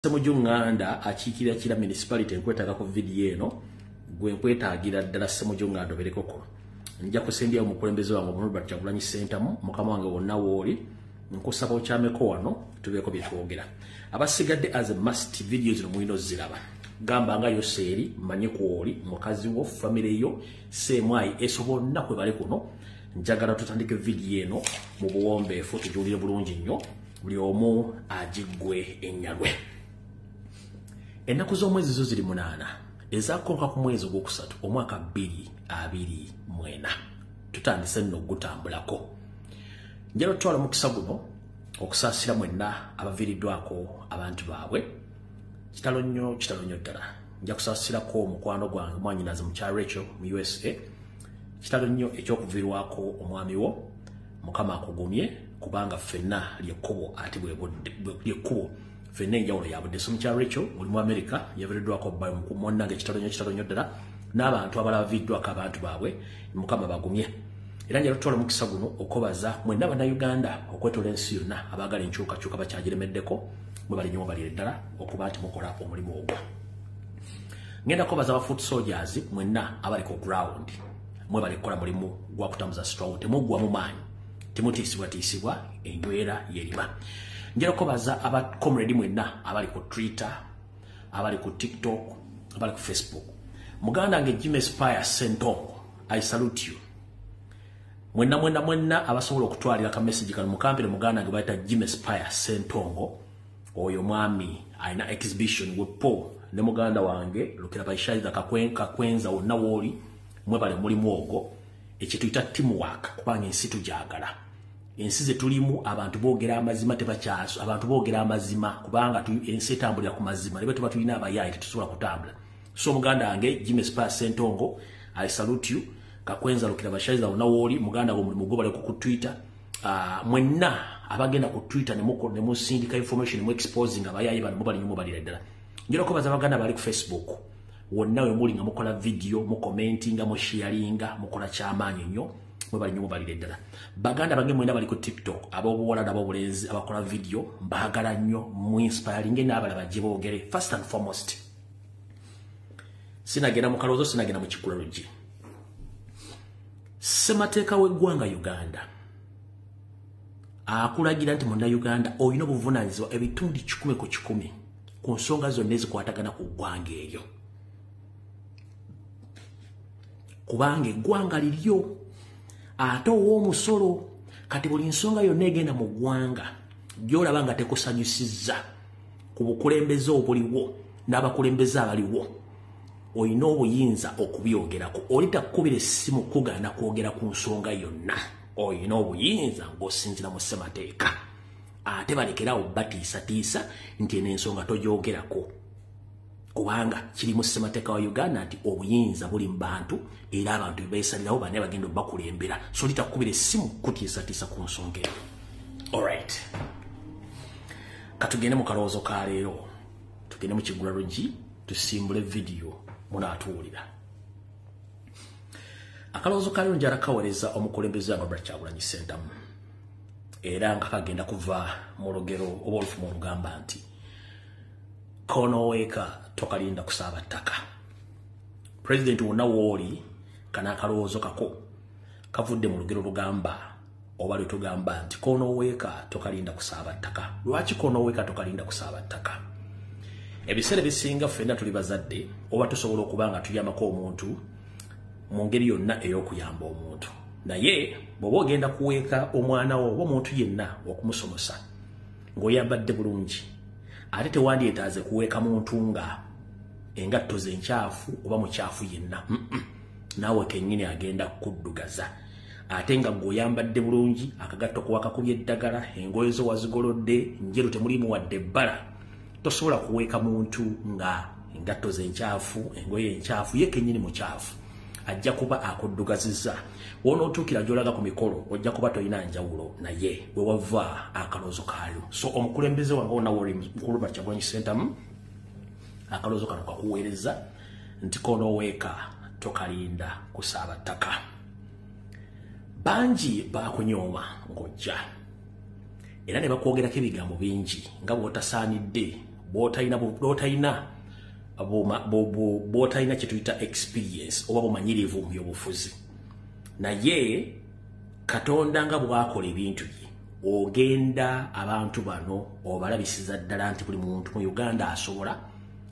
Ssemujju Nganda akiikirira Kira Municipality nkwetaaga ku vidiyo eno, gwe nkwetaagira ddala. Ssemujju Nganda oberekoko. Nja kusembyawo omukulembeze wange Robert Kyagulanyi Ssentamu, mukama wange wonna wooli, nkusaba okyameko wano tubeeko bye twogera. Abasigadde, as a must, vidiyo zino mulina oziraba. Gamba nga Yoseeri manye kwoli, mukazi wo, famire yo, seemwayi eso bonna kwe bali kuno. Njagala tutandike vidiyo eno mu buwombeefu, tugiwulire bulungi nnyo, buli omu agiggwe ennyalwe. Ennaku z'omwezi zo ziri 8 ezakonka ku mwezi ogwokusatu omwaka 2024. Tutandise nno ogutambulako. Njala otwala omukisa guno okusaasira mwenna abaviiriddwako abantu baabwe. Kitalo nnyo, kitalo nnyo ddala. Nja kusaasirako omukwano gwange mwanyinaze mukyala Rachel mu USA. Kitalo nnyo ekyokuviirwako omwami wo. Mukama akugumye, kubanga ffenna lyekkubo, ate lyekkubo ffenna enjawulo yabudde. So mukyala Rachel oli mu America, yaviiriddwako bba munnange. Kitalo nnyo, kitalo nnyo ddala. N'abantu abalala baviiriddwako abantu baabwe, Mukama bagumye. Era njala tutwala omukisa guno okwebaza mwenna Bannayuganda okwetola ensi yonna abaagala enkyukakyuka bakyagiremeddeko. Mwebale nnyo, mwebalire ddala okuba nti mukola omulimu ogwo. Ngenda kwebaza aba foot soldiers mwenna abali ku ground. Mwebale kukola mulimu gwa kutambuza struggle, temuggwa mu maanyi, temutiisibwatiisibwa, enywera yerima. Njala kwebaza aba comrade mwenna abali ku Twitter, abali ku TikTok, abali ku Facebook. Muganda wange Jimmy Spire Sentongo, I salute you. Mwenna mwenna mwenna abasobola okutwalira ka message kano mukampire muganda wange bayita Jimmy Spire Sentongo. Oyo mwami alina exhibition wepo ne muganda wange Lukira Baishaiza Kakwenza. Wonna wooli, mwebale mulimu ogwo ekituyita teamwork, kubanga ensi tujagala. Ensi ze tulimu abantu boogera amazima, tebakyaso. Abantu boogera amazima kubanga ensi etambulira ku mazima. Lebe tuba tulina abayaayi, tetusobola kutambula. So muganda wange Jimmy Spire Sentongo, I salute you. Kakwenza Lukira Bashaiza, wonna wooli muganda wo, mulimu gwo ku Twitter. Mwenna abagenda ku Twitter ne musindika information mu exposing abayaayi bano, mubali nnyo, mubalira ddala. Njala okubaza abaganda bali ku Facebook wonna we muli nga mukola video, mucommentinga, musharinga, mukola kyamaanyi nnyo. Mwebali nnyo, mubalire ddala. Baganda bange mwena bali ku TikTok, ab'obuwala n'ab'obulenzi abakola video, mbaagala nnyo, muinspiringe n'abalala bajje boogere. First and foremost, sinagenda mu kalowoozo, sinagenda mu kikula luggi. Ssemateeka w'eggwanga Uganda akulagira nti munnayuganda olina obuvunaanyizibwa ebitundu 100% ku nsonga zonna ezikwatagana ku ggwanga eryo, kubanga eggwanga liryo ate ow'omusolo. Kati buli nsonga yonna egenda mu ggwanga gy'olaba nga tekusanyusizza ku bukulembeze obuliwo n'abakulembeze abaliwo, olina obuyinza okubyogerako. Oli takkubira essimu kugaana kwogera ku nsonga yonna. Olina obuyinza ng'osinzira mu ssemateeka. Ate balekerawo batiisatiisa nti eno ensonga togyogerako, kubanga kiri mu ssemateeka wa Uganda nti obuyinza buli mu bantu, era abantu beesalirawo bane bagenda obakulembera. So litakubira essimu kutiisatiisa ku nsonga eyo. Alright, katugende mu kalowoozo ka leero, tugende mu kigula luggi, tusimbule vidiyo munaatuwulira. Akalowoozo ka leero njala kaweereza omukulembeze wange Robert Kyagulanyi Ssentamu, era nga kagenda kuva mu lugero oba olufumu olugamba nti "Konooweeka tokalinda kusaaba ttaka." Pulezidenti, wonna wooli, kano akalowoozo kako kavudde mu lugero lugamba oba lwe tugamba nti "Konooweeka tokalinda kusaaba ttaka." Lwaki konooweeka tokalinda kusaaba ttaka? Ebiseera ebisinga ffenna tuli bazadde oba tusobola okuba nga tuyambako omuntu mu ngeri yonna ey'okuyamba omuntu, naye bw'oba ogenda kuweeka omwana wo oba omuntu yenna okumusomosa ng'oyambadde bulungi, ate tewandyetaaze kuweeka muntu nga engatto ze nkyafu oba mukyafu yenna. Naawe kennyini agenda kuddugaza, ate nga gweoyambadde bulungi, akagatto kuwakakubye eddagala, engoye zo wazigolodde njeru, temulimu wadde ebbala. Tosobola kuweeka muntu nga engatto ze nkyafu, engoye enkyafu, ye kennyini mukyafu. Ajja kuba akuddugazizza. Wonootuukira gy'olaga ku mikolo, ojja kuba tolina njawulo naye. We wava akaloozo kaayo. So omukulembeze wange wonna woli, mukulu Robert Kyagulanyi Ssentamu, akaloozo kano kakuweereza nti konooweeka tokalinda kusaaba ttaka. Bangi bakunyooma ng'ojja, era ne bakwogerako ebigambo bingi nga bw'otasaanidde. bw'otalina kye tuyita experience oba bumanyirivu mu byobufuzi. Naye Katonda nga bw'akola ebintu bye, ogenda abantu bano obalabisiza ddala nti buli muntu mu Uganda asobola,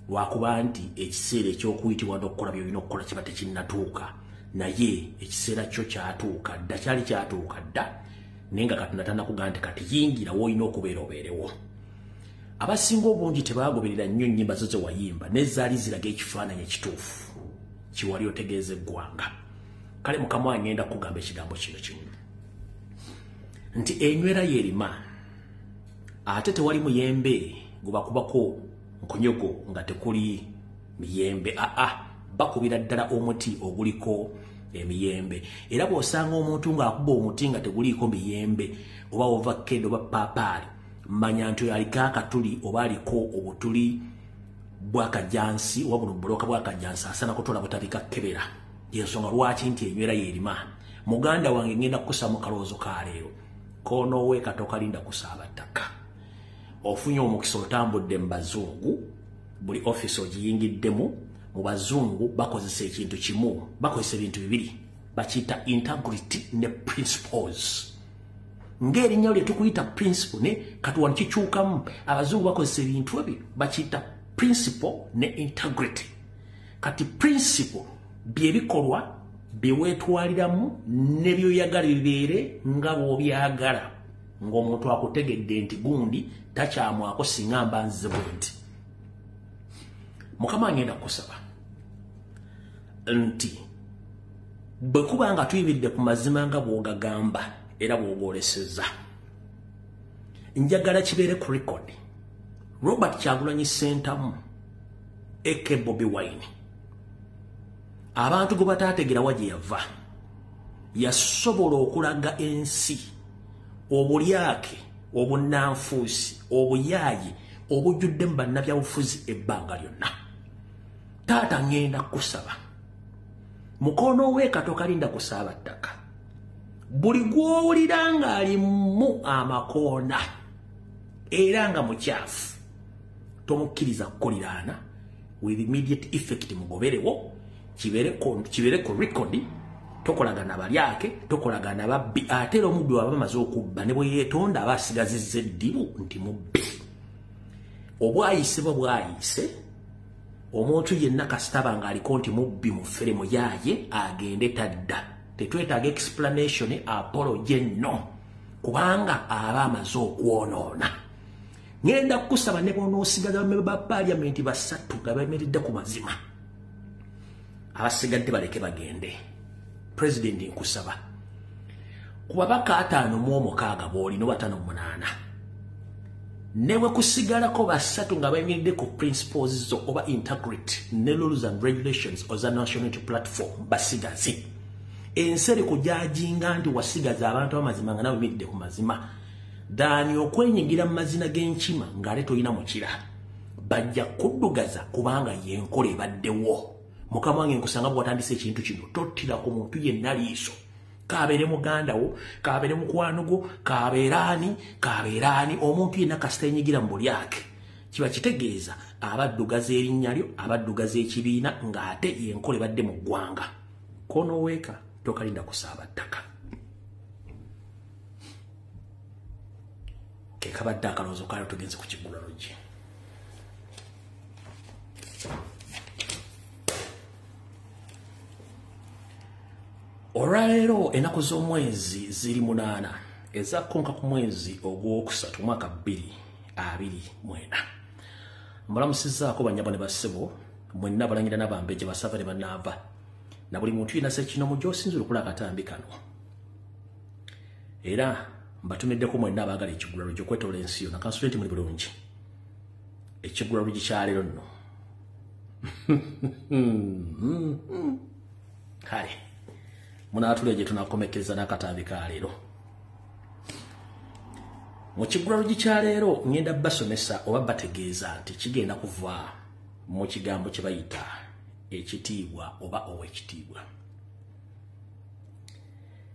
lwakuba nti ekiseera eky'okuyitibwa n'okukola by'olina okukola kiba tekinnatuuka. Naye ekiseera kyo kyatuuka dda, kyali kyatuuka dda, naye nga Katonda tannakugamba nti kati yingira w'olina okubeera obeerewo. Abasinga obungi tebaagoberera nnyo nnyimba zo ze wayimba, naye zaali ziraga ekifaananyi ekituufu kiwali otegeeza eggwanga. Kale Mukama wange ngenda kukugamba ekigambo kino kimu nti enywera y'erima, ate tewali muyembe gubakubako nkonyogo nga tekuli miyembe. Aa, bakubira ddala omuti oguliko emiyembe. Era bw'osanga omuntu ng'akuba omuti nga teguliiko miyembe oba ovakkedo oba paapaali, manya nti oyo aliko akatuli oba aliko obutuli bw'akajansi oba buno buloka bw'akajansi, asaana kutola butabika kkebera. Y'ensonga lwaki nti enywera y'erima. Muganda wange ngenda kukusa mu kalowoozo ka leero, koonooweeka tokalinda kusaaba ttaka. Ofunye omukisa, otambudde mu bazungu, buli offisi ogiyingiddemu. Mu bazungu bakozesa ekintu kimu, bakozesa ebintu bibiri, bakiyita integrity ne principles. Ng'erinnya lye tukuyita principle, ne kati wano kikyukamu. Abazungu bakozesa ebintu ebyo bakiyita principle ne integrity. Kati principle byebikolwa byeweetwaliramu ne byoyagala bibeere nga bw'obyagala, ng'omuntu akutegedde nti gundi takyamwako singa mba nzize bwe nti. Mukama ngenda kukusaba nti bwe kuba nga tuyimiridde ku mazima nga bw'ogagamba era bw'ogoleseza, njagala kibeere ku record. Robert Kyagulanyi Ssentamu aka Bobi Wine, abantu gwe bataategeera wa gye yava, yasobola okulaga ensi obulyake, obunnanfuusi, obuyaaye obujjudde mu bannabyabufuzi ebbanga lyonna. Taata ngenda kukusaba, mukono weeka tokalinda kusaaba ttaka. Buli gw'owulira ng'alimu amakoona era nga mukyafu, tomukkiriza kukuliraana. With immediate effect mugoberewo, kibeere ku record. Tokolagana balyake, tokolagana babbi. Ate era omubbi waba amaze okubba, ne bwe yeetonda aba asigazizza eddibu nti mubbi. Obwayise bwe bwayise, omuntu yenna kasitaba ng'aliko nti mubbi, mufere, muyaaye, agende tadda. Tetwetaaga explanation, apology, no, kubanga aba amaze okwonoona. Ngenda kukusaba, ne bw'onoosigaza bamemba ba paaliyamenti basatu nga bayimiridde ku mazima, abasigadde baleke bagende. Pulezidenti, nkusaba, ku babaka 56 bw'olina oba 58, ne bwe kusigalako basatu nga bayimiridde ku principles zo oba integrity ne rules and regulations oza National Unity Platform, basigaze. Ensi eri kujajinga nti wasigaza abantu abamazima nga nawe oyimiridde ku mazima, than okwenyigira mu mazina g'enkima ng'ate tolina mukira. Bajja kuddugaza kubanga yenkola ebaddewo. Mukama wange, nkusanga bw'watandise ekintu kino, tottira ku muntu yenna liiso, kabeere muganda wo, kabeere mukwano gwo, kabeere ani, kabeere ani. Omuntu yenna kasita yenyigira mu bulyake, kiba kitegeeza abaddugaza erinnya lyo, abaddugaza ekibiina, ng'ate yenkola ebadde mu ggwanga. Konoweeka tokalinda kusaaba ttaka. Ke kabadde akalowoozo kayo. Tugenze ku kiggula luggi. Olwaleero ennaku z'omwezi ziri 8 ezakkonka ku mwezi ogwokusatu mwaka 2024. Mbalamusizzaako bannyabo ne bassebo mwenna, abalangira n'abambejja, basava ne bannaava, na buli muntu yenna ssekinomu gy'osinzira okulaba akatambi kano. Era mbatumiddeko mwenna abaagala ekiggula luggi okwetoola ensi yonna. Kansule nti muli bulungi. Ekiggula luggi kyaleero nno, kale munaatula gye tunakomekeza n'akatambi ka leero. Mu kiggula luggi kya leero ŋŋenda basomesa oba bategeeza nti kigenda kuva mu kigambo kye bayita ekitiibwa oba owekitiibwa.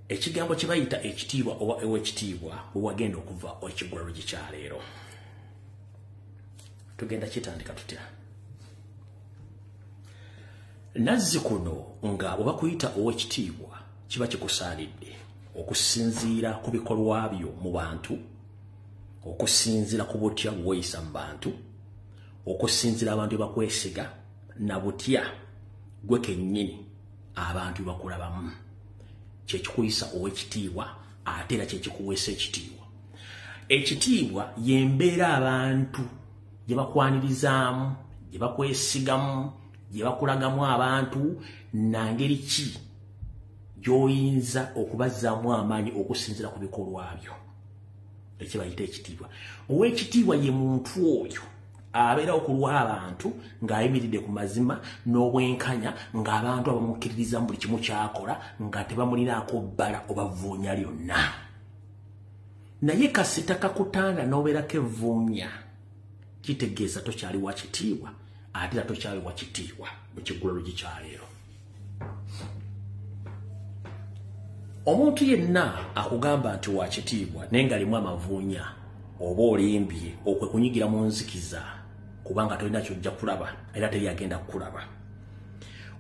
Ekigambo kye bayita ekitiibwa oba owekitiibwa bwe wagenda okuva ekiggula luggi kya leero. Tugenda kitandika tutya? Nazzi kuno nga bwe bakuyita ow'ekitiibwa kiba kikusaanidde okusinziira ku bikolwa byo mu bantu, okusinziira ku butya bw'oyisa mu bantu, okusinziira abantu bye bakwesiga na butya gwe kennyini abantu bye bakulabamu. Kye kikuyisa ow'ekitiibwa ate era kye kikuweesa ekitiibwa. Ekitiibwa y'embeera abantu gye bakwanirizaamu, gye bakwesigamu, gye bakulagamu abantu, na ngeri ki gy'oyinza okubazzaamu amaanyi okusinziira ku bikolwa byo. Ekyo bayita ekitiibwa. Ow'ekitiibwa ye muntu oyo abeerawo ku lw'abantu ng'ayimiridde ku mazima n'obwenkanya, ng'abantu abamukkiririza mu buli kimu ky'akola, nga tebamulinaako bbala oba vvuunya lyonna. Naye kasita kakutanda n'obeerako evvuunya, kitegeeza tokyali wa kitiibwa, ate era tokyali wa kitiibwa mu kiggulalo kyaleero. Omuntu yenna akugamba nti wa kitiibwa naye ng'alimu amavuunya oba olimbye, okwe kunyigira mu nzikiza kubanga tolina ky'ojja kulaba era teri agenda kukulaba,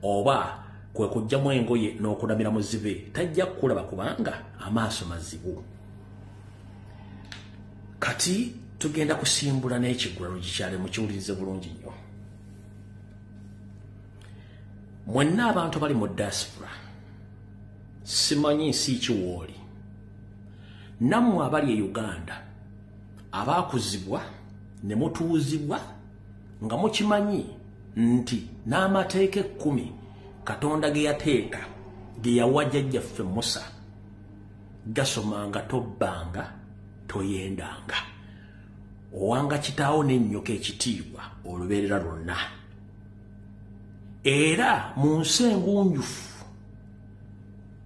oba kwe kuggyamu engoye n'okunamira muzibe, tajja kukulaba kubanga amaaso mazibu. Kati tugenda kusimbula n'ekiggulalo kikyale, mukiwulirize bulungi nnyo. Mwenna abantu bali mu diaspora, simanyi nsi ki w'oli, nammwe abali e Uganda abaakuzibwa ne mutuuzibwa nga mukimanyi nti n'amateeka 10 Katonda ge yateeka, ge yawa jjajjaffe Musa, gasomanga tobbanga, toyendanga, owanga kitaawo n'ennyoko ekitiibwa olubeerera lwonna. Era mu nsi engunjufu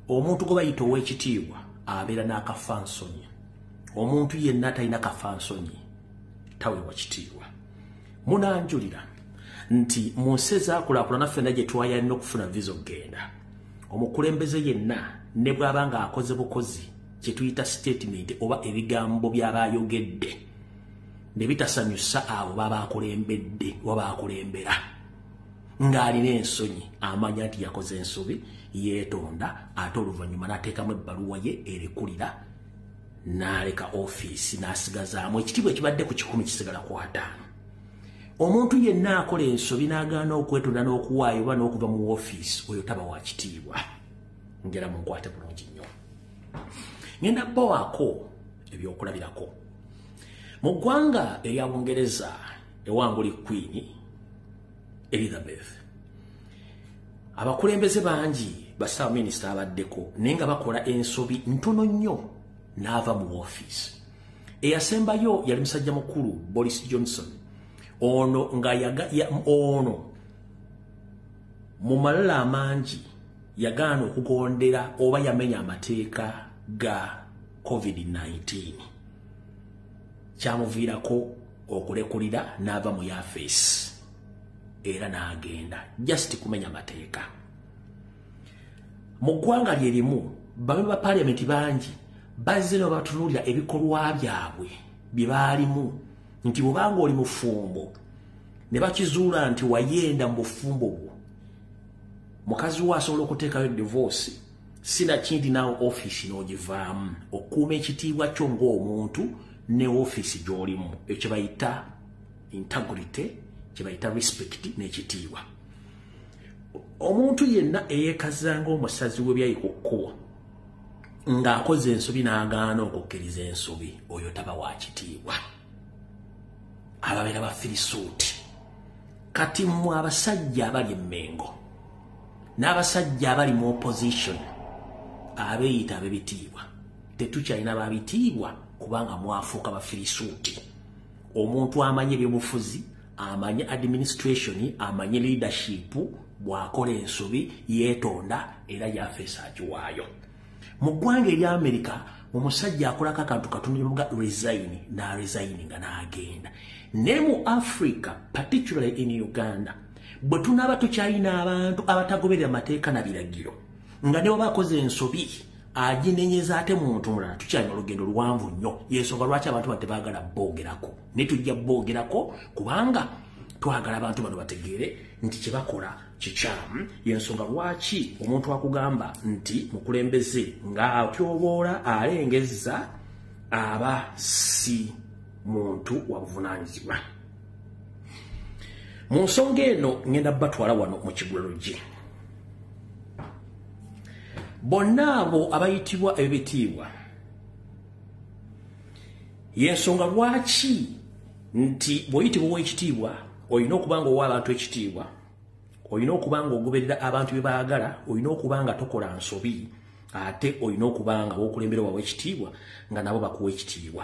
omuntu gwe bayita ow'ekitiibwa abeera n'akafansonyi. Omuntu yenna atalina kafansonyi taweebwa kitiibwa. Munanjulira nti mu nsi ezaakulaakulana ffenna gye twayalina okufuna visa okugenda, omukulembeze yenna ne bw'aba ng'akoze bukozi kye tuyita statement oba ebigambo by'aba ayogedde ne bitasanyusa abo baba akulembedde oba baakulembera, ng'alina ensonyi amanya nti yakoze ensobi, yeetonda, ate oluvannyuma n'ateekamu ebbaluwa ye erekulira n'aleka ofiisi n'asigazaamu ekitiibwa ekibadde ku 100 kisigala ku 5. Omuntu yenna akola ensobi n'agaana okwetonda n'okuwaayo oba n'okuva mu ofiisi, oyo taba wa kitiibwa. Ngera munkwate bulungi nnyo. Ngenda bbawaako ebyokulabirako. Mu ggwanga erya Bungereza ewanguli Queen Elizabeth, abakulembeze bangi bassaabaminisita abaddeko naye nga bakola ensobi ntono nnyo n'ava mu ofiisi. Eyasembayo yali musajja mukulu Boris Johnson. Ono nga ono mu malala amangi yagaana okugondera oba yamenya amateeka ga COVID-19, kyamuviirako okulekulira n'ava mu yafeesi era n'agenda just kumenya mateeka. Mu ggwanga lye limu bamemba ba paalamenti bangi bazze ne batunuulira ebikolwa byabwe bye baalimu, nti bw'obanga oli mufumbo ne bakizuula nti wayenda mu bufumbo bwo, mukazi wo asobola okuteekayo divorce, sinakindi naawe ofiisi n'ogivaamu, okuuma ekitiibwa kyo ng'omuntu ne ofiisi gy'olimu. Ekyo bayita integrity, kye bayita respect n'ekitiibwa. Omuntu yenna eyeekazanga omusazi w'ebyayi ku kkubo ng'akoze ensobi n'agaana okukkiriza ensobi, oyo taba wa kitiibwa, ababeera bafirisuuti. Kati mmwe abasajja abali emmengo n'abasajja abali mu opposition abeeyita ab'ebitiibwa, tetukyalina babitiibwa kubanga mwafuuka bafirisuuti. Omuntu amanyi ebyobufuzi, amanyi administration, amanyi leadership, bw'akola ensobi yeetonda era yafeesa agiwaayo. Mu ggwanga erya Amerika omusajja akolako akantu katono nga resign, n'aresign nga n'agenda. Ne mu Africa, particularly in Uganda, bwe tunaaba tukyalina abantu abatagoberera mateeka na biragiro, nga ne bw'aba akoze ensobi Aginenyeza ate muntu mulala. Tukyalina olugendo luwanvu nnyo. Yensonga lwaki abantu bano tebaagala boogerako, naye tujja boogerako kubanga twagala abantu bano bategeere nti kye bakola kikyamu. Yensonga lwaki omuntu akugamba nti mukulembeze ng'atyoboola alengezza aba si muntu wa buvunaanyizibwa. Mu nsonga eno ngenda batwala wano mu Kigulalogi. Bonna abo abayitibwa ebitiibwa, yensonga lwaki nti bw'oyitibwa ow'ekitiibwa olina okuba nga owa abantu ekitiibwa, olina okuba nga ogoberera abantu bye baagala, olina okuba nga tokola nsobi, ate olina okuba nga w'okulembera wawe ekitiibwa nga nabo bakuwa ekitiibwa.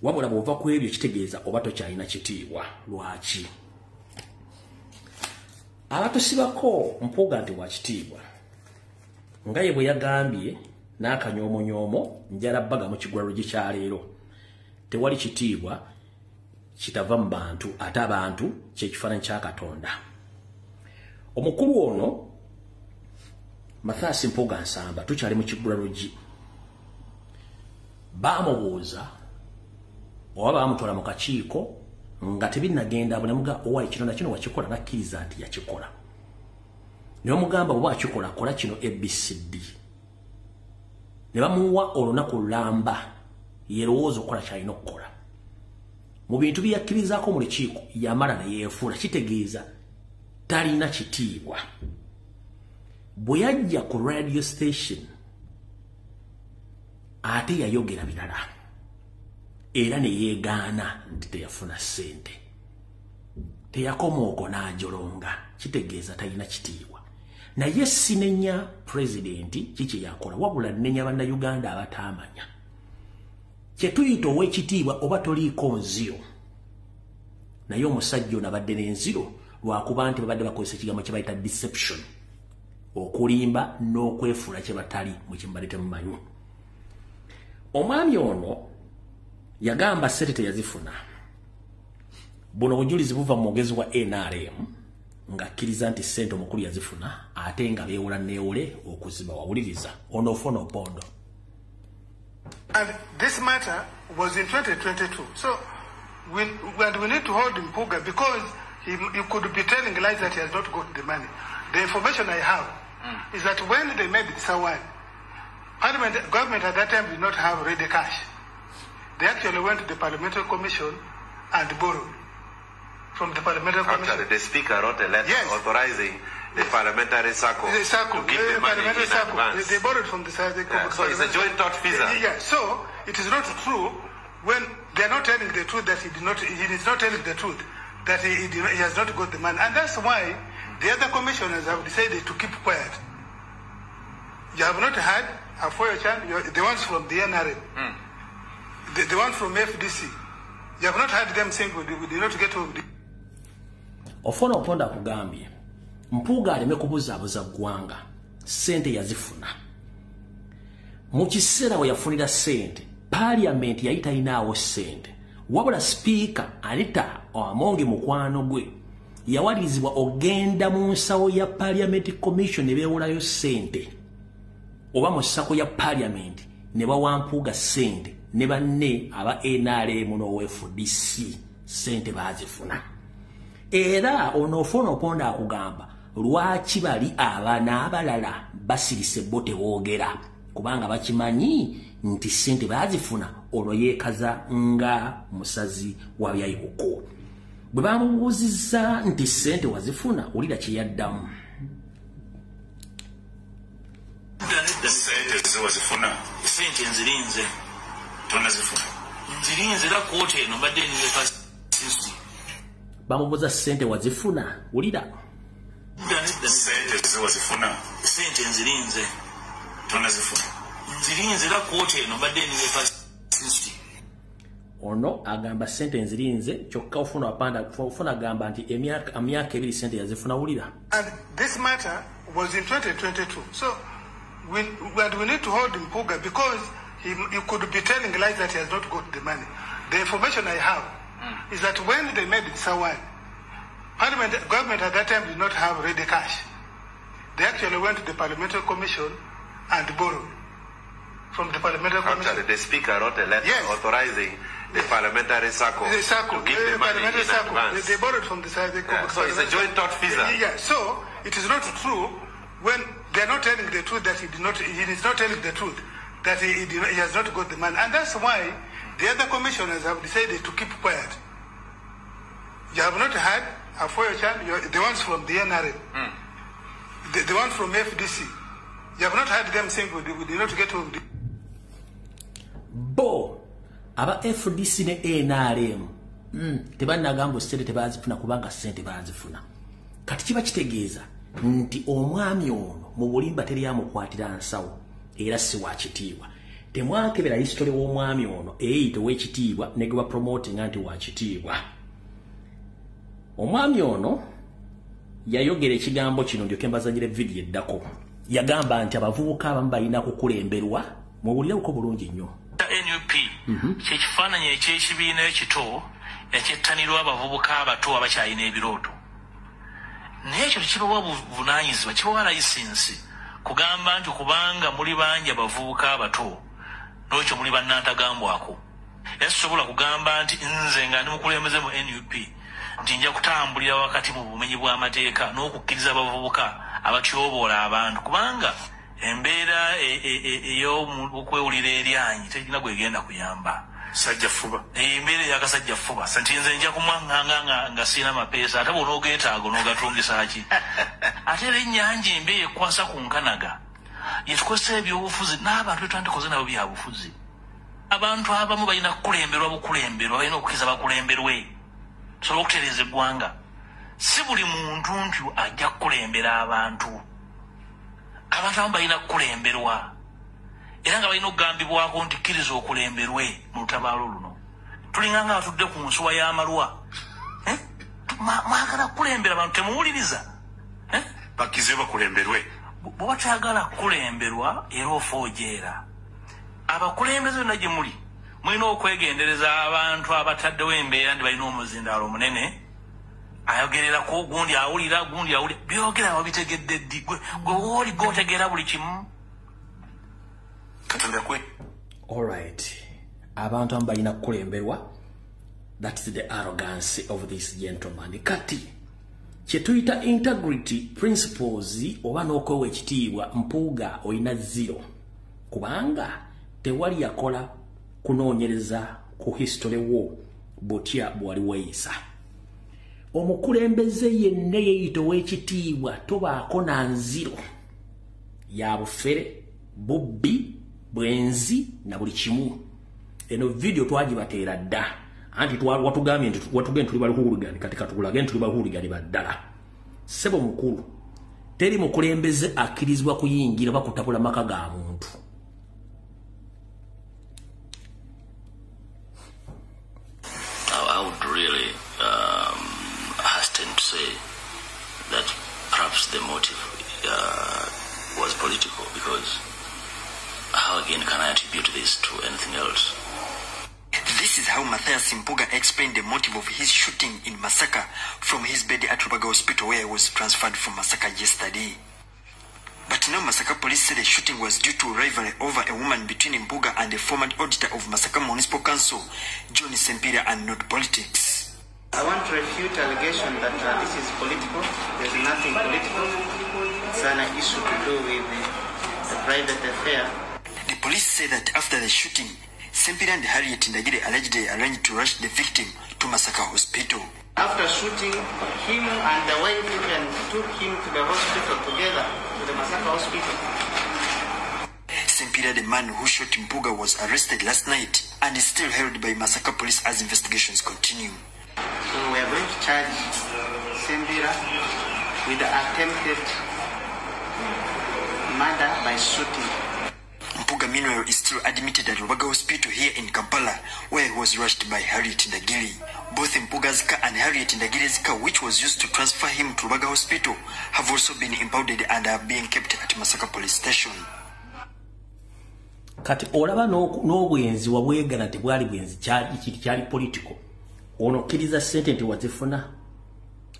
Wabula bw'ova ku ebyo kitegeeza oba tokyalina kitiibwa. Lwaki abatusibako Mpuuga nti wa kitiibwa, nga ye bwe yagambye n'akanyomonyoomo njala bbaga mu Kigulalogi kya leero, tewali kitiibwa kitava mu bantu, ate abantu kyekifaananyi kya Katonda. Omukulu ono Mathias Mpuuga Nsamba, tukyali mu Kigulalogi, baamubuuza oba baamutwala mu kakiiko nga tebinnagenda, bunemuga owa kino na kino wakikola, n'akkiriza nti yakikola. Ne bamugamba bw'oba akikola kola kino ABCD. Ne bamuwa olunaku lulamba yerowooza okukola ky'alina okukola. Mu bintu bye yakkirizaako mu lukiiko yamala ne yeefuula, kitegeeza talina kitiibwa. Bwe yajja ku radio station ate yayogera birala, era ne yeegaana nti teyafuna ssente. Teyakoma okwo n'ajolonga, kitegeeza talina kitiibwa. Naye sinenya pulezidenti kiki yakola, wabula nnenya bannayuganda abataamanya. Kye tuyita ow'ekitiibwa oba toliiko nziro. Naye omusajja ono abadde n'enziro lwakuba nti babadde bakozesa ekigambo kye bayita deception, okulimba n'okwefuula kye batali mu kye mubadde temumanyi. Omwami ono yagamba ssente teyazifuna. Buno obujulizi buva mu mwogezi wa NRM ng'akkiriza nti ssente omukulu yazifuna, ate nga beewola neewole okuziba. Wawuliriza ono Ofwono Opondo. And this matter was in 2022. So we need to hold Mpuuga because he could be telling lies that he has not got the money. The information I have is that when they made this award, Parliament, government at that time did not have ready cash. They actually went to the Parliamentary Commission and borrowed from the Parliamentary Commission. Actually, the Speaker wrote a letter authorizing the Parliamentary Circle to give the money in advance. They borrowed from the Circle. Yeah, so it's a joint tort feaser. Yeah, so it is not true when they are not telling the truth that he is not telling the truth that he has not got the money. And that's why the other commissioners have decided to keep quiet. You have not heard Afoyo-chan, the ones from the NRM, the one from FDC. You have not heard them saying we did not get to. Ofwono Opondo akugambye Mpuuga aleme kubuzaabuza ggwanga, ssente yazifuna. Mu kiseera we yafunira ssente, Parliament yali talinaawo ssente. Wabula Sipiika Anita Amongi mukwano gwe yawalirizibwa ogenda mu nsawo ya Parliament Commission ne beewolayo ssente, oba mu ssako ya Parliament ne bawa Mpuuga ssente ne banne aba NRM n'OFDC ssente baazifuna. Era ono Ofwono Opondo akugamba lwaki bali aba n'abalala basirise bo teboogera, kubanga bakimanyi nti ssente baazifuna. Olwo yeekaza nga musazi wa byayikuko. Bwe bamubuuzizza nti ssente wazifuna, wulira kye yaddamu. Ssente wazifuna? Ssente nzirinze. Tonazifuna? Nzirinze era kkooti eno mbadde nze. Bamubuuza ssente wazifuna, wulira. Ssente wazifuna? Ssente nzirinze. Tonazifuna? Nzirinze era kkooti eno mbadde nze. Ono agamba ssente nzirinze, kyokka Ofwono agamba nti emyaka ebiri ssente yazifuna. Wulira. And this matter was in 2022. So we need to hold Mpuuga because he could be telling lies that he has not got the money. The information I have is that when they made this award, Parliament, government at that time did not have ready cash. They actually went to the Parliamentary Commission and borrowed from the parliamentary commission. Actually, the speaker wrote a letter authorizing the parliamentary circle to give the money in advance. They borrowed from the side. Yeah. So it's a joint tortfeasor. Yeah. So it is not true when they are not telling the truth that he did not. He is not telling the truth that he has not got the money, and that's why the other commissioners have decided to keep quiet. You have not had a FOIA child, the ones from the NRM, the one from FDC. You have not had them saying we did not get to. Bo aba FDC ne NRM tebanagamba sente tebazifuna kubanga sente bazifuna. Kati kiba kitegeeza nti omwami ono mu bulimba teri amukwatira nsawo era si wa kitiibwa. Temwakebera history w'omwami ono eyite w'ekitiibwa ne gwe promoting anti wa kitiibwa. Omwami ono yayogera ekigambo kino ndyoke mbazanyire video eddako. Yagamba nti abavubuka abamu balina kukulemberwa. Muwulire uko bulungi nnyo. NUP kyekifaananyi eky'ekibiina ekito ekyettanirwa abavubuka abato abakyalina ebirooto. Naye ekyo tekibawa buvunaanyizibwa, kibawa layisinsi kugamba nti kubanga muli bangi abavubuka abato n'ekyo muli bannantagambwako. Era sisobola kugamba nti nze nga ndi mukulembeze mu NUP nti nja kutambulira wakati mu bumenyi bw'amateeka n'okukkiriza abavubuka abatyoboola abantu, kubanga embeera ey'okwewulira eryanyi terina gwegenda kuyamba. Sajja fuba. Embeera ey'akasajja fuba. Nti nze nja kumwaŋŋanga nga sirina mapeesa, ate bw'onoogeetaaga onoogatungisa ki? Ate era ennyanja embi ekwasa ku nkanaga yetukozesa ebyobufuzi n'abantu betwandikoze nabo byabufuzi. Abantu abamu balina kukulemberwa bukulemberwa, balina okukkiriza bakulemberwe tusobole okutereeza eggwanga. Si buli muntu nti ajja kukulembera abantu. Abantu abamu balina kukulemberwa era nga balina okugambibwako nti kkiriza okulemberwe mu lutabaalo luno. Tulinga nga atudde ku nsuwa y'amalwa. Mwagala kukulembera abantu temuwuliriza. Bakkirize bakulemberwe. Bw'oba toyagala kukulemberwa era ofa ojeera. Abakulembeze bonna gye muli mulina okwegendereza abantu abataddewo embeera nti balina omuzindaalo omunene ayogererako gundi awulira gundi awulira byogera babitegedde ddi? Gwe wooli gwotegeera buli kimu. Katonda kwe. All right. Abantu abamu balina kukulemberwa. That's the arrogance of this gentleman. Kati kye tuyita integrity principles oba n'okwewa ekitiibwa, Mpuuga olina zero, kubanga tewali yakola kunoonyereza ku history wo butya bwali weeyisa. Omukulembeze yenna yeeyita ow'ekitiibwa tobaako na nziro ya bufere, bubbi, bwenzi na buli kimu. Eno video twagibateera dda, anti watugambye nti watugambye tuli balukuligani, kati katukulage nti tuli balukuligani baddala. Ssebo mukulu, teri mukulembeze akkirizibwa kuyingira oba kutabula maka ga muntu. I would really hasten to say that perhaps the motive was political, because how again can I attribute this to anything else? This is how Matthias Mpuuga explained the motive of his shooting in Masaka from his bed at Rubaga Hospital, where he was transferred from Masaka yesterday. But now Masaka police said the shooting was due to rivalry over a woman between Mpuuga and the former auditor of Masaka Municipal Council, John Sempira, and not politics. I want to refute allegation that this is political. There's nothing political. It's an issue to do with the private affair. The police say that after the shooting, Sempira and Harriet Ndagire allegedly arranged to rush the victim to Masaka Hospital. After shooting him and the wife even took him to the hospital together, to the Masaka Hospital. Sempira, the man who shot Mpuuga, was arrested last night and is still held by Masaka police as investigations continue. So we are going to charge Sempira with the attempted murder by shooting. Mpuuga, meanwhile, is still admitted at Rubaga Hospital here in Kampala, where he was rushed by Harriet Ndagire. Both Mpuuga's car and Harriet Ndagire's car, which was used to transfer him to Rubaga Hospital, have also been impounded and are being kept at Masaka Police Station. Kati olaba n'obwenzi wabwegana tebwali bwenzi, kyali political. Ono kkiriza ssente nti wazifuna,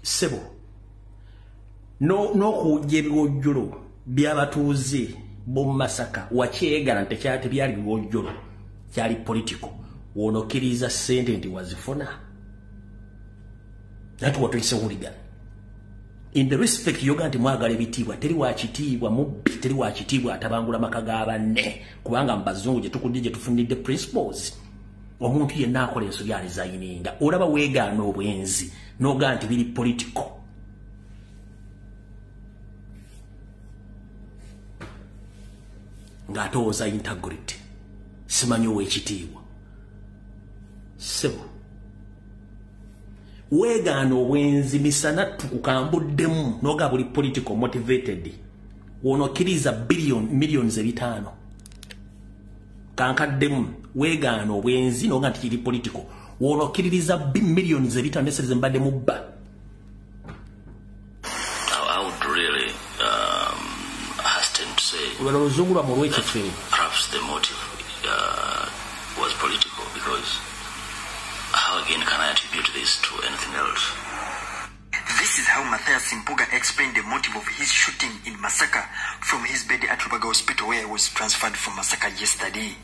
ssebo n'okuwujja ebiwojjolo by'abatuuze B'omu Masaka wakyegala nti tebyali biwojjolo, kyali political. W'onokkiriza ssente nti wazifuna, nati watuyise hooligan. In the respect yoga nti mwagala ebitiibwa, teri wakitiibwa mubbi, teri wakitiibwa atabangula maka ga banne, kubanga mu bazungu gye tukudde gye tufunidde principles, omuntu yenna akola ensobi aresigninga. Olaba weegaana obwenzi n'ogaa nti biri political. Ng'ate owoza integrity, simanyi ow'ekitiibwa. Sebo, weegaana obwenzi misana tukukambuddemu n'oga buli political motivated. Wonokkiriza billion millions 500 kankaddemu, weegaana obwenzi n'oga nti kiri political, wonokkiririza millions 500 nesere mbadde mubba. I would really hasten to say olwo oluzungu lwammwe olw'ekifere. Perhaps the motive was political, because how again can I attribute this to anything else? This is how Matthias Mpuga explained the motive of his shooting in Masaka from his bed at Rubaga Hospital, where he was transferred from Masaka yesterday.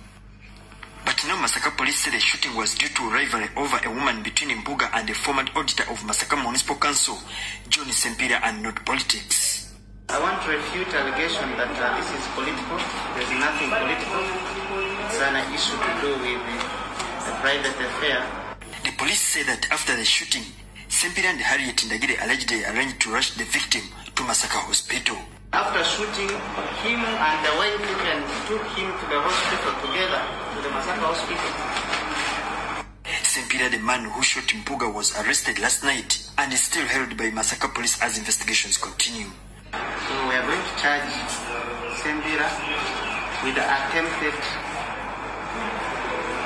But now Masaka police say the shooting was due to rivalry over a woman between Mpuga and the former auditor of Masaka Municipal Council, John Sempira, and not politics. I want to refute allegation that this is political. There's nothing political. It's an issue to do with a private affair. The police say that after the shooting, Sempira and Harriet Ndagire allegedly arranged to rush the victim to Masaka Hospital. After shooting him and the wife even took him to the hospital together, to the Masaka Hospital. Sempira, the man who shot Mpuga, was arrested last night and is still held by Masaka police as investigations continue. So we are going to charge Sempira with the attempted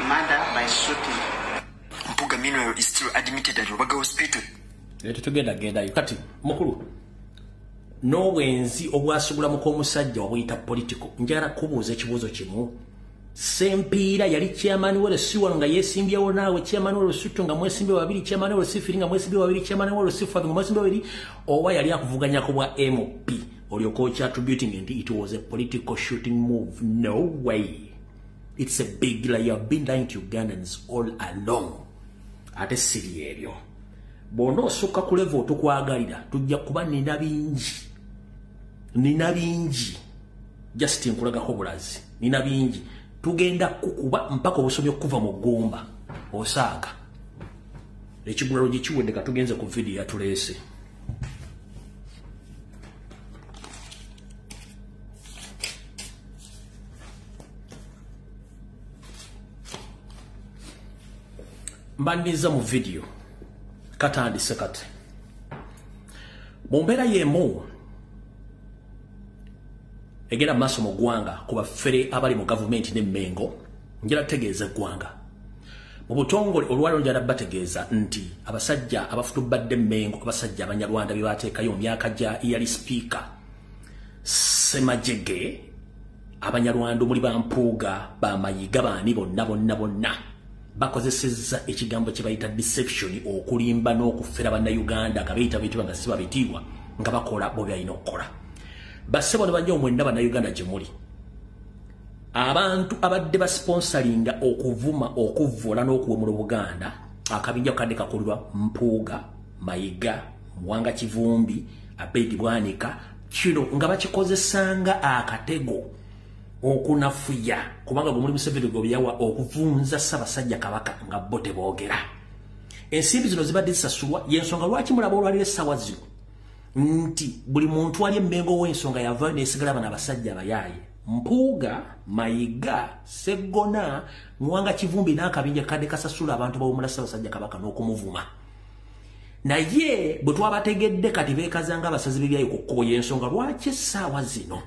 murder by shooting. Mpuga, meanwhile, is still admitted at Rubaga Hospital. Tetugenda gendayo kati mukulu n'obwenzi obwasugulamuko omusajja wabuyita political. Njagala kubuuza ekibuuzo kimu. Sempiira yali chairman wa LC1 nga yeesimbyewo naawe, chairman wa LC2 nga mwesimbyewo babiri, chairman wa LC3 nga mwesimbyewo babiri, chairman wa LC5 nga mwesimbyewo babiri, oba yali akuvuganyako bwa MP olyoka okya-attributing nti it was a political shooting move? No way, it's a big lie. You have been lying to Ugandans all along. Ate siri ebyo, bw'ona osukka ku level otukwagalira, tujja kuba nina bingi, nina bingi, just nkulagako bulazi, nina bingi. Tugenda kukuba mpaka obusomi okuva mu ggumba osaaga ekigulalo gikiwedde. Katugenze ku vidiyo yatuleese. Mbaniriza mu vidiyo katandise kati. Mu mbeera y'emu egenda maaso mu ggwanga ku bafere abali mu gavumenti n'emmengo, njala tutegeeza eggwanga mu butongole olwaliro, njala bategeeza nti abasajja abafutubadde emmengo, abasajja abanyarwanda bye bateekayo mu myaka gya yali sipiika Semajege, abanyarwanda omuli bampuuga, bamayiga, baani bonna bonna bonna, bakozesezza ekigambo kye bayita deception, okulimba n'okufera bannayuganda nga beyita biyitibwa nga si babitiibwa, nga bakola bo byalina okukola. Bassebo ne bannyo mwenna bannayuganda gye muli, abantu abadde basponsoringa okuvuma, okuvvoola n'okuwemula Obuganda, akabinja kadde kakulirwa Mpuuga, Mayiga, Muwanga Kivumbi, Abedi Bwanika, kino nga bakikozesanga akatego okunafuya, kubanga gwe muli Museveni gwe byawa okuvunza Ssaabasajja Kabaka nga bo teboogera. Ensimbi zino zibadde zisasulwa, y'ensonga lwaki mulaba olwaliro essaawa zino nti buli muntu ali emmengo w'ensonga yavaayo neesigala bano abasajja abayaaye, Mpuuga, Mayiga, Seggona, Muwanga Kivumbi n'akabinja kadde kasasula abantu bawumula Ssaabasajja Kabaka n'okumuvuma. Naye bwe twabategedde kati beekazanga abasazi b'ebyayi ku kkubo, y'ensonga lwaki essaawa zino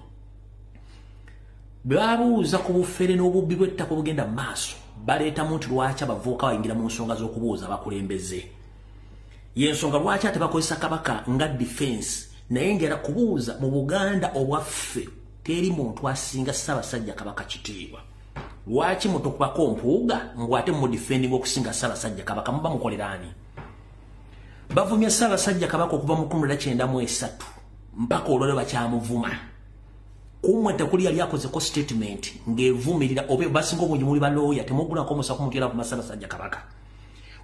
bwe babuuza ku bufere n'obubbi bw'ettaka obugenda mu maaso, baleetamu nti lwaki abavubuka bayingira mu nsonga z'okubuuza abakulembeze. Y'ensonga lwaki ate bakozesa Kabaka nga defense. Naye njala kubuuza, mu Buganda obwaffe teri muntu asinga Ssaabasajja Kabaka kitiibwa. Lwaki mutukubako Mpuuga ngwate mu defending okusinga Ssaabasajja Kabaka? Muba mukoleraani? Bavumya Ssaabasajja Kabaka okuva mu 1993 mpaka olwaleero bakyamuvuma. Kumwe tekuli yali akozeko statement ng'evumirira oba basinga obungi muli balooya temugulako omusa kumutera ku Ssaabasajja Kabaka.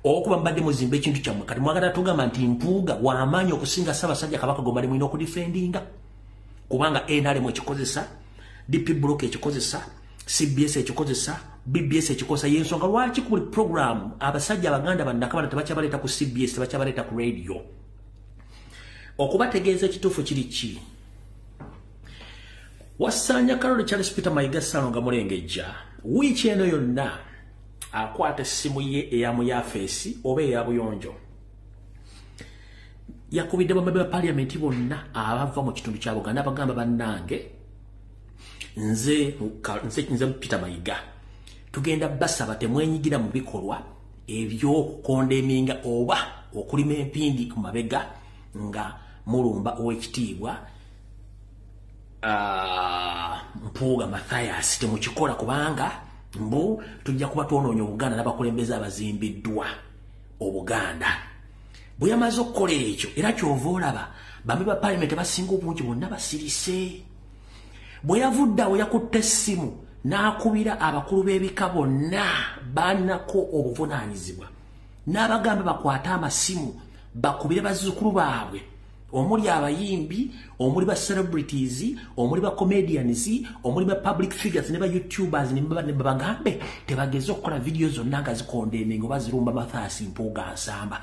Okuba mbadde muzimba ekintu kyammwe kati mwagala tugamba nti Mpuuga w'amaanyi okusinga Ssaabasajja Kabaka gwe mbadde mulina okudifendinga. Kubanga NRM ekikozesa, DP Block ekikozesa, CBS ekikozesa, BBS ekikozesa. Y'ensonga lwaki ku buli program abasajja Abaganda bannakabala tebakyabaleeta ku CBS, tebakyabaleeta ku radio. Okubategeeza ekituufu kiri ki? Wasanya Karoli Charles Peter Mayiga Ssalonga Mulengejja wiiki eno yonna akwata essimu ye eya muyafeesi oba eya buyonjo yakubidde bamemba ba paliamenti bonna abava mu kitundu kya Buganda abagamba bannange nze Peter Mayiga tugenda basaba temwenyigira mu bikolwa eby'okukondeminga oba okulima empindi ku mabega nga mulumba ow'ekitiibwa Mpuuga Mathias. Temukikola kubanga mbu tujja kuba twonoonya Obuganda n'abakulembeze abazimbiddwa Obuganda. Bwe yamaze okukola ekyo era kyova olaba bamemba ba paliamenti basinga obungi bonna basirise. Bwe yavudde awo yakutte essimu n'akubira abakulu b'ebika bonna banako obuvunaanyizibwa n'abagamba bakwate amasimu bakubire bazzukulu baabwe omuli abayimbi, omuli ba celebrities, omuli ba comedians, omuli ba public figures ne ba youtubers ne babagambe tebageze okukola video zonna nga zikondeminga oba zirumba Mathias Mpuuga Nsamba.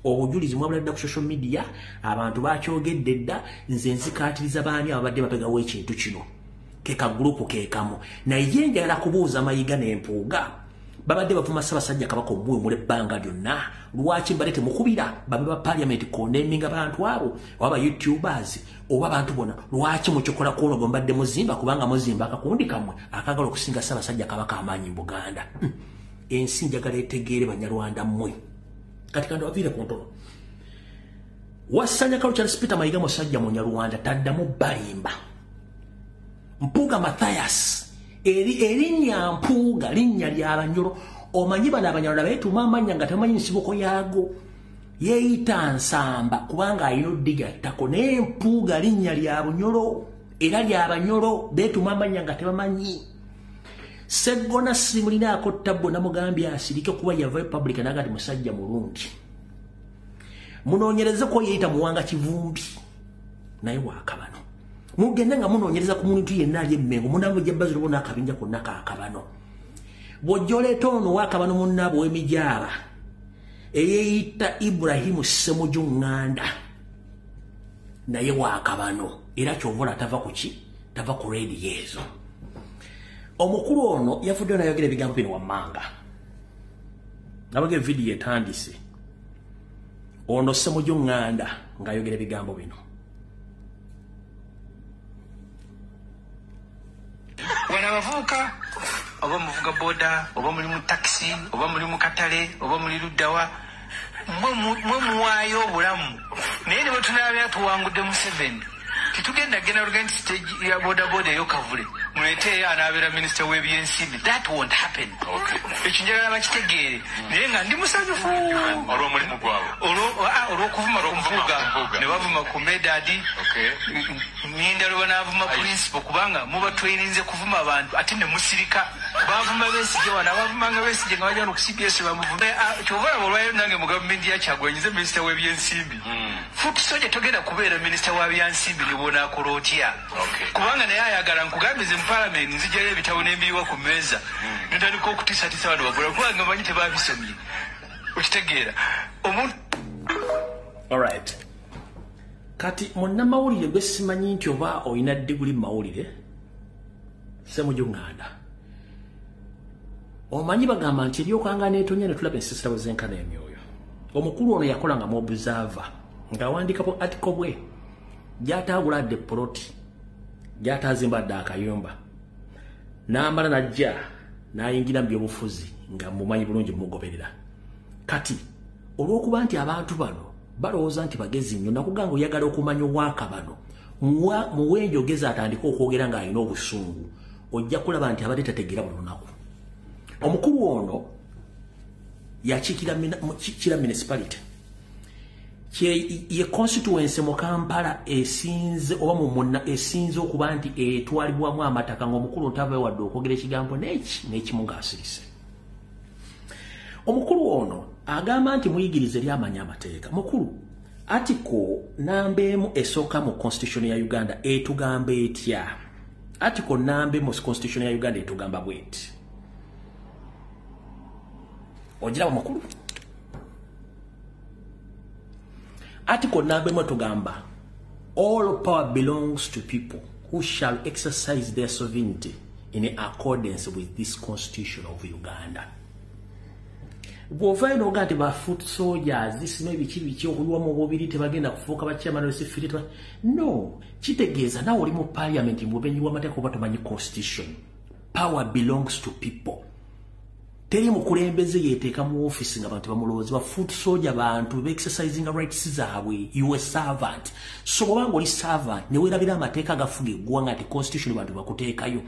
Obujulizi mwabula ku social media abantu bakyogedde dda. Nze nzikaatiriza baani ababadde bapegawo ekintu kino ke ka group ke kamu. Naye njagala kubuuza Mayiga ne Mpuuga babadde bavuma Ssaabasajja Kabaka omuwe ebbanga lyonna, lwaki mbadde temukubira babe ba parliament condemning abantu abo oba youtubers oba abantu bonna? Lwaki mukikola kuno gwe mbadde muzimba? Kubanga muzimba akakundi kammwe akagala okusinga Ssaabasajja Kabaka amaanyi mu Buganda. Ensi njagala etegeere Banyarwanda mmwe. Kati kandi waviire ku ntono. Wasanya Charles Peter Mayiga musajja Munyarwanda taddamu balimba. Mpuuga Mathias erinnya Mpuuga linnya ly'Abanyoro. Omanyi bano Abanyarwanda beetuuma amannya nga tebamanyi nsibuko yaago. Yeeyita Nsamba kubanga alina oddigattako, naye Mpuuga linnya lya Bunyoro era ly'Abanyoro, beetuuma amannya nga tebamanyi. Seggona simulinaako ttabbo namugambye asirike kuba yava public n'agamba nti musajja mulungi. Munoonyerezeko yeeyita Muwanga Kivumbi naye waakabano. Mugende nga munoonyereza ku muntu yenna ali emmengo munamujja baziro bonna akabinja konna kaakabano. Bw'ojja oleeta ono waakabano munnaabwe ow'emijaaba eyeeyita Ibrahimu Ssemuju Nganda naye waakabano, era ky'ova tava ku ki? Tava ku rediyo ezo. Omukulu ono yavuddeyo n'ayogera ebigambo bino wammanga. Nabaga evidiyo etandise. Ono Ssemuju Nganda ng'ayogera ebigambo bino. Wano abavubuka oba muvuga boda oba muli mu takisi oba muli mu katale oba muli luddawa mwe muwaayo obulamu, naye ne bwe tunaabera tuwangudde Museveni tetugenda genda luga nti stage ya boda boda eyo Kavule muleeteeyo anaabeera minisita w'ebyensimbi. That won't happen. Ekyo njagala bakitegeere, naye nga ndi musanyufu olw'omulimu gwabwe olw'okuvuma ku Mpuuga ne bavuma ku Medadi ngenda lwe banaavuma principal, kubanga muba tweyirinze kuvuma abantu ate ne musirika. Bavuma Besigye wano, abavumanga Besigye nga bajja no ku CBS bamuvuma. Kyova olaba olwaleero nange mu gavumenti ya Kyagulanyi nze minisita w'ebyensimbi. Foot soldier togenda kubeera minisita wa byansimbi ne bw'onaakola otya, kubanga naye ayagala nkugambe nze mu paalamenti nzigyayo ebitabo n'embiyiwa ku mmeeza netandika okutiisatiisa abantu bagula kubanga manyi tebabisomye. Okitegeera omuntu. Alright. Kati munnamawulire gwe simanyi nti oba olina diguli mu mawulire, Ssemuju Nganda. Omanyi bagamba nti ebyokanga n'etonya ne tulaba ensisira bwe zenkana emyoyo. Omukulu ono yakolanga mu Observer ng'awandiika bu article bwe gy'ataagula dde poloti, gy'ataazimba dde akayumba. N'amala n'ajja n'ayingira mu byobufuzi nga mumanyi bulungi mumugoberera. Kati olw'okuba nti abantu bano balowooza nti bagezi nnyo, nakugamba oyagala okumanya owakabano muwe enjogeza atandike okwogera ng'alina obusungu, ojja kulaba nti abadde tategeera buli lunaku. Omukulu ono yakiikira Kira municipality. Ye constituency mu Kampala esinze oba mu munna esinze okuba nti etwalibwamu amataka ng'omukulu ntava wadde okwogera ekigambo n'eki n'ekimu ng'asirise. Omukulu ono agamba nti muyigirize ly'amanyi amateeka. Mukulu, article namba 1 esooka mu constitution ya Uganda etugamba etya? Article namba 1 mu constitution ya Uganda etugamba bweti. Ogiraba mukulu? Article namba 1 tugamba, all power belongs to people who shall exercise their sovereignty in accordance with this constitution of Uganda. Bw'ovaayo n'ogaa nti ba foot soldiers sima biki biki okuyiwa mu bubiri tebagenda kufuuka ba chairman w'esifiri. No, kitegeeza naawe oli mu parliament mubenyi w'amateeka oba tomanyi constitution. Power belongs to people. Teri mukulembeze yeteeka mu office nga abantu bamulowooza. Ba foot soldier bantu be exercising rights zaabwe. You a servant. So bw'obanga oli servant ne weerabira amateeka agafuga eggwanga nti constitution bantu bakuteekayo.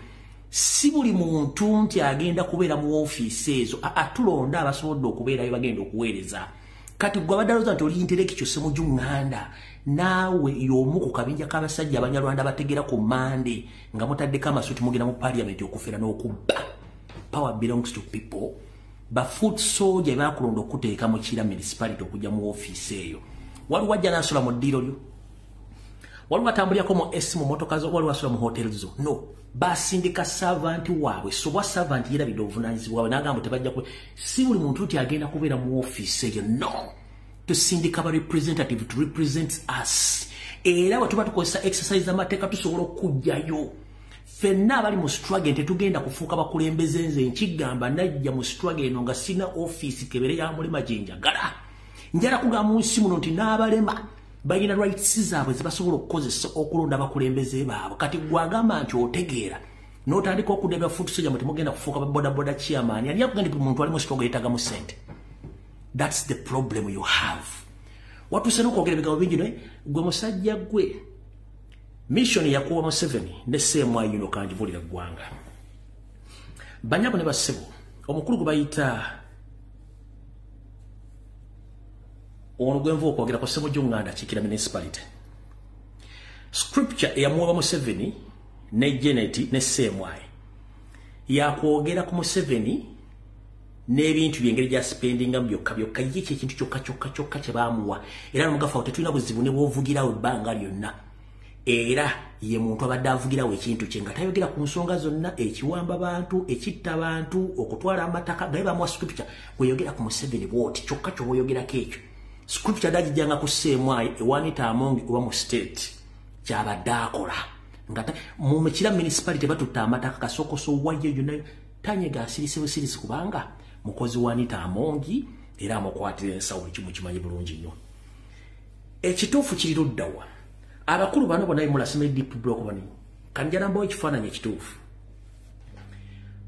Si buli muntu nti agenda kubeera mu ofiisi ezo, atulonda abasobodde okubeerayo bagenda okuweereza. Kati gwe abadde alowooza nti oli intellectual Ssemujju Nganda, naawe y'omu ku kabinja k'abasajja Abanyarwanda bategeera ku Mande nga mutaddeko amasuuti mugenda mu parliament okufera n'okubba. Power belongs to people. Ba foot soldier bakulonda okuteeka mu Kira municipality okujja mu ofiisi eyo. Waliwo ajja n'asula mu ddiiro lyo, waliwo atambulirako mu S mu motoka zo, waliwo asula mu hotel zo. No, basindika servant waabwe. So bwa servant yerabidde obuvunaanyizibwa bwabwe n'agamba tebajja ku si buli muntu nti agenda kubeera mu ofiisi eyo. No, tusindika ba representative to represent us. Era bwe tuba tukozesa exercise amateeka tusobola okuggyayo. Ffenna abali mu struggle tetugenda kufuuka bakulembeze. Nze nkigamba najja mu struggle eno nga sina ofiisi kebere ya mulema gye njagala. Njala kugamba mu nsi muno nti n'abalema balina rights zaabwe zebasobola okukozesa okulonda abakulembeze baabwe. Kati gwagamba nti otegeera n'otandika okudebya foot soldier mwe temugenda kufuuka ba boda boda chairman. Ani yakugamba nti muntu ali mu struggle yeetagamu ssente? That's the problem you have. Watuuse n'okwogera ebigambo bingi naye gwe musajja gwe mission yakuwa Museveni ne CMI yuno kanjibulira ggwanga. Banyabo ne bassebo, omukulu gwe bayita ono gwe nva okwogera ku Ssemujju Nganda Kikira municipality. Scripture eyamuwa Museveni ne Janet ne CMI yakwogera ku Museveni n'ebintu byengeri gya spendinga byokka byokka. Ye kye kintu kyokka kyokka kyokka kye baamuwa. Era n'omugafa tetulina buzibu ne bw'ovugirawo ebbanga lyonna. Era ye muntu abadde avugirawo ekintu kye nga tayogera ku nsonga zonna, ekiwamba bantu, ekitta bantu, okutwala amataka. Naye bamuwa scripture bweyogera ku Museveni bw'oti kyokka ky'oba oyogerako ekyo. Scripture dagijjanga ku CMI ewanita Among oba mu state kyabadde akola. Nga mu Kira municipality batutta amataka kasokoso wayo yonna tanyega asirise busirisi kubanga mukozi wa Anita Amongi era amukwatira ensawo ekimu kimanyi bulungi nnyo. Ekituufu kiri luddawa? Abakulu bano bonna mulasima deep block bano. Kanjala mbawo ekifaananyi ekituufu.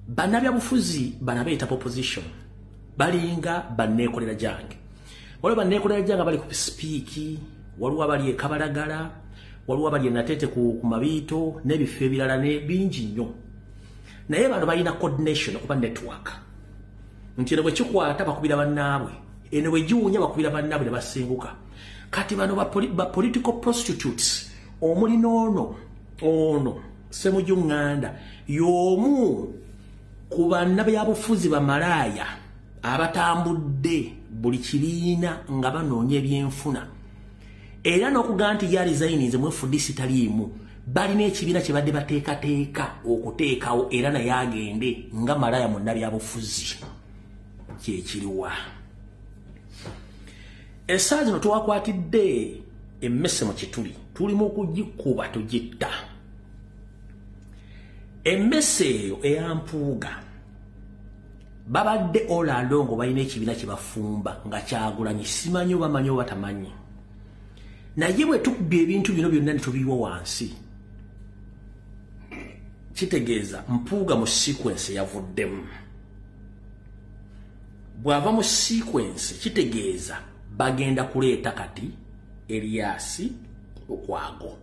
Bannabyabufuzi bano abeeyita opposition balinga banneekolera gyange. Waliwo banneekolera gyange abali ku Speke, waliwo abali e Kabalagala, waliwo abali e Natete ku Mabiito n'ebifo ebirala ne bingi nnyo. Naye bano balina coordination oba network. Nti eno bwe kikwata bakubira bannaabwe, eno bwe giwunya bakubira bannaabwe ne basenguka. Kati bano ba political prostitutes omuli n'ono ono Ssemujju Nganda y'omu ku bannabyabufuzi bamalaaya abatambudde buli kibiina nga banoonya ebyenfuna. Era n'okugamba nti ye resigninze mu FDC taliimu, balina ekibiina kye badde bateekateeka okuteekawo era naye agende nga malaaya munnabyabufuzi. Kyekiriwa essaawa zino twakwatidde emmese mu kituli, tuli mu kugikuba tugitta. Emmese eyo eya Mpuuga babadde all along balina ekibiina kye bafumba nga Kyagulanyi simanyi oba manyi oba tamanyi. Naye bwe tukubye ebintu bino byonna ne tubiyiwa wansi, kitegeeza Mpuuga mu sequence yavuddemu. Bw'ava mu sequence kitegeeza bagenda kuleeta kati Erias Lukwago.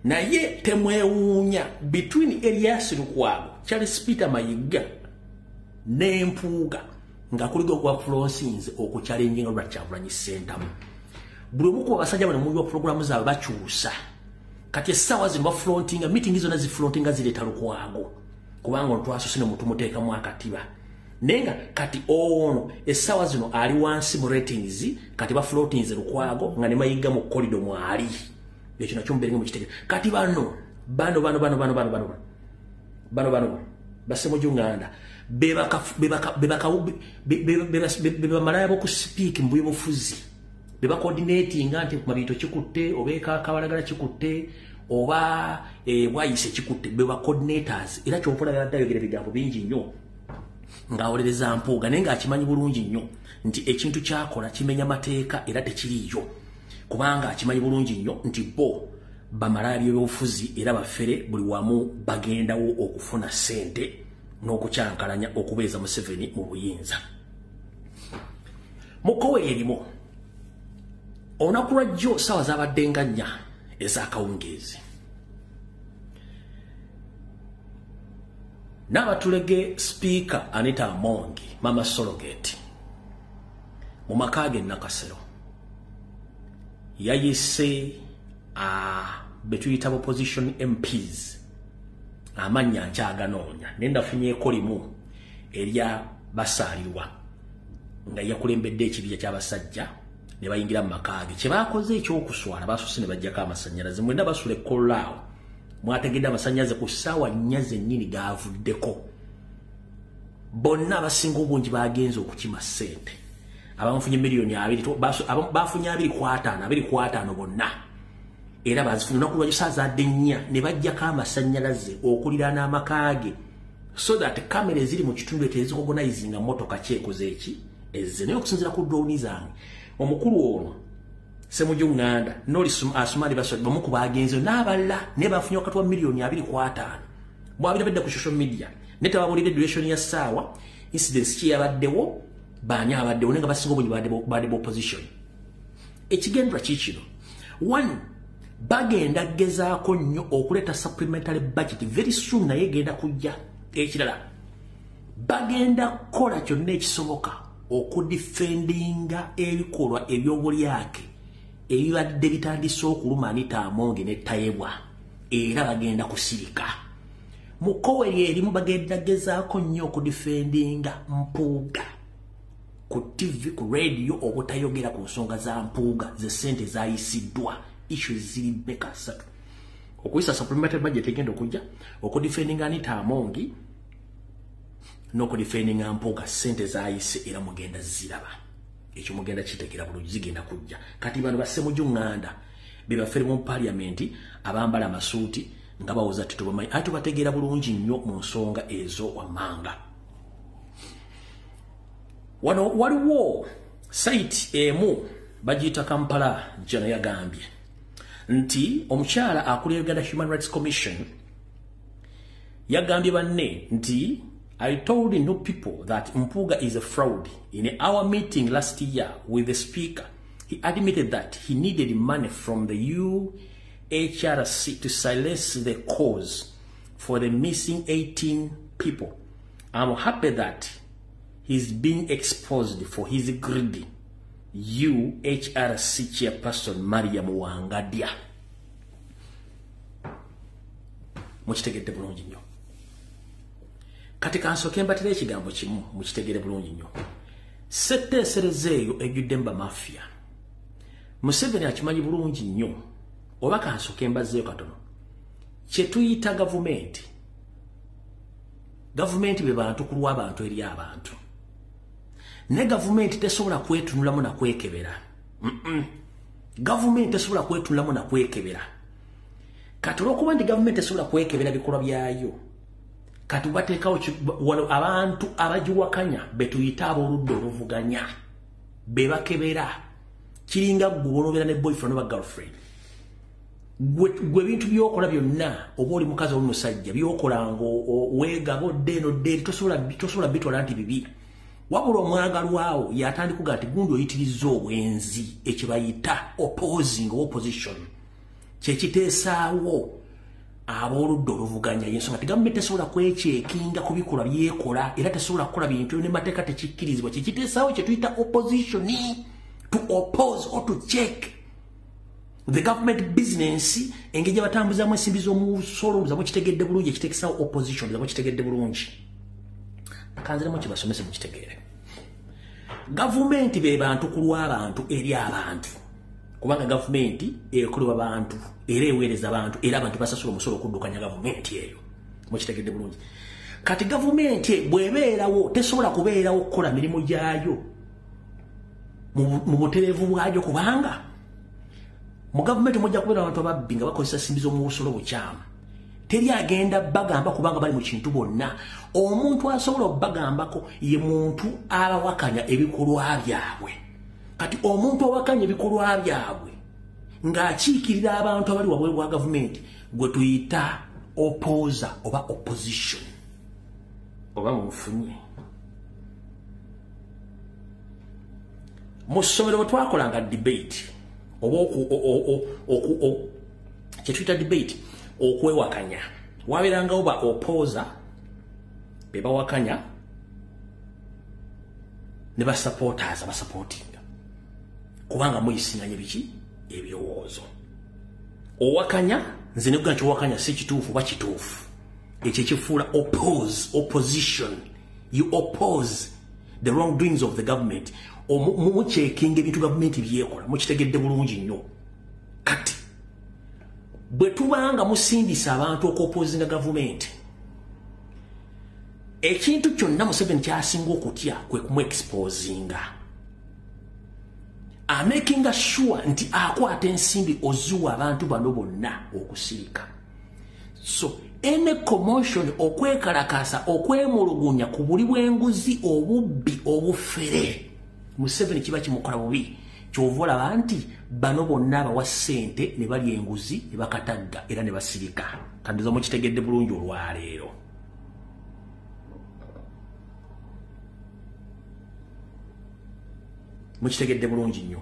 Naye temwewuunya between Erias Lukwago, Charles Peter Mayiga ne Mpuuga Nga kuligo kwa flonsinze okuchallenginga Robert Kyagulanyi Ssentamu. Buli omu ku abasajja bano mu programu zaabwe bakyusa. Kati essaawa zino bafrontinga, meeting zonna zifrontinga zireeta Lukwago. Kubanga ono twasose ne mutumuteekamu akatiba. Naye nga kati ono essaawa zino ali wansi mu ratings, kati bafrontinze Lukwago nga ne Mayiga mu corridor mwali. Ekyo nakyo mubeere mukitegere. Kati bano Basemuju Nganda bebamalaya boku speak mu byobufuzi, beba coordinating nti Mabito kikutte oba Kabalagala kikutte oba Bwayise kikutte, beba coordinators. Era ky'okola yadde ayogera ebigambo bingi nnyo ng'awolereza Mpuuga, naye ng'akimanyi bulungi nnyo nti ekintu kyakola kimenya mateeka era tekiriiyo, kubanga akimanyi bulungi nnyo nti bo bamalaya byobufuzi era bafere buli wamu bagendawo okufuna ssente n'okukyankalanya okubeeza Museveni mu buyinza. Mukowe erimu olunaku lwa jjo ssaawa zabadde nga 4 ez'akawungeezi, n'abatulege Sipiika Anita Among Mama Surrogate mu maka ge Nakasero yayise betuyita opposition MPs, amannya nkyaganoonya naye ndafunyeeko limu erya Basaalirwa nga yakulembedde ekibinja ky'abasajja ne bayingira mu maka ge. Kye baakoze ekyokuswala, baasose ne baggyako amasannyalaze. Mwenna basula ekkololaawo mwategedde amasannyalaze ku ssaawa 4 zennyini gaavuddeko. Bonna abasinga obungi baagenze okukima ssente. Abamufunye miliyoni 2, bafunye 2.5, 2.5 bonna. Era bazifunye olunaku lwa saazadde 4 ne baggyako amasannyalaze okuliraana amaka ge, so that kamera eziri mu kitundu ekyo ezikogonayizinga mmotoka kyekoze eki ezze. Naye okusinziira ku drone zange, omukulu ono Ssemujju Nganda noli Asumani Baswali bamu ku bagenze n'abalala naye bafunye wakati wa miliyoni 2.5. Mwabirabedde ku social media naye tebabulidde duration ya ssaawa, incidents ki yabaddewo, baani abaddewo, naye nga basinga obungi badde opposition. Ekigendwa kiikino, one, bagenda gezaako nnyo okuleeta supplementary budget very soon, naye egenda kujja. Ekirala, bagenda kukola kyonna ekisoboka okudefendinga ebikolwa ebyobulyake ebibadde bitandise okuluma Anita Among ne Tayebwa, era bagenda kusirika. Mu kkowe erimu bagenda gezaako nnyo okudefendinga Mpuuga ku TV, ku radio, obutayogera ku nsonga za Mpuuga ze ssente zayisiddwa. Issues ziri beka 3: okuyisa supplementary budget egenda okujja, okudefendinga Anita Among n'okudefendinga Mpuuga ssente zayise, era mugenda ziraba. Ekyo mugenda kitegeera bulungi, zigenda kujja. Kati bano Basemuju Nganda be bafere mu parliament abambala amasuuti nga bawoza tetubamanyi, ate tubategeera bulungi nnyo mu nsonga ezo wammanga. Wano waliwo site emu bagiyita Kampala Journal, yagambye nti omukyala akulira Uganda Human Rights Commission yagambye banne nti, "I told new people that Mpuuga is a fraud. In our meeting last year with the speaker, he admitted that he needed money from the UHRC to silence the cause for the missing 18 people. I'm happy that he's being exposed for his greed." UHRC chairperson Mariam Wangadya. Mukitegedde bulungi nnyo. Kati kansooke mbatera ekigambo kimu mukitegere bulungi nnyo. Setteesereza eyo ejjudde mu bamafia. Museveni akimanyi bulungi nnyo, oba kansooke mbazzeeyo katono. Kye tuyita gavumenti. Gavumenti be bantu ku lw'abantu eri abantu. Ne gavumenti tesobola kwetunulamu na kwekebera. Gavumenti tesobola kwetunulamu na kwekebera. Kati olw'okuba nti gavumenti tesobola kwekebera bikolwa byayo, kati bateekawo wano abantu abagiwakanya be tuyita ab'oludda oluvuganya be bakebera. Kiringa ggwe onobeera ne boyfriend oba girlfriend. Gwe ebintu by'okola byonna, oba oli mukazi oba musajja, by'okola nga weegaba odde eno dde eri, tosobola bitwala nti bibi. Wabula omwagalwawo yatandika kuga nti gundi oyitirizza obwenzi, ekyo bayita opposing opposition. Kyekiteesaawo Abooludda oluvuganya y'ensonga nti gavumenti tesobola kwekyekinga ku bikolwa byekola, era tesobola kukola bintu ne mateeka tekikkirizibwa. Kikiteesaawo kye tuyita opposition, to oppose or to check the government business, engeri gye batambuzaamu ensimbi z'omusolo. Muza mukitegedde bulungi, ekiteekesaawo opposition, muza mukitegedde bulungi. Kanziremu kibasomese mukitegeere. Gavumenti be bantu ku lw'abantu eri abantu, kubanga gavumenti ekolebwa bantu era eweereza bantu, era abantu basasula omusolo okuddukanya gavumenti eyo. Mukitegedde bulungi. Kati gavumenti bw'ebeerawo tesobola kubeerawo kukola mirimu gyayo mu butereevu bwayo, kubanga mu gavumenti mujja kubeera abantu ababbi nga bakozesa nsimbi z'omusolo bukyamu. Teri agenda bagamba kubanga bali mu kintu bonna. Omuntu asobola obbagambako ye muntu abawakanya ebikolwa byabwe. Kati omuntu awakanya ebikolwa byabwe ng'akiikirira abantu abali wabweru wa gavumenti gwe tuyita opposer oba opposition. Oba mufunye mu ssomero bwe twakolanga debate oba kye tuyita debate, okwewakanya, wabeerangawo ba opposer be bawakanya ne ba supporters abasupportinga, kubanga muyisinganya biki ebirowoozo. Owakanya nze ne nti owakanya si kituufu oba kituufu, ekyo ekifuula oppose, opposition. You oppose the wrongdoings of the government. Mukyekinga ebintu gavumenti byekola. Mukitegedde bulungi nnyo. Kati bwe tubanga musindisa abantu okuopposinga gavumenti, ekintu kyonna Museveni kyasinga okutya kwe kumuexposinga, amakinga sure nti akwata ensimbi oziwa abantu bano bonna okusirika. So any commotion, okwekalakasa, okwemulugunya ku buli bw'enguzi, obubbi, obufere, Museveni kiba kimukola bubi. Kyova olaba nti bano bonna abawa ssente ne balya enguzi ne bakatagga era ne basirika. Kandiza mukitegedde bulungi olwaleero. Mukitegedde bulungi nnyo.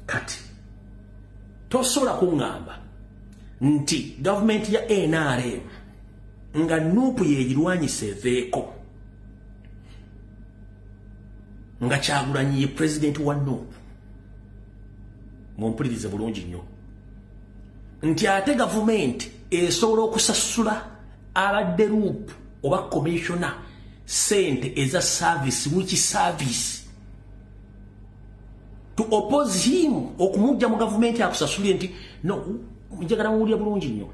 Kati tosobola kuŋŋamba nti gavumenti ya NRM nga NUP yeegirwanyisa eveeko, nga Kyagulanyi ye pulezidenti wa NUP, mumpulirize bulungi nnyo, nti ate gavumenti esobola okusasula abadde RUP oba commissioner sente eza service, which service to oppose him, okumujja mu gavumenti akusasulire nti no. Njagala muwulire bulungi nnyo.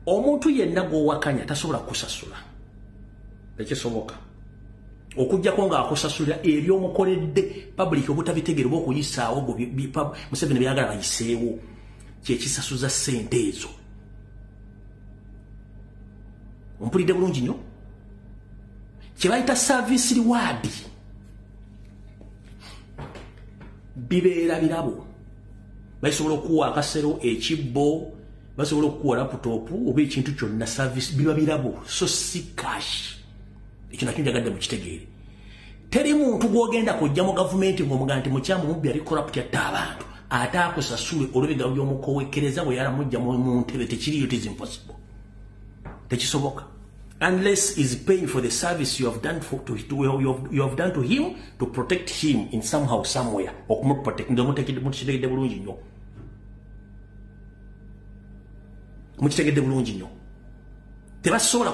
Omuntu yenna gw'owakanya tasobola kukusasula, tekisoboka, okuggyako ng'akusasulira ebyomukoledde public obutabitegeera oba okuyisaawo Museveni byagala bayiseewo, kyekisasuza ssente ezo. Ompulidde bulungi nnyo? Kye bayita service reward bibeera birabo. Basobola okuwa akasero, ekibbo, basobola okuwa laptop oba ekintu kyonna, service biba birabo, so si cash. Ekyo nakyo njagadde mukitegeere. Teri muntu gw'ogenda kujja mu gavumenti ng'omugamba nti mukyamu, mubbi, ali corrupt, yatta abantu, ate akusasule olw'ebigambo by'omukowekereza bwe yalamujja mu ntebe. Tekiriyo, it is impossible, tekisoboka, unless is paying for the service you have done for, to, to, you have done to him to protect him in somehow, somewhere, okumuprotect. Mukitegedde bulungi nnyo, mukitegedde bulungi nnyo. Tebasobola,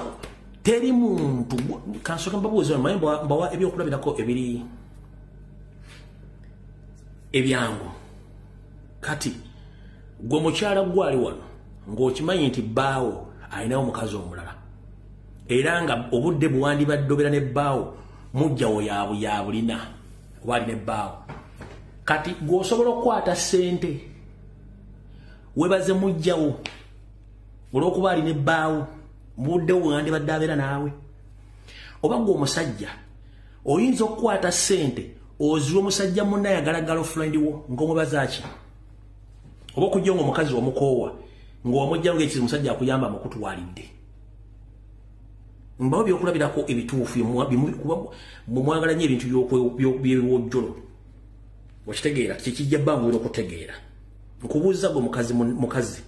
teri muntu. Kansooka mbabuuza, mbawa ebyokulabirako ebiri ebyangu. Kati gwe mukyala gwali wano ng'okimanyi nti bbaawo alinawo omukazi omulala, era nga obudde buwandibadde obeera ne bbaawo mujjawo yabulina oba alina ebbaawo. Kati gw'osobola okukwata ssente webaze mujjawo olw'okuba alina ebbaawo mubudde buwandibadde abeera naawe? Oba gwe omusajja oyinza okukwata ssente oziwe omusajja munna ayagala girlfriend wo ng'omubaza ki? Oba okujja nga omukazi omukoowa ng'omujja ng'ekizibu omusajja akuyamba amukutwalidde. Mbawo byokulabirako ebituufu, mumwagala nnyo ebintu by'ebiwojjolo. Okitegeera kyekijja bbanguyira okutegeera. Nkubuuza gwe mukazi, mukazi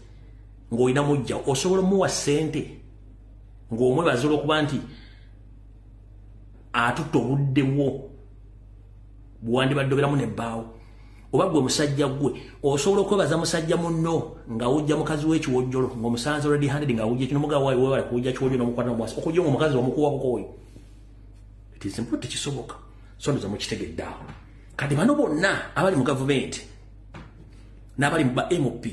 ng'olina mujja osobola omuwa ssente ng'omwebaza olw'okuba nti atutta obudde bwo bwandibadde obeeramu nebbaawo. Oba gwe musajja gwe osobola okwebaza musajja munno ng'awujja mukazi w'ekiwojjolo ng'omusanze already handed ng'awujja kino mugaba waayo weebale kuwujja kiwojjolo n'omukwata n'omuwasa okujja ng'omukazi omukuwa bukooyi. It is simple, tekisoboka. So ndoza mukitegedde awo. Kati bano bonna abali mu gavumenti n'abali mu ba MP,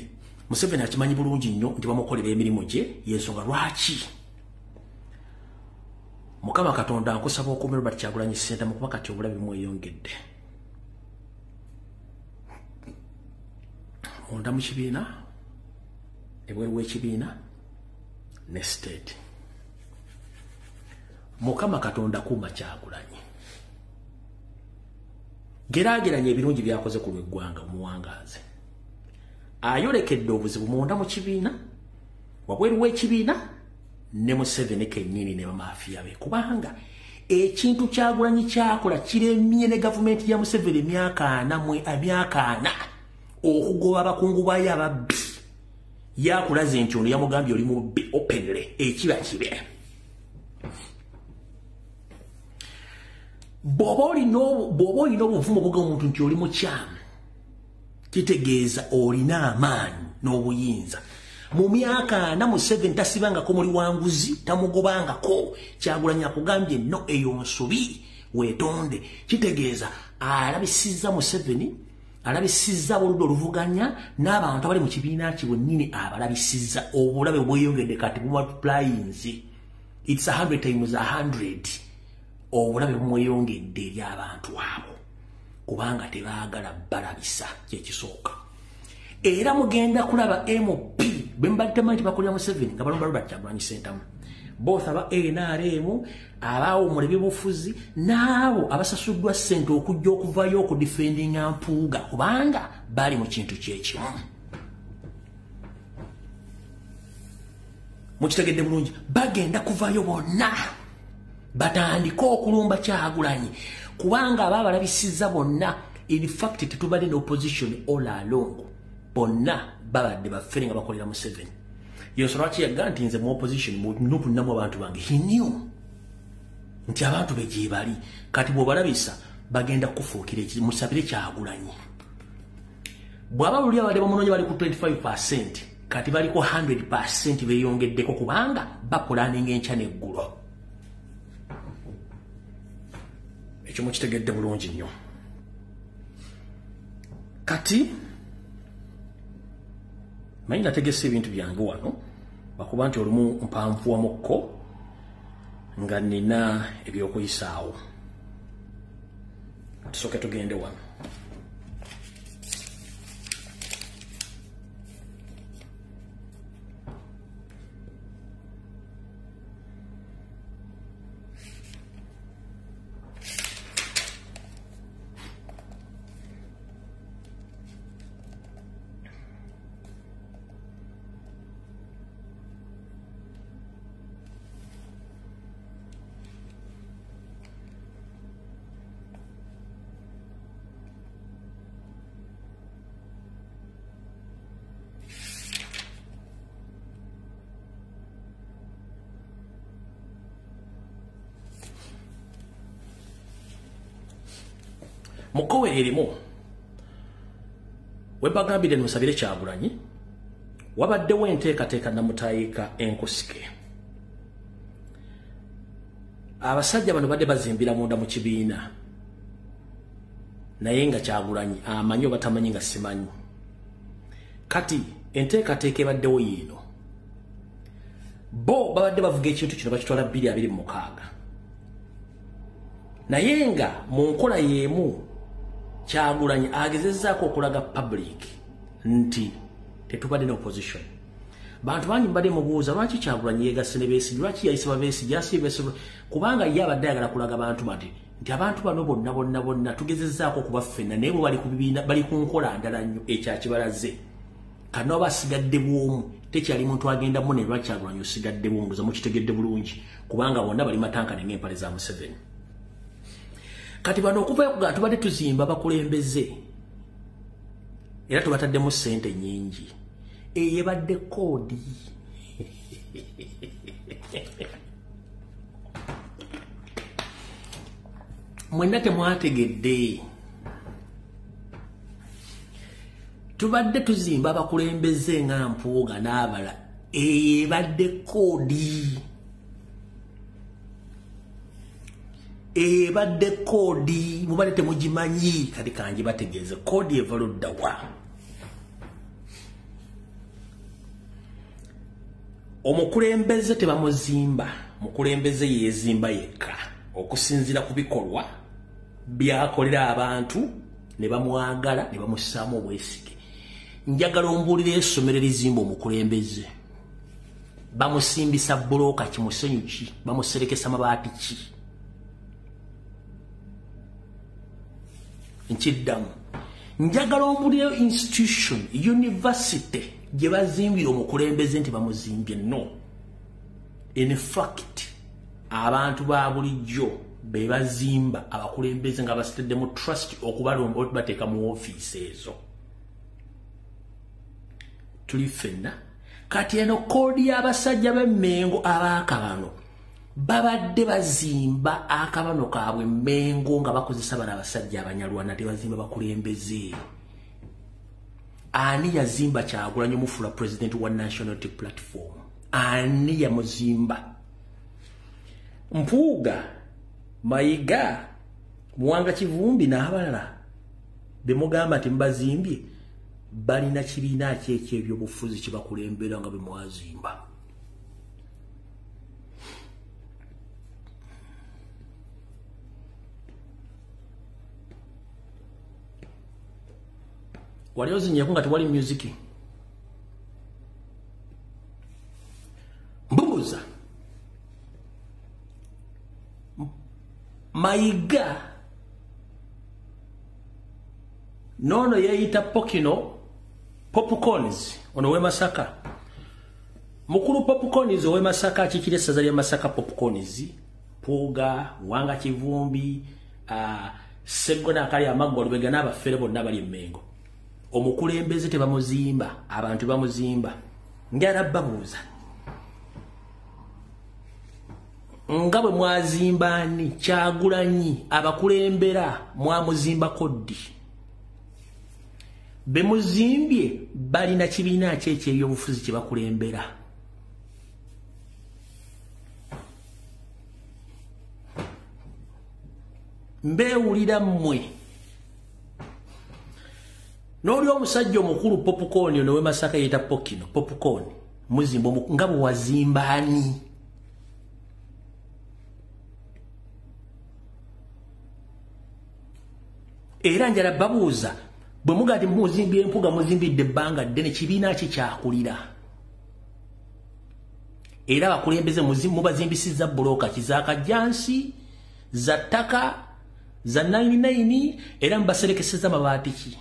Museveni akimanyi bulungi nnyo nti bamukolera emirimu gye, y'ensonga lwaki Mukama Katonda nkusaba okuuma Robert Kyagulanyi Ssentamu kuba kati obulabe bumweyongedde. Munda mu kibiina, ebweru w'ekibiina ne state. Mukama Katonda kuuma Kyagulanyi. Geraageranya ebirungi by'akoze ku lw'eggwanga omuwangaaze. Ayolekedde obuzibu munda mu kibiina, wabweru w'ekibiina ne Museveni kennyini ne bamaafiya be, kubanga ekintu Kyagulanyi kyakola kiremye ne gavumenti ya Museveni emyaka ana okugoba abakungu baayo ababbi. Yakulaze nti ono yamugambye oli mubbi openly, ekiba kibe. Bw'oba olina obuvumu obuga omuntu nti oli mukyamu, kitegeeza olina amaanyi n'obuyinza. Mu myaka ana Museveni tasibangako muli wanguzi, tamugobangako. Kyagulanyi akugambye no eyo nsobi, weetonde. Kitegeeza alabisizza Museveni, alabisizza oludda oluvuganya n'abantu abali mu kibiina kye bwennyini abalabisizza. Obulabe bweyongedde kati bumultiplyinze. It's 100 times 100. Obulabe bumweyongedde eri abantu abo kubanga tebaagala balabisa, kyekisooka. Era mugenda kulaba MP bwe mbadde temanyi nti bakolera Museveni nga balomba Robert Kyagulanyi Ssentamu, both aba NRM, abaawumula ebyobufuzi n'abo abasasuddwa ssente okujja okuvayo okudifendinga Mpuuga kubanga bali mu kintu kyekimu. Mukitegedde bulungi, bagenda kuvayo bonna batandike okulumba Kyagulanyi kubanga aba abalabisizza bonna. In fact tetubadde ne opposition all along, bonna babadde bafere nga bakolera Museveni. Yensonga lwaki yaga nti nze mu opposition nupu nnamu abantu bange. He knew nti abantu be gye bali. Kati bw'obalabisa bagenda kufuukira musabire Kyagulanyi. Bw'aba luli abadde bamunoonya bali ku 25%, kati baliko 100% beeyongeddeko kubanga bapulaninga enkya n'eggulo. Ekyo mukitegedde bulungi nnyo. Kati manyi nategese ebintu byange wano bakuba nti olumu mpanvuwamukko nga nina ebyokuyisaawo. Tusooke tugende wano. Mukowe erimu webagambire musabire Kyagulanyi, wabaddewo enteekateeka namutayiika enkusike. Abasajja bano badde bazimbira munda mu kibiina, naye nga Kyagulanyi amanyi oba tamanyi nga simanyi. Kati enteekateeka ebaddewo yiino, bo babadde bavuga ekintu kino bakitwala 2026, naye nga mu nkola y'emu Kyagulanyi agezezzaako okulaga public nti tetubadde ne opposition. Bantu bangi mbadde mubuuza lwaki Kyagulanyi yeegasse ne Besigye, lwaki yayise Babesigye, yasiba kubanga ye abadde ayagala kulaga bantu nti abantu bano bonna bonna bonna tugezezzaako okuba ffenna, naye bo bali ku bibiina, bali ku nkola ndala nnyo ekyakibalaze. Kano basigadde bw'omu, tekyali muntu agenda mune lwa Kyagulanyi osigadde bw'omu, ndoza mukitegedde bulungi kubanga bonna bali matankane ng'empale za Museveni. Kati bano okuvayo kuga tubadde tuzimba bakulembeze era tubataddemu ssente nnyingi. Eyebadde koodi. Mwenna temwategedde. Tubadde tuzimba abakulembeze nga Mpuuga n'abala. Eyebadde koodi. Ebadde koodi mubadde temugimanyi, kati kanji bategeeze koodi eva ludda wa. Omukulembeze tebamuzimba, mukulembeze yeezimba yekka okusinziira ku bikolwa byakolera abantu ne bamwagala ne bamussaamu obwesige. Njagala ombuulire essomero erizimba omukulembeze. Bamusimbisa bbulooka ki, musenyu ki, bamuserekesa mabaati ki? Nkiddamu, njagala ombuulire institution, university gye bazimbira omukulembeze nti bamuzimbye. No, in fact abantu ba bulijjo be bazimba abakulembeze nga basiteddemu trust okubalomba okubateeka mu ofiisi ezo. Tuli ffenna. Kati eno koodi y'abasajja b'Emmengo abaakabano babadde bazimba akabano kaabwe Mmengo nga bakozesa bano abasajja Abanyarwanda, tebazimba bakulembeze. Ani yazimba Kyagulanyi omufula president wa National Unity Platform? Ani yamuzimba? Mpuuga, Mayiga, Muwanga Kivumbi n'abalala bemugamba nti mubazimbye balina kibiina ki eky'ebyobufuzi kibakulembera nga bemwazimba? Wali ozinyeeko nga tewali music? Mbuuza. Mayiga nono yeeyita Pokino Popcorns ono w'e Masaka. Mukulu Popcorns ow'e Masaka akiikira essaza lya Masaka. Popcorns, Mpuuga, Muwanga Kivumbi, Sseggona akali amaggwa Lubega n'abafere bonna bali Mmengo. Omukulembeze tebamuzimba, abantu bamuzimba. Njala babuuza, nga bwe mwazimba ani Kyagulanyi abakulembera mwamuzimbako ddi? Bemuzimbye balina kibiina ki eky'ebyobufuzi kye bakulembera? Mbeewulira mmwe. N'oli omusajja omukulu Popcorn ono w'e Masaka yeeyita Pokino Popcorn, muzimba nga bwe wazimba ani? Era njala babuuza, bwe mugaa nti muzimbye Mpuuga muzimbidde ebbanga ddene, kibiina ki kyakulira? Era abakulembeze mubazimbisizza bbulooka ki? Za kajjansi, za ttaka, za 99, era mubaserekesezza mabaati ki?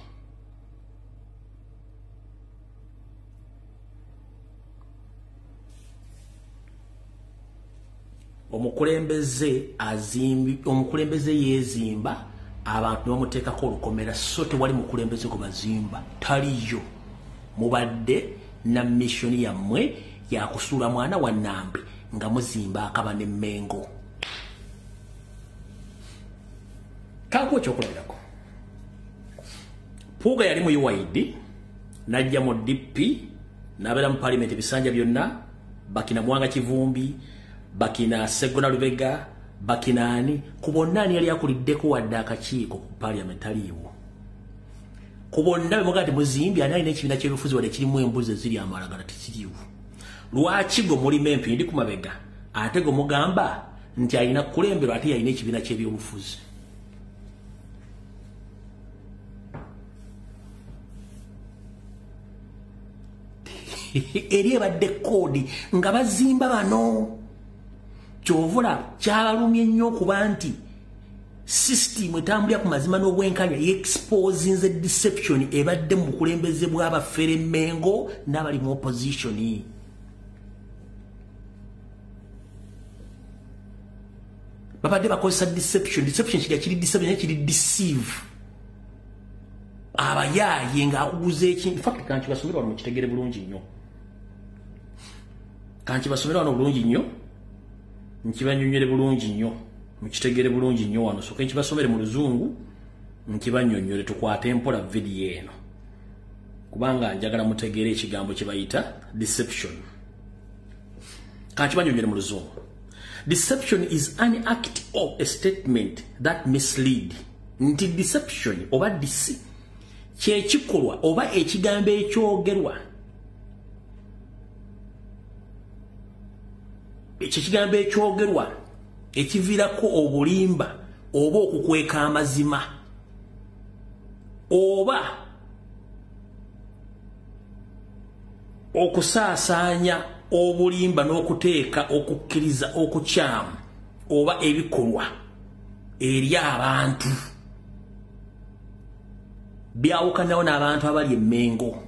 Omukulembeze yeezimba abantu ne bamuteekako olukomera, so tewali mukulembeze gwe bazimba, taliyo. Mubadde na mission yammwe yakusuula mwana wa Nambi nga muzimba akaba ne Mmengo. Kankuwa ekyokulabirako. Mpuuga yali mu UYD, n'ajja mu DP, n'abeera mu parliament ebisanja byonna, bakina Muwanga Kivumbi, bakina Sseggona Lubega, bakina ani, ku bonna ani yali akuliddeko wadde akakiiko ku parliament? Taliiwo. Ku bonna bemugaa nti muzimbye, ani alina ekibiina ky'ebyobufuzi wadde kirimu embuzi eziri amalagala? Tekiriiwo. Lwaki gwe mulima empindi ku mabega ate gwe mugamba nti alina kukulemberwa ate yalina ekibiina ky'ebyobufuzi? Eri ebadde koodi nga bazimba bano. Kyovula kyabalumye nnyo okuba nti system etambulira ku mazima n'obwenkanya exposinze deception ebadde mu bukulembeze bw'abafere Mmengo n'abali mu opposition. Babadde bakozesa deception. Deception kiri deception, kiri deceive. Abayaaye ng'akuguza ekintu. In fact, kankibasomere wano mukitegere bulungi nnyo. Kankibasomere wano bulungi nnyo. Nkibanyonnyole bulungi nnyo. Mukitegere bulungi nnyo wano. So nkibasomere mu Luzungu, nkibanyonnyole tukwate mpola vidiyo eno. Kubanga njagala mutegeere ekigambo kye bayita deception. Kankibanyonnyole mu Luzungu. Deception is an act or a statement that mislead. Nti deception oba disi kyekikolwa oba ekigambo ekyogerwa. Ekigambo ekyogerwa ekiviirako obulimba oba okukweka amazima oba okusaasaanya obulimba n'okuteeka okukkiriza okukyamu oba ebikolwa eri abantu. Byawukanawo n'abantu abali emmengo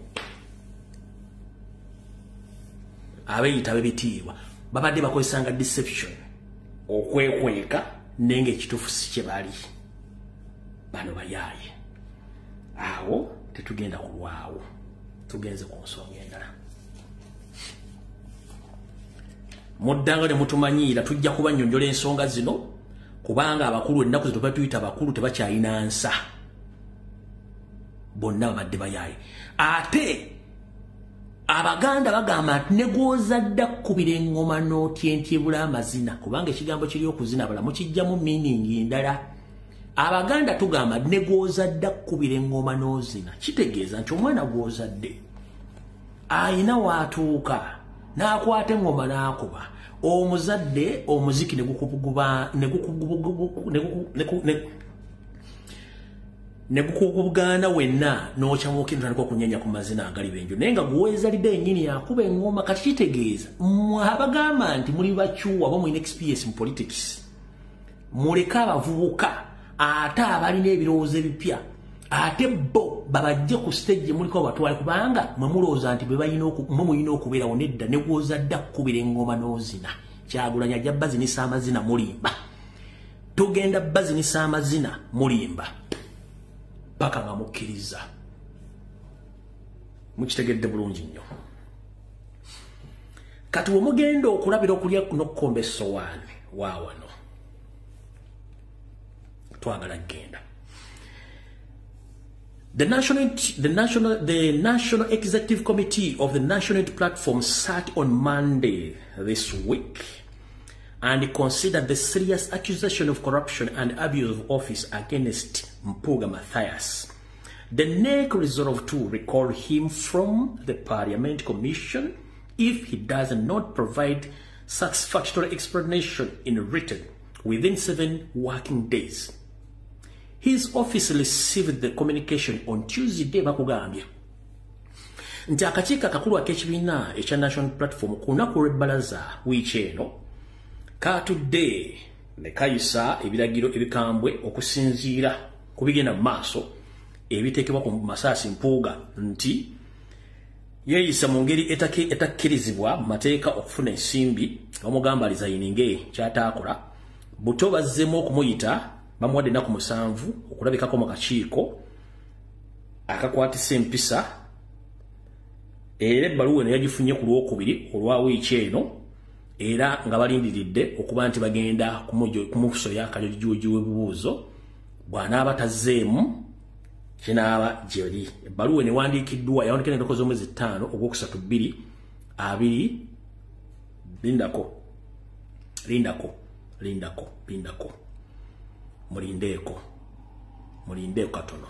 abeeyita b'ebitiibwa babadde bakozesanga deception okwekweka naye ng'ekituufu si kye bali. Bano bayaaye. Awo tetugenda kulwawo, tugenze ku nsonga endala. Muddanga ne mutumanyiira tujja kubannyonnyola ensonga zino kubanga abakulu ennaku zino batuyita abakulu tebakyalina nsa. Bonna babadde bayaaye. Ate Abaganda bagamba nti ne gw'ozadde akkubira eŋŋoma n'otyentyebula amazina, kubanga ekigambo kiri okuzina bala mukijjamu meaning endala. Abaganda tugamba ne gw'ozadde akkubira eŋŋoma n'ozina, kitegeeza nti omwana gw'ozadde ayina w'atuuka n'akwata eŋŋoma n'akuba. Omuzadde omuziki ne gukubugana wenna n'okyamuka ntandika okunyenya ku mazina agali benjo, naye nga gw'ozalidde yennyini yakuba eŋŋoma. Kati kitegeeza mmwe abagamba nti muli bakyuwa oba mulina experience mu politics, muleke abavubuka ate abalina ebirowoozo ebipya ate bo babajje ku stage muliko batwale, kubanga mwe mulowooza nti mwe mulina okubeerawo. Nedda, ne gw'ozadde akkubira eŋŋoma n'ozina. Kyagulanyi ajja bazinisa amazina mulimba, tugenda bazinisa amazina mulimba paka nga mukkiriza. Mukitegedde bulungi nnyo. Kati we mugenda okulabira okulya n'okukomba essowaani waawano twagala genda. The National Executive Committee of the National Platform sat on Monday this week and considered the serious accusation of corruption and abuse of office against Mpuuga Mathias. The NEC resolved to recall him from the Parliament Commission if he does not provide satisfactory explanation in written within 7 working days. His office received the communication on Tuesday. Bakugambye nti akakiiko akakulu ak'ekibiina ekya National Platform ku lunaku lw'ebbalaza wiiki eno katudde ne kayisa ebiragiro ebikambwe okusinziira ku bigenda mu maaso ebiteekebwa ku Mathias Mpuuga nti yeeyisa mu ngeri etakkirizibwa mu mateeka okufuna ensimbi. Bamugamba alizayininge kyataakola. Buto bazzeemu okumuyita, bamuwadde ennaku 7 okulabikako mu kakiiko akakwatisa empisa, era ebbaluwa eno yagifunye ku Lwokubiri olwa wiiki eno, era nga balindiridde okuba nti bagenda kumusoya akajojijoji w'ebibuuzo. Bw'anaaba tazzeemu kinaaba gyeri. Ebbaluwa eno ewandiikiddwa yawandiikidde ennaku z'omwezi 5 ogwokusatu 2020. Lindako, lindako, lindako, lindako, mulindeeko, mulindeeko katono.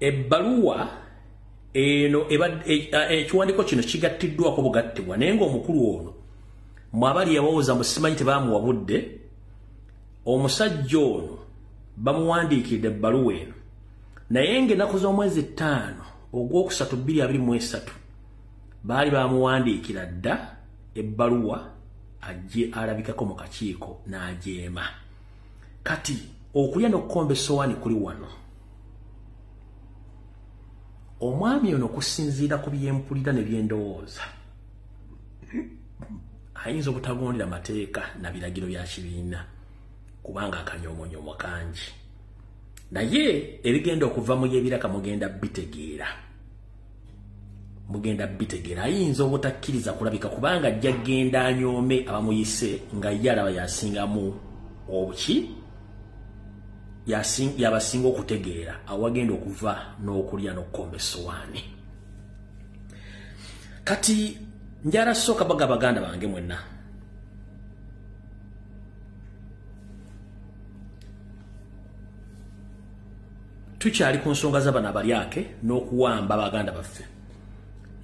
Ebbaluwa eno ekiwandiiko kino kigattiddwako bugattibwa, naye ng'omukulu ono mwabali yabawooza mbu simanyi tebamuwa budde. Omusajja ono bamuwandiikidde ebbaluwa eno, naye ng'ennaku z'omwezi 5 ogwokusatu 2023 baali bamuwandiikira dda ebbaluwa ajje alabikako mu kakiiko n'ajeema. Kati okulya n'okukomba essowaani kuli wano. Omwami ono okusinziira ku byempulira ne byendowooza ayinza obutagondera mateeka na biragiro bya kibiina, kubanga akanyomonyomwa kangi. Naye ebigenda okuva mu y'ebiraka mugenda bitegeera. Mugenda bitegeera. Ayinza obutakkiriza kulabika kubanga ajja genda anyoome abamuyise nga ye alaba yasingamu obuki, yabasinga okutegeera, awagenda okuva n'okulya n'okukomba essowaani. Kati njala sooka baga baganda bange mwenna. Tukyali ku nsonga z'abano abalyake n'okuwamba baganda baffe.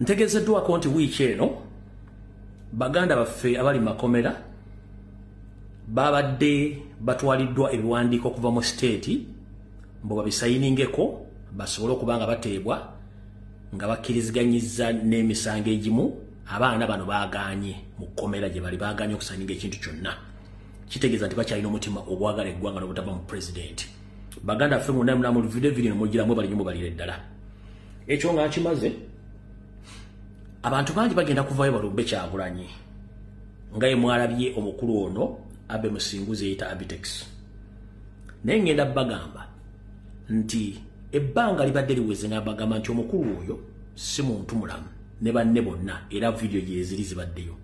Ntegeezeddwako nti wiiki eno baganda baffe abali makomera babadde batwaliddwa ebiwandiiko okuva mu state mbu babisayiningeko basobole okuba nga bateebwa nga bakkiriziganyizza n'emisango egimu. Abaana bano baagaanye mu kkomera gye bali, baagaanye okusayininga ekintu kyonna. Kitegeeza nti bakyalina omutima ogwagala eggwanga n'obutava mu pulezidenti. Baganda ffe munda mulamu video video mugira mwe bali nyumu balire ddala. Ekyo nga nkimaze, abantu bangi bagenda kuvayo balumbe Kyagulanyi nga ye mwalabye omukulu ono Abe Musinguzi eyita Abitex. Naye ngenda bagamba nti ebbanga libadde liweze nga bagamba nti omukulu oyo si muntu mulamu ne banne bonna, era video gyeziri zibaddeyo.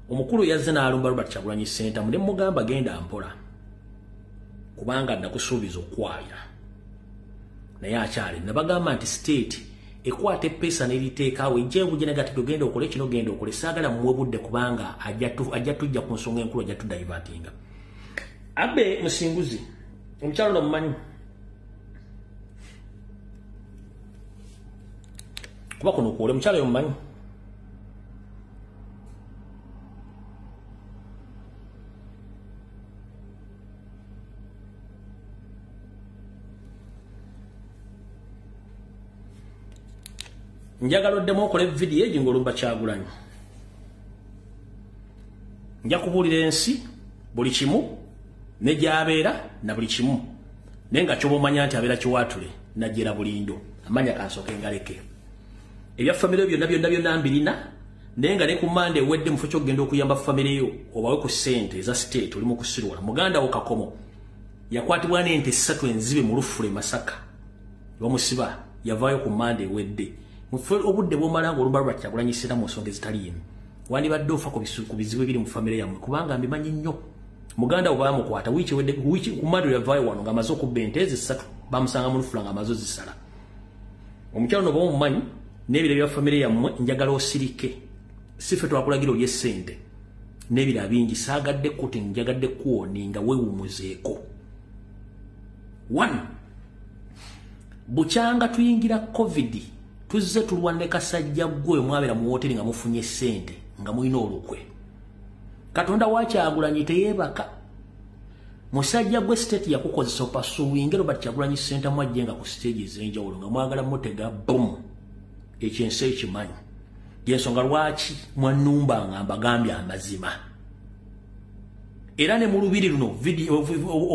Omukulu yazze n'alumba Robert Kyagulanyi Ssentamu ne mugamba genda mpola kubanga nakusuubiza okwaya, naye akyali. Nabagamba nti state ekwata epesa n'eriteekaawo ejja ebujja nagati togenda okole kino, genda okole, saagala muwe budde kubanga ajja tujja ku nsonga enkulu, ajja tudivertinga. Abe Musinguzi omukyalo ono mumanyi kuba kuno kwole omukyalo omumanyi. Njagala oddemu okole vidiyo egyo ng'olumba Kyagulanyi. Nja kubuulira ensi buli kimu ne gy'abeera na buli kimu, naye nga ky'oba omanya nti abeera Kiwaatule najjera Bulindo, amanya kansooke ngaleke. Ebya famire byonna byonna byonna mbirina, naye nga ne ku Mande ewedde mu kifo ky'okugenda okuyamba famire yo obawe ku ssente eza state oli mu kusirwala. Muganda wo Kakomo yakwatibwa n'ente 3 enzibe mu lufule Masaka, bamusiba, yavaayo ku Mande ewedde. Mufe obudde bw'omala ng'olumba lwa Kyagulanyi Ssentamu mu nsonga ezitaliimu, wandibadde ofa ku bizibu ebiri mu famire yammwe kubanga mbimanyi nnyo. Muganda wo baamukwata wiiki ewedde, wiiki ku Mande yavaayo wano ng'amaze okubba ente ezi 3, bamusanga mu lufula ng'amaze ozisala. Omukyalo ono bw'omumanyi n'ebiro bya famire yammwe, njagala osirike. Si ffe twakulagira olye ssente n'ebirala bingi, saagadde kuti njagadde kuwoninga weewumuzeeko. 1 bukyanga tuyingira COVID tuzze tulwanne kasajja ggwe mwabeera mu wooteri nga mufunye ssente nga mulina olukwe. Katonda wa Kyagulanyi teyeebaka. Musajja gwe state yakukozesa opasuwinge Robert Kyagulanyi Ssentamu ajje nga ku stage ez'enjawulo nga mwagala mutega bomu. Ekyo ensi ekimanyi. Y'ensonga lwaki mwannumba nga mbagambye amazima. Era ne mu lubiri luno video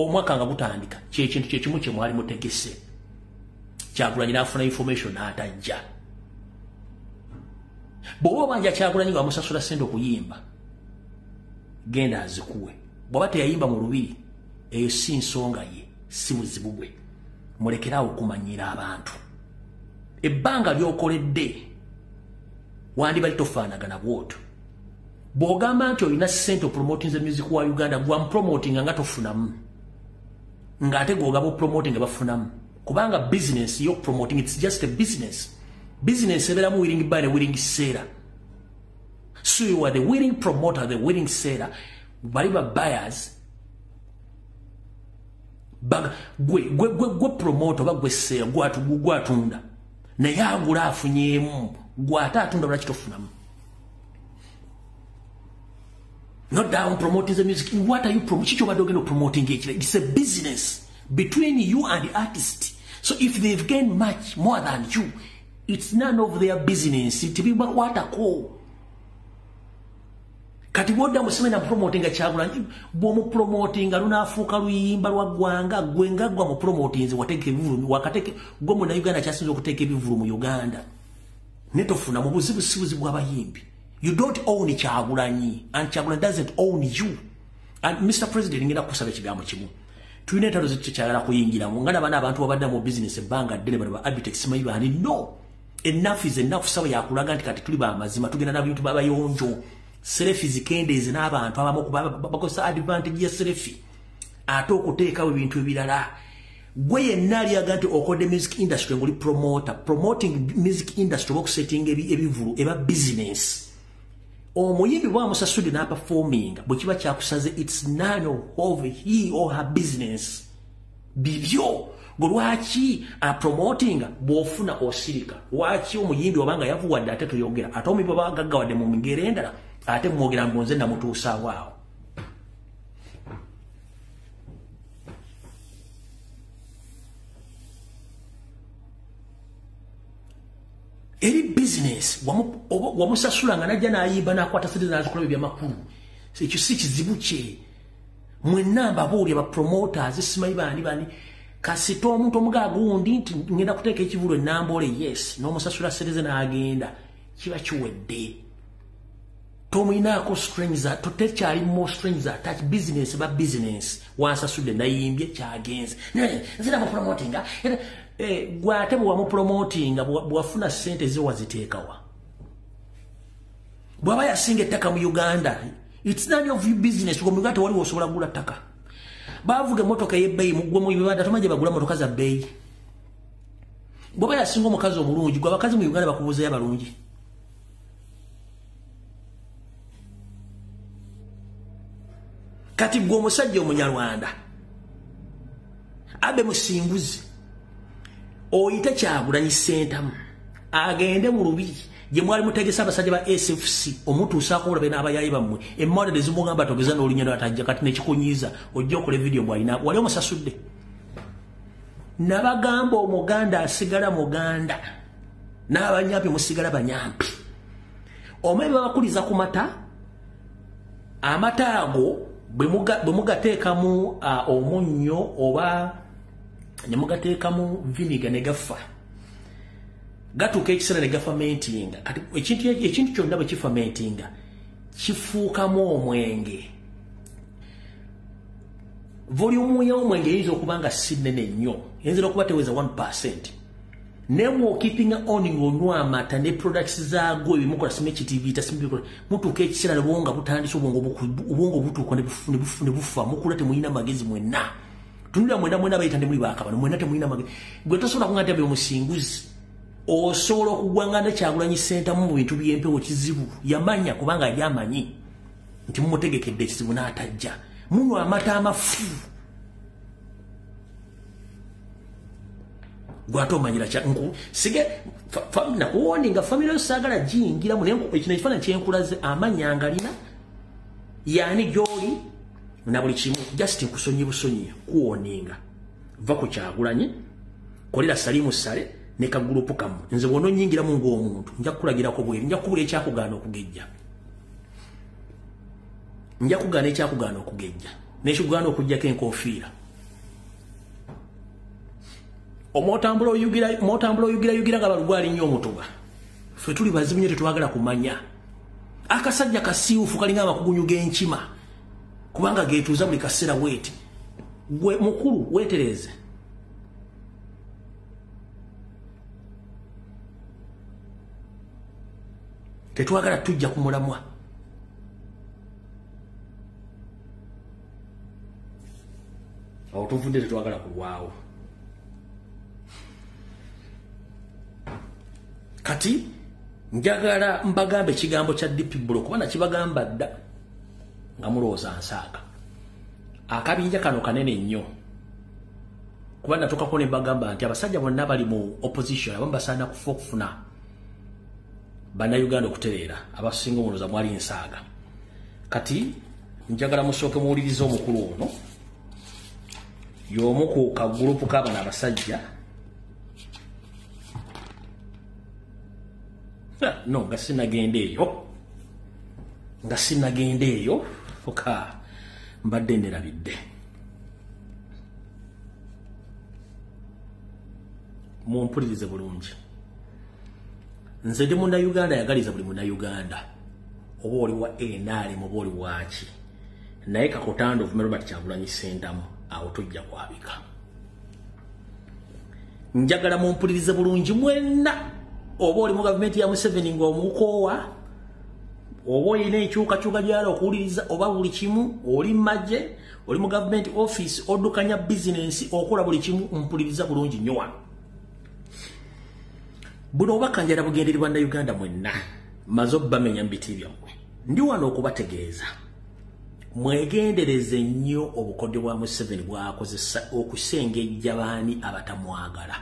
omwaka nga gutandika kyekintu kyekimu kye mwali mutegese. Kyagulanyi n'afuna information n'atajja. Bw'oba obanja Kyagulanyi nga wamusasula ssente okuyimba, genda azikuwe. Bw'aba teyayimba mu lubiri, eyo si nsonga ye, si buzibu bwe. Mulekeraawo okumanyira abantu. Ebbanga ly'okoledde wandibali tofaanagana bw'otyo. Bw'ogamba nti olina ssente opromotinze music wa Uganda, gwamupromotinga nga tofunamu, ng'ate gw'ogaba opromotinga bafunamu. Kubanga business yo promoting, it's just a business. Business ebeeramu willing buyer ne willing seller. So you are the willing promoter, the willing seller. Bali ba buyers gwe gwe gwe gwe promoter oba gwe seller, gwe atunda. Naye agula afunyeemu, gwe ate atunda lwaki tofunamu? Not down promoting the music. What are you promoting? Kiki obadde ogenda promoting ekira? It's a business between you and the artist. So if they've gained much more than you, it's none of their business. Tebibakwatako. Kati bw'odda Museveni amupromotinga Kyagulanyi, bw'omupromotinga lunaafuuka luyimba lwa ggwanga, ggwe nga ggwe amupromotinze wateeka ebivvulu, wakateeka ggwe Munnayuganda kyasinze okuteeka ebivvulu mu Uganda. Ne tofuna mu buzibu si buzibu bw'abayimbi. You don't own Kyagulanyi, and Kyagulanyi doesn't own you. And Mr. President, ngenda kusaba ekigambo kimu. Tulina entalo zetukyagala kuyingiramu nga nabana abantu babadde mu business ebbanga ddene bano ba Abitex simanyi baani. No, enough is enough. Sawa yakulaga nti kati tuli bamazima, tugenda na bintu babayonjo. Selfie zikendeeze n'abantu abamu bakozesa advantage ya selfie ate okuteekawo ebintu ebirala. Gwe yenna aliyaga nti okodde music industry ng'oli promoter, promoting music industry oba okusettinga ebivulu eba business. Omuyimbi bw'amusasudde n'aperforminga, bwe kiba kyakusaze, it's none of he or her business. Bibyo. Gwe lwaki apromotinga bw'ofuna osirika? Lwaki omuyimbi obanga yavuwadde ate toyogera? Ate omuyimbi oba agaggawadde mu ngeri endala ate mwogera mbu nze namutuusaawo awo. Eri business wamusasula nga najja n'ayimba n'akwata sente n'azikola ebyamakulu. Ekyo si kizibu kye. Mwenna mbabuulira ba promoters simanyi baani baani. Kasita omuntu omugaa gundi nti ngenda kuteeka ekivulu ennamboole, yes, n'omusasula sente ze n'agenda, kiba kiwedde. Tomuyinaako strings, tekyali more strings attached. Business ba business. Wansasudde nayimbye kyagenze. Nze namupromotinga. Gwe ate bwe wamupromotinga bwewafuna ssente ze waziteekawa? Bw'aba yasinga ettaka mu Uganda, it's none of your business. Mu Uganda tewaliwo osobola kugula ttaka. Bavuga emmotoka ey'ebbeeyi, gwe mu Uganda tomanyi gye bagula mmotoka za bbeeyi. Bw'aba yasinga omukazi omulungi, gwe abakazi mu Uganda bakubuuzayo abalungi. Kati gwe omusajja omunyarwanda Abe Musinguzi oyite Kyagulanyi Ssentamu agende mu lubiri gye mwali mutegesa abasajja ba SFC omutuusaako olabe n'abayaayi bammwe emmawulire zimugamba togeza n'olunya lwatajja kati nekikunyiiza ojja okola vidiyo bw'alina wali omusasudde. Nabagamba omuganda asigala muganda n'abanyampi musigala banyampi. Omanyi babakuliza ku mata, amata ago bwe mugateekamu omunnyo oba ne mugateekamu vinegar ne gafa, gatuuka ekiseera ne gafermentinga. Kati ekintu kyonna bwe kifermentinga kifuukamu omwenge. Volume y'omwenge eyinza okuba nga si nnene nnyo, eyinza okuba teweza 1%. Naye bw'okeepinga on ng'onywa amata ne products zaago ebimukola simanyi ekitiviita simanyi bikola, mutuuka ekiseera ne bwonga butandise obwongo butuuka ne bufa, mukula temulina magezi mwenna. Tunulira mwenna mwenna bayita ne muli baakabano, mwenna temulina magezi. Gwe tosobola kuŋŋamba nti Abe Musinguzi osobola okugwanga ne Kyagulanyi Ssentamu mu bintu by'empewo kizibu. Yamanya kubanga yali amanyi nti mumutegekedde ekizibu n'atajja. Munywa amata amafu. Gwe ate omanyira kya nku sige nakuwoninga famire yo saagala giyingiramu naye ekino ekifaananyi kye nkulaze amannya ngalina yaani gy'oli na buli kimu. Just nkusonyi busonyi kuwoninga. Va ku Kyagulanyi, kolera Salimu Sale ne kagulupu kammwe. Nze bw'ononyingiramu ng'omuntu nja kukulagirako bweru, nja kukubula ekyakugaana okugejja. Nja kugaana ekyakugaana okugejja n'ekikugaana okuggyako enkofiira. Omwotambula oyugira nga balugwali nnyo omutuba. Ffe tuli bazibu nnyo tetwagala kumanya. Akasajja kasiiwufu kalinga amakugunyu g'enkima kubanga geetuuza buli kaseera bweti. Gwe mukulu weetereeze. Tetwagala tujja ku mulamwa. Awo tuvudde tetwagala kulwawo. Kati njagala mbagambe ekigambo kya DP Block kuba nakibagamba dda nga mulowooza nsaaga. Akabinja kano kanene nnyo kuba natuukako ne mbagamba nti abasajja bonna bali mu opposition abamu basaana kufa okufuna bannayuganda okutereera, abasinga omulowooza mwali nsaaga. Kati njagala musooke muwulirize omukulu ono y'omu ku kagulupu k'abano abasajja. No, nga sinagenda eyo, oka mbadde nerabidde. Mumpulirize bulungi. Nze ndi munnayuganda yagaliza buli munnayuganda, oba oli wa NRM oba oli waaki, naye kakotando ovume Robert Kyagulanyi Ssentamu Awo tujja kwabika. Njagala mumpulirize bulungi mwenna, oba oli mu gavumenti ya Museveni ng'omukoowa, oba olina enkyukakyuka gy'oyagala okuwuliriza, oba buli kimu, oli magye, oli mu gavumenti office, oddukanya bizinensi, okola buli kimu, mpuliriza bulungi nnyo wano. Buno obubaka njagala bugendere Bannayuganda mwenna, maze obbamenya mu biti byammwe. Ndi wano okubategeeza, mwegendereze nnyo obukodyo bwa Museveni bw'akozesa okusengejja baani abatamwagala.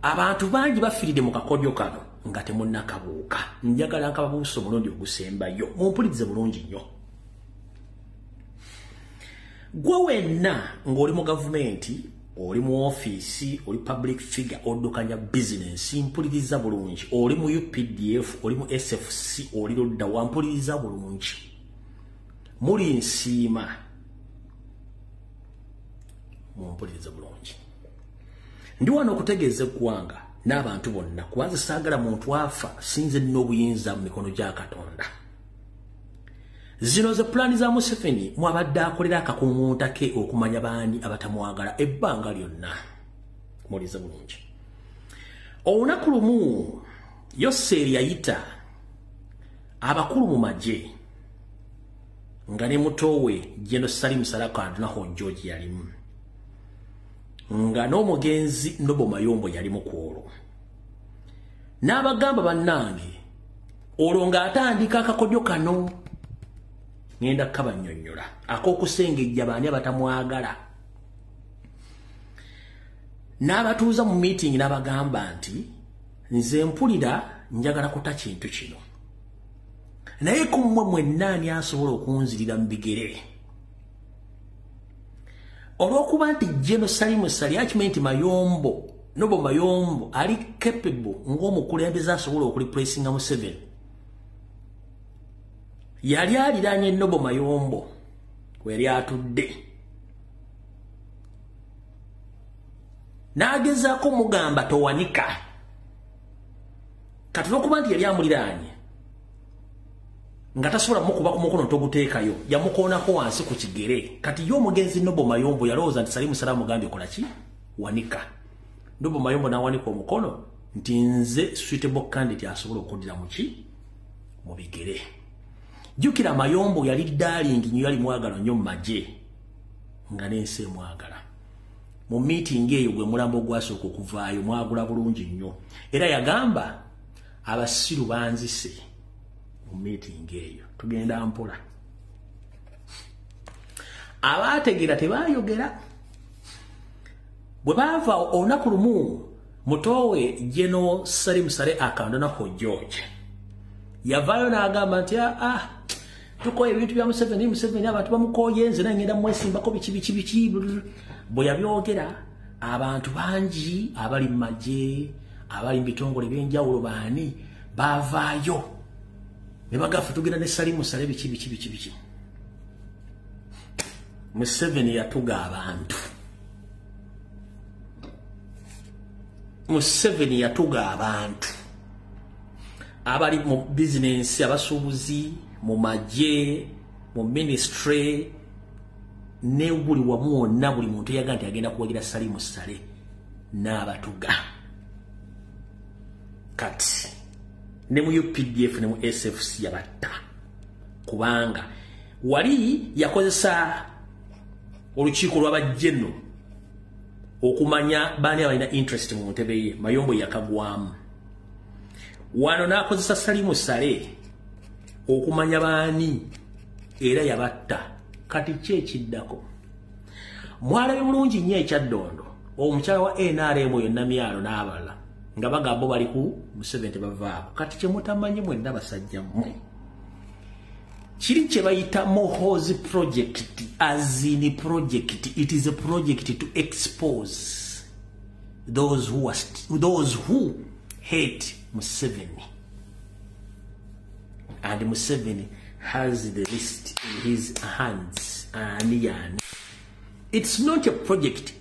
Abantu bangi bafiiridde mu kakodyo kano nga temunnakabuuka. Njagala nkababuusa omulundi ogusembayo, mumpulirize bulungi nnyo. Gwe wenna ng'oli mu gavumenti, oli mu ofiisi, oli public figure, oddukanya bizinensi, mpuliriza bulungi. Oli mu UPDF, oli mu SFC, oli ludda wa, mpuliriza bulungi. Muli nsiima, mumpulirize bulungi. Ndi wano okutegeeza eggwanga n'abantu bonna, kubanza saagala muntu afa, sinze nina obuyinza mu mikono gya Katonda. Zino ze pulaani za Museveni mwabadde akolera akakuŋŋunta ke okumanya baani abatamwagala ebbanga lyonna. Muwulirize bulungi. Olunaku lumu Yoseeri yayita abakulu mu magye nga ne muto we General Salim Saleh Akandonaho George yalimu, nga n'omugenzi Noble Mayombo yalimu ku olwo. N'abagamba bannange, olwo ng'atandika akakodyo kano ngenda kukabannyonnyola ak'okusengejja baani abatamwagala. N'abatuuza mu meeting n'abagamba nti nze mpulira njagala kuta kintu kino, naye ku mmwe mwenna ani asobola okunzirira mu bigere? Olw'okuba nti General Salim Saleh akimanyi nti Mayombo, Noble Mayombo ali capable ng'omukulembeze asobola okureplacinga Museveni, yali aliraanye Noble Mayombo we yali atudde, n'agezaako mugamba towanika. Kati olw'okuba nti yali amuliraanye nga tasobola mukuba ku mukono toguteekayo, yamukoonako wansi ku kigere. Kati ye omugenzi Noble Mayombo yalowooza nti Salim Saleh amugambye kola ki? Wanika. Noble Mayombo n'awanika omukono nti nze suitable candidate asobola okuddira mu ki? Mu bigere. Jjukira Mayombo yali darling nnyo, yali mwagala nnyo mu magye, nga n'ensi emwagala. Mu meeting eyo gwe mulambo ogwasooka okuvaayo, mwagula bulungi nnyo. Era yagamba abasiru banzise mu meeting eyo. Tugenda mpola. Abaategeera tebaayogera. Bwe baava olunaku lumu, muto we General Salim Saleh Akandonaho George yavaayo n'agamba nti ah, tukoye ebintu bya Museveni, Museveni abantu bamukooye, nze naye ngenda mwesimbako biki biki biki. Bwe yabyogera, abantu bangi abali mu magye, abali mu bitongole ebyenjawulo, baani baavaayo ne bagaffe tugenda ne Salim Saleh biki biki biki biki. Museveni yatuga abantu. Museveni yatuga abantu abali mu bizinensi, abasuubuzi, mu magye, mu ministry, ne buli wamu wonna, buli muntu yaga nti agenda kuwagira Salim Saleh n'abatuga. Kati ne mu UPDF ne mu SFC yabatta, kubanga wali yakozesa olukiiko lw'abajjeno okumanya baani abalina interest mu ntebe ye. Mayombo yakagwamu. Wano n'akozesa Salim Saleh okumanya baani, era yabatta. Kati ki ekiddako? Mwalabye bulungi nnyo ekyaddondo, omukyala wa NRM oyo Namyalo n'abalala nga bagamba bali ku Museveni tebavaako. Kati kye mutamanyi mwenna basajja mmwe, kiri kye bayita Muhoozi project, as in project, it is a project to expose those who hate Museveni, and Museveni has the list in his hands. Ani yani. It's not a project.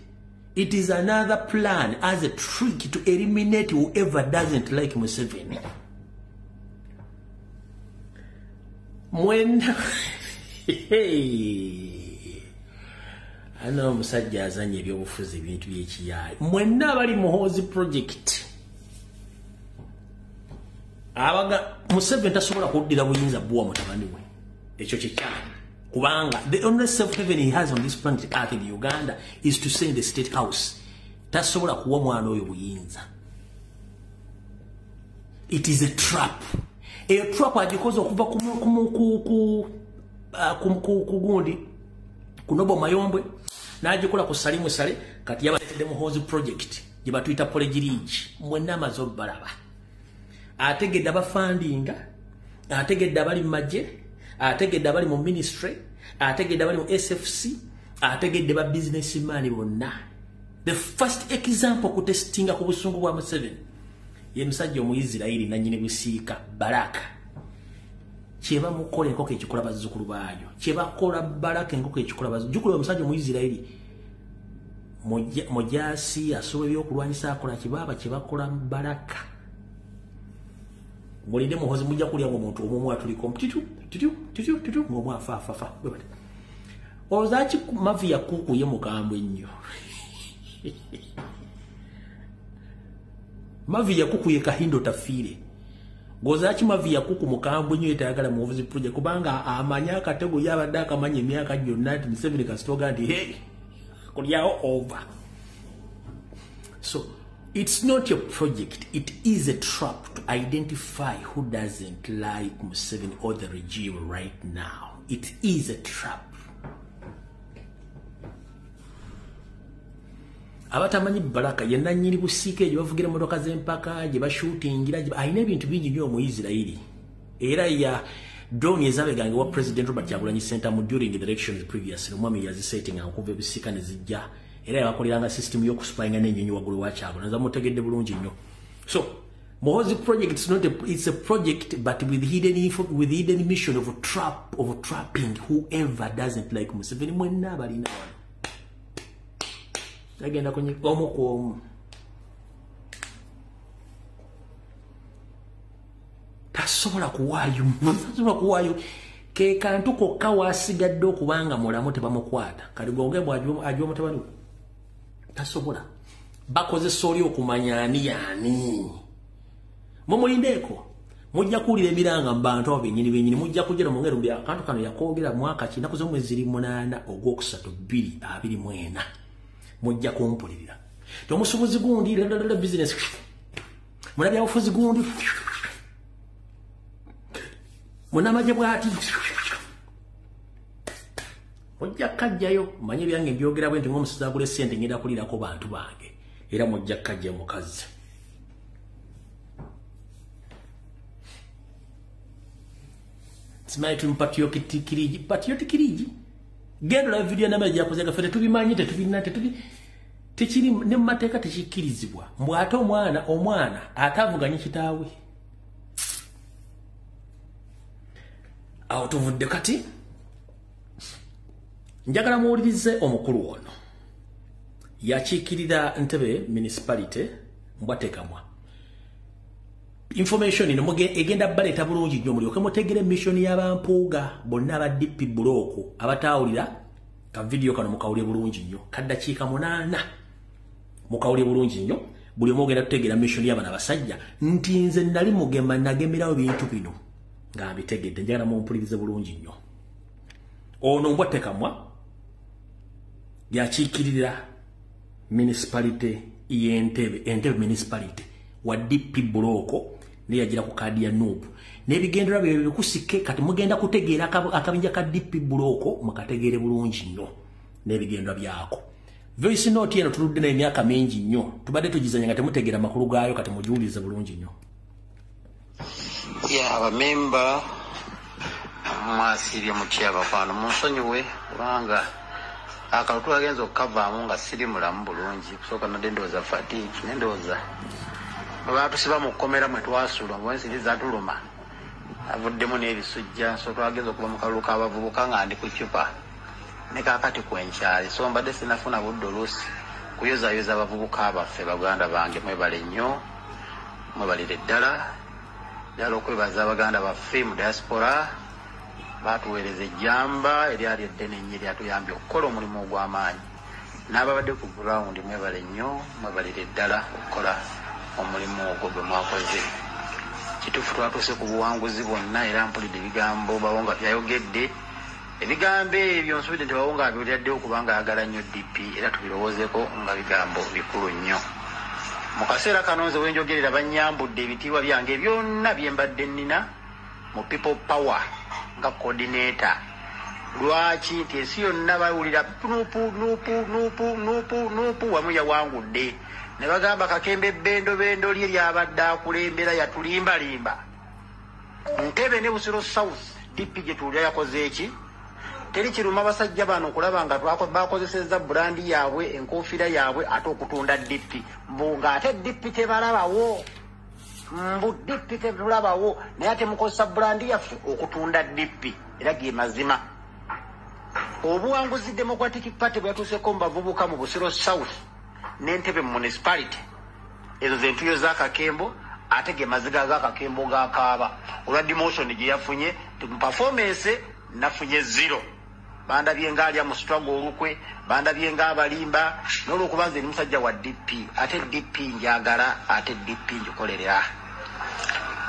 It is another plan as a trick to eliminate whoever doesn't like Museveni. When hey, Ana omusajja azanye ebyobufuzi ebintu by'ekiyaayi. Mwenna abali Muhoozi project. Abaga Museveni tasobola kuddira buyinza buwa mutabani we. Ekyo kikyamu. Kubanga the only safe haven he has on this planet Earth in Uganda is to stay in the state house. Tasobola kuwa mwana oyo buyinza. It is a trap. Eyo trap agikoze okuva ku gundi kunobo mayombwe n'agikola ku Salimu Sale kati yabaletedde Muhoozi project gye batuyita Polegirigi. Mwenna amaze obbalaba. Ategedde abafandinga, ategedde abali mu magye, ategedde abali mu ministry, ategedde abali mu SFC, ategedde ba businessman bonna. The first example kutestinga ku busungu bwa Museveni ye musajja Omuisirairi nannyini busiika Baraka. Kyebamukola enkoko ekikola bazzukulu baayo, kyebakola Baraka enkoko ekikola bazzukulu. Omusajja Omuisirairi mujasi asobola ebyokulwanyisa akola kibaaba kyebakola Baraka. Mulinde Muhoozi mujja kulya ng'omuntu omu atuliko titu titu titu titu ng'omu afa. Olowooza mavi ya kuku ye mukambwe ennyo. Mavi ya kuku ye Kahindo Tafiire. Gozaaki mavi ya kuku mukambwe nnyo etayagala Muhoozi project kubanga amanya akatego yabadde akamanya emyaka gyonna nti Museveni kasitoga nti hey kulyawo over. So it's not your project, it is a trap to identify who doesn't like Museveni or the regime right now. It is a trap. Abatamanyi Baraka ye nannyini busiika gye bavugira emmotoka z'empaka gye bashuutingira alina ebintu bingi nnyo Omuisirairi. Era ya drone ezabegange wa President Robert Kyagulanyi Ssentamu during the elections previously omwami yazisettinga okuva ebisiika ne zijja. Era yabakoleranga system y'okuspyinga n'ennyonyi waggulu wa Kyagulanyi. Nza mutegedde bulungi nnyo. So Muhoozi project is not a, it's a project but with hidden info, with hidden mission of a trap, of trapping whoever doesn't like Museveni. Mwenna abalina wano agenda kunyiga omu ku omu. Tasobola kuwaayo, tasobola kuwaayo. Ke kantu kokka wasigadde okubanga mulamu tebamukwata. Kati gonge bw'ajiwa mutabani we. Tasobola. Bakozesa oli okumanya ani yaani. Mumulindeeko. Mujja kuwulira emiranga mu bantu abo bennyini bennyini. Mujja kujja mu ngeri akantu kano yakoogera mwaka ki nnaku z'omwezi ziri 8 ogwokusatu 2024. Mujja kumpulirira. Omusuubuzi gundi lalala business. Munnabyabufuzi gundi. Munnamagye bw'ati. Mujja kajjayo. Manye ebyange mbyogera bwe nti ng'omusuubuzi agula essente ngenda kulirako bantu bange. Era mujja kajja mukazi. Simanyi tuli mu patriotic league. Patriotic league? Genda olaba vidiyo namala gyakoze gaffe tetubimanyi tetubirina tekiri ne mu mateeka tekikkirizibwa. Mbu ate omwana ate avuganye kitaawe. Awo tuvudde kati njagala muwulirize omukulu ono. Yakiikirira Ntebe municipality Mbwatekamwa. Information ino egenda baleeta bulungi nnyo mulyoke mutegere mission y'abampuuga bonna aba DP Block abataawulira ka video kano mukawulire bulungi nnyo. Kaddakiika 8 mukawulire bulungi nnyo buli omu ogenda kutegeera mission y'abano abasajja nti nze nali mugema nagemerawo bintu bino nga mbitegedde. Njagala mumpulirize bulungi nnyo. Ono Mbwatekamwa yakiikirira municipality y'Entebbe, Entebbe municipality wa DP Block naye yagira ku kaadi ya NUP n'ebigendererwa bye bikusike. Kati mugenda kutegeera akabinja ka DP Block mukategeere bulungi nnyo n'ebigendererwa byako. Voice note eno tuludde n'emyaka mingi nnyo tubadde tugizanya nga temutegeera makulu gaayo. Kati mugiwulirize bulungi nnyo. Ya abamemba mwasibye mutya abakwano munsonyiwe kubanga akalulu kagenza okukavaamu nga siri mulamu bulungi. Kusooka nadde ndowooza fatigue ne ndowooza baatusiba mu kkomera mwe twasula ensiri zatuluma avuddemu n'ebisujja. So twagenza okuva mu kalulu k'abavubuka nga ndi ku ccupa ne kaakati kwenkyali. So mbadde sinafuna budde oluusi kuyozayoza abavubuka baffe. Baganda bange mwebale nnyo, mwebalire ddala. Njagala okwebaza abaganda baffe mu diaspora Batuweereza ejjamba eryali eddene ennyo eryatuyambye okukola omulimu ogw'amaanyi. N'ababadde ku ground mwebale nnyo, mwebalire ddala okukola omulimu ogwo gwe mwakoze. Kituufu twatuuse ku buwanguzi bwonna, era mpulidde ebigambo Bawonga byayogedde. Ebigambo ebyo nsuubidde nti Bawonga abyogeddewo kubanga ayagala nnyo DP, era tubirowoozeeko nga bigambo bikulu nnyo. Mu kaseera kano nze wenjogerera bannyambudde ebitiibwa byange byonna bye mbadde nnina mu People Power nga coordinator. Lwaki nti ensi yonna bawulira nupu nupu nupu nupu nupu wamu yawangudde, ne bagamba Kakembe bendo bendo lye lyabadde akulembera yatulimbalimba. Ntebe ne Busiro South DP gye tuwulira yakoze eki? Teri kiruma basajja bano okulaba nga bakozesezza brandi yaabwe, enkofiira yaabwe, ate okutunda DP. Mbu ng'ate DP tebalabawo, mbu DP tetulabawo, naye ate mukozesa brandi yaffe okutunda DP. Era ge mazima. Obuwanguzi Democratic Party bwe yatuuseko mu bavubuka mu Busiro South n'Entebe mu municipality, ezo ze ntuyo za Kakembo, ate ge maziga ga Kakembo gakaaba olwa demotion gye yafunye. Mu performance nafunye 0. Bandabye ng'alya mu struggle olukwe, bandabye ng'abalimba, n'olwokuba nze ndi musajja wa DP, ate DP njagala, ate DP njikolerera.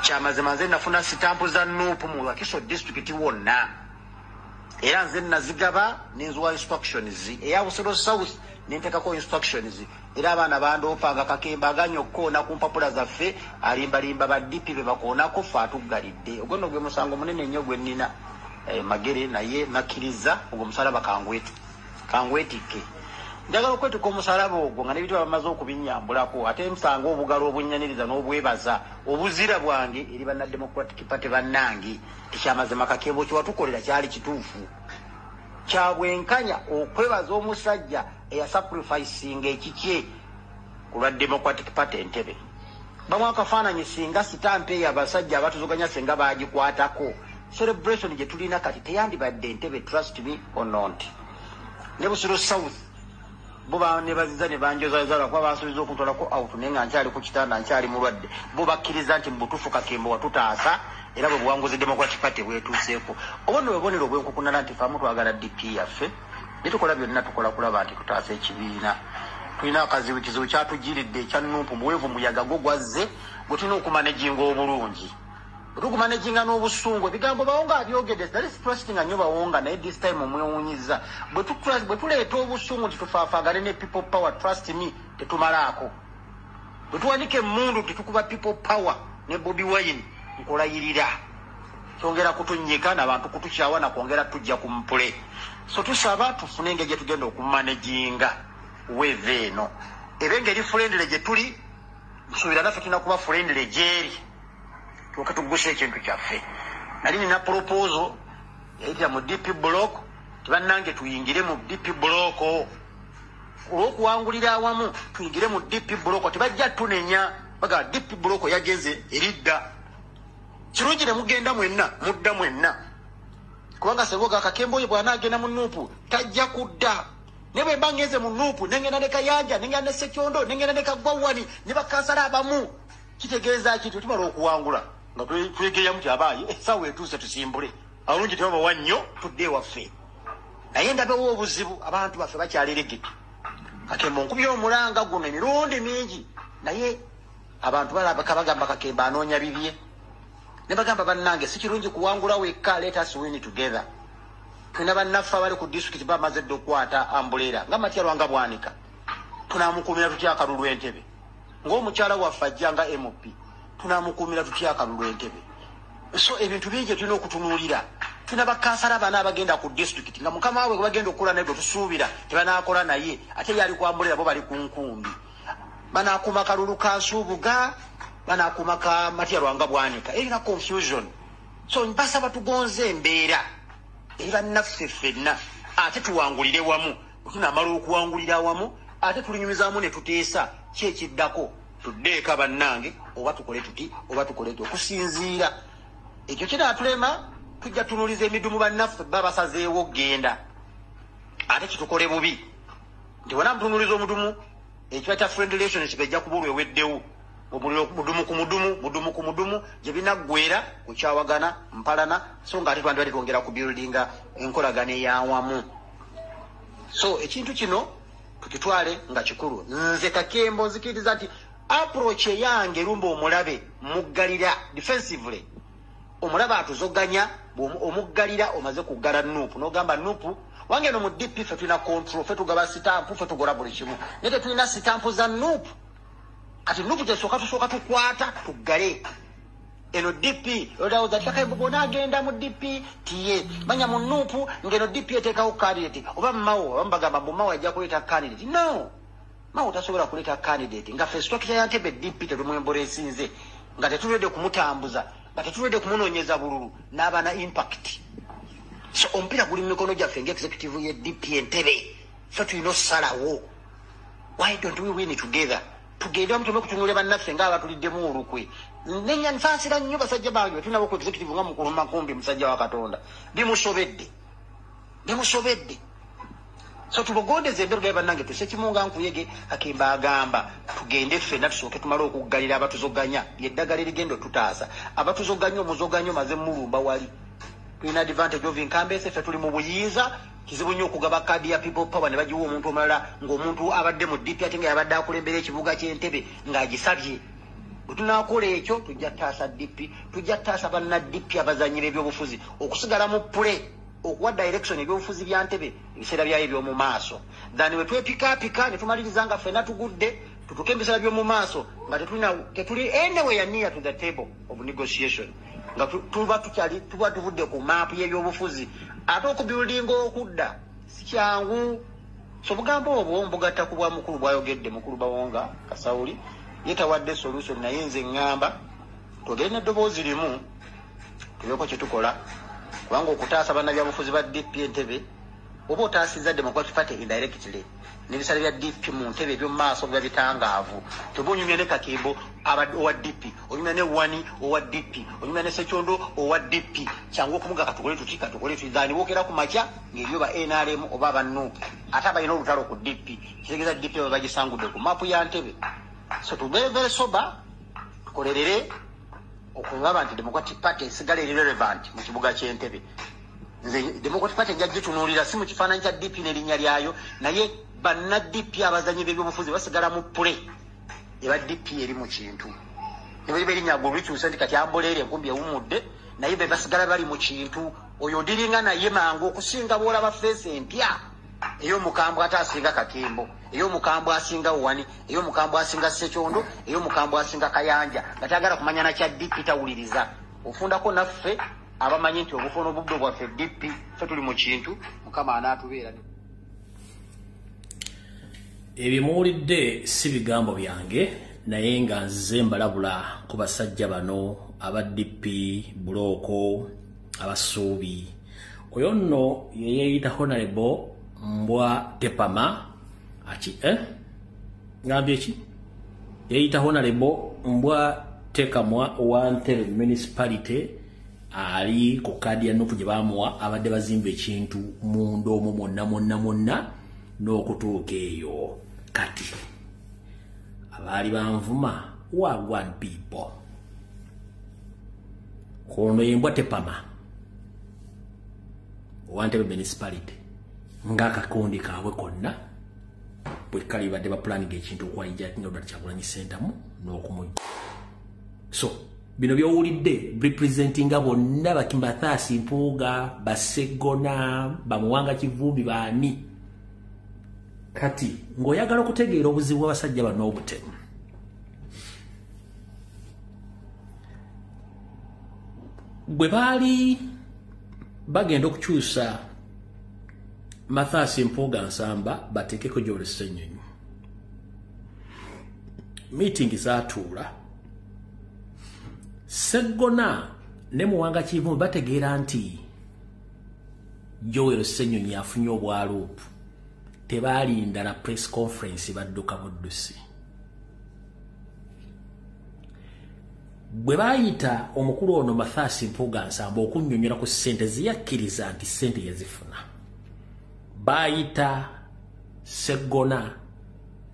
Kyamazima nze nafuna sitampu za NUP mu Wakiso district wonna, era nze nazigaba nenziwa instructions eya Busiro South nentekako instructions, era abaana bandoopanga Kakembe aganya okukoona ku mpapula zaffe, alimbalimba ba DP be bakoonako, ffe atuggalidde. Ogwo nno gwe musango munene nnyo gwe nnina Magere, naye nakkiriza ogwo musalaba kangwetikke. Njagala okwetikka omusalaba ogwo nga n'ebintu bamaze okubinnyambulako, ate nsanga obugalo obunnyaniriza n'obwebaza obuzira bwange eri banna Democratic Party bannange. Ekyamazima Kakembo kyewatukolera kyali kituufu, kyabwenkanya okwebaza omusajja eyasacrificinga ekikye ku lwa Democratic Party Entebe. Bamu akafaananyi singa sitampa eyo abasajja abatuzuganya singa baagikwatako, celebration gye tulina kati teyandibadde Entebe, trust me or not. Ne Busiro South bo banebaziza ne banjozayoza lwakuba bansuubiza okuntwalako out, naye nga nkyali ku kitanda nkyali mulwadde. Bo bakkiriza nti mu butuufu Kakembo watutaasa, era bwe buwanguzi Democratic Party bwetuuseeko. Obwo nno bwebonero obwenkukunala nti faamu twagala DP yaffe, ne tukola byonna tukola kulaba nti tutaasa ekibiina. Tulina akazibu, kizibu kyatujiridde ekya NUP, muweevu muyaga gwo gwazze gwe tulina okumanaginga obulungi. Bwe tukumanaginga n'obusungu, ebigambo Bawonga abyogedde, nali sitrustinga nnyo Bawonga, naye this time omwewuunyizza. Bwe tuleeta obusungu nti tufaafaagane ne People Power, trust me, tetumalaako. Bwe tuwanika emmundu tetukuba People Power ne Bobi Wine, nkulayirira kyongera kutunnyika n'abantu kutukyawa nakwongera tujja ku mpule. So tusaba tufune engeri gye tugenda okumanaginga wave eno, ebe ngeri friendly gye tuli, nsuubira naffe tulina kuba friendly gyeri, tuuke tugguse ekintu kyaffe. Nali nina proposal yayitira mu DP block, tibannange tuyingire mu DP block olw'okuwangulira awamu, tuyingire mu DP block, tebajja tunenya baga DP block yagenze eridda. Kirungi ne mugenda mwenna, mudda mwenna, kubanga Seboga Kakembo oyo bw'anaagenda mu NUP tajja kudda. Ne bwe mba ngenze mu NUP nengenda ne Kayanja, nengenda ne Sekyondo, nengenda ne Kagwawani ne bakansala abamu, kitegeeza ki? Tumala okuwangula nga twegeyamu ti abaaye essaawa etuuse tusimbule, abalungi tebabawa nnyo, tudde ewaffe. Naye ndabewo obuzibu, abantu baffe bakyaleregedde. Kakembo nkubye omulanga guno emirundi mingi, naye abantu balabaka bagamba Kakembo anoonya bibye. Ne bagamba bannange si kirungi kuwangula wekka, let us win together. Tulina bannaffe abali ku disitulikiti bamaze dda okukwata ambuleera nga Matya Lwanga Bwanika, tunaamukuumira tutya akalulu Entebe? Ng'omukyala waffe ajja nga MP, tunaamukuumira tutya akalulu Entebe? So ebintu bingi tulina okutunuulira. Tulina bakansala bana abagenda ku disitulikiti nga mukama waabwe gwe bagenda okukola naye gwe tusuubira tebanaakola naye, ate ye ali ku ambuleera, bo bali ku nkumbi. Banaakuuma kalulu ka Nsuubuga, banaakuuma ka Matya Lwanga Bwanika, erina confusion. So mbasaba tugonze embeera eri bannaffe ffenna, ate tuwangulire wamu. Bwe tunaamala okuwangulira awamu, ate tulinyumizaamu ne tuteesa ki ekiddako, tudde eka bannange, oba tukole tuti oba tukole tuti. Okusinziira ekyo kinaatulema, tujja tunuuliza emidumu bannaffe baba basazeewo okgenda, ate kitukole bubi nti bwena mutunuuliza omudumu, ekiba kya friend relationship ejja kuba olweweddewo. Omuliro mudumu ku mudumu, mudumu ku mudumu, Gye binaggwera kukyawagana mpalana, so nga ate twandibadde twongera ku buildinga enkolagana ey'awamu. So ekintu kino tukitwale nga kikulu. Nze Kakembo nzikiriza nti approach eyange erumba omulabe muggalira defensively. Omulabe atuzoganya, omuggalira omaze kuggala NUP, n'ogamba NUP wange no mu DP ffe tulina control, ffe tugaba sitampu, ffe tugola buli kimu, naye tetulina sitampu za NUP. Kati NUP gyesooka tusooka tukwata tuggale eno DP. Olowooza Kakembo bw'onaagenda mu DP tiye manya mu NUP ng'eno DP eteekawo candidate oba Mao, abamu bagamba mbu Mao ajja kuleeta candidate. No, Mao tasobola kuleeta candidate nga ffe structure ya Ntebe DP tetumwembolesinze, nga tetulwedde kumutambuza, nga tetulwedde kumunoonyeza bululu n'aba na impact. So omupiira guli mu mikono gyaffe ng'executive ye DP Entebbe, ffe tulina ossalawo. Why don't we win together? Tugende wamu tuleme kutunuulira bannaffe ng'abatuliddemu olukwe. Nenya nsaasira nnyo basajja bange betulina ku executive nga Mukulu Makumbi, musajja wa Katonda, bimusobedde, bimusobedde. So tubogondeze embeera gaye bannange, tuse kimu nga nkuyege. Kakembo agamba tugende ffenna tusooke tumale okuggalira abatuzoganya, lyeddagala erigenda otutaasa. Abatuzoganya omuzoganya omaze mulumba wali, tulina advantage of incumbency, ffe tuli mu buyinza. Kizibu nnyo okugaba kaadi ya People Power ne bagiwa omuntu omulala ng'omuntu abadde mu DP ate nga yabadde akulembera ekibuga ky'Entebe ng'agisabye. Bwe tunaakola ekyo tujja ttaasa DP, tujja ttaasa banna DP abazanyi b'ebyobufuzi okusigala mu pule, okuwa direction ebyobufuzi bya Ntebe ebiseera byayo eby'omu maaso. Than we twepikaapika ne tumaliriza nga ffenna tugudde, tutuuke ebiseera by'omu maaso nga tetuli anywhere near to the table of negotiation, nga tuba tukyali tuba tuvudde ku maapu y'ebyobufuzi. Ate okubuildinga okudda si kyangu. So obugambo obwo mbugatta ku bwa mukulu bwayogedde, mukulu Bawonga Kasawuli, ye tawadde solution, naye nze ŋŋamba twogere n'eddoboozi limu tubeeko kye tukola, kubanga okutaasa bannabyabufuzi ba DP Entebbe oba otaasizza Democratic Party indirectly, n'ebisale bya DP mu ntebe eby'omu maaso biba bitangaavu. Toba onyumya ne Kakembo owa DP, onyumya ne Wani owa DP, onyumya ne Sekyondo owa DP, kyangu okumuga katukole tuti katukole tuti than wookera ku makya ng'eryo ba NRM oba aba NUP ate abalina olutalo ku DP, kitegeeza DP baba bagisangudde ku maapu ya Ntebe. So tubeere very sober, tukolerere okulaba nti Democratic Party esigala eri relevant mu kibuga ky'Entebbe. Nze Democratic Party nja gitunuulira si mu kifaananyi kya DP n'erinnya lyayo, naye banna DP abazanyi b'ebyobufuzi basigala mu pule eba DP eri mu kintu. Ne bwe liba erinnya gwe likyuse nti kati ambuleera enkumbi ewummudde, naye be basigala bali mu kintu. Oyo odiringa naye mangu okusinga bw'olaba feesi empya ey'omukambwe ate asinga Kakembo, ey'omukambwe asinga Wani, ey'omukambwe asinga Sekyondo, ey'omukambwe asinga Kayanja, nga tayagala kumanya na kya DP tawuliriza. Ofundako naffe abamanyi nti obufo n'obuddo bwaffe DP ffe tuli mu kintu, Mukama anaatubeera. Ebyo muwulidde si bigambo byange, naye nga nzize mbalabula ku basajja bano aba DP Bulooko abasuubi. Oyo nno yeeyita Honorable Mbwa Tepama aki ngambye ki? Yeeyita Honorable Mbwa Tekamwa owa Ntebe Municipality, ali ku kaadi ya NUP gye baamuwa, abadde bazimba ekintu munda omwo mwonna mwonna mwonna n'okutuuka eyo. Kati abaali banvuma wagwan people, kono yembwa Tepama owa Ntebe Municipality ng'akakundi kaabwe konna bwe kali badde bapulaninga ekintu okwayija Robert Kyagulanyi Ssentamu n'okumujja. So bino by'owulidde representinga bonna Bakimathasi Mpuuga, Bassegona, Bamuwanga Kivumbi, baani. Kati ng'oyagala okutegeera obuzibu bw'abasajja bano obutemu, bwe baali bagenda okukyusa Mathias Mpuuga Nsamba bateekeko Joel Ssenyonyi, meeting zaatuula. Sseggona ne Muwanga Kivumbi bategeera nti Joel Ssenyonyi afunye obwaluupu, tebaalinda na press conference, badduka buddusi. Bwe baayita omukulu ono Mathias Mpuuga Nsamba okunnyonnyola ku ssente ziyakkiriza nti ssente yazifuna, baayita Sseggona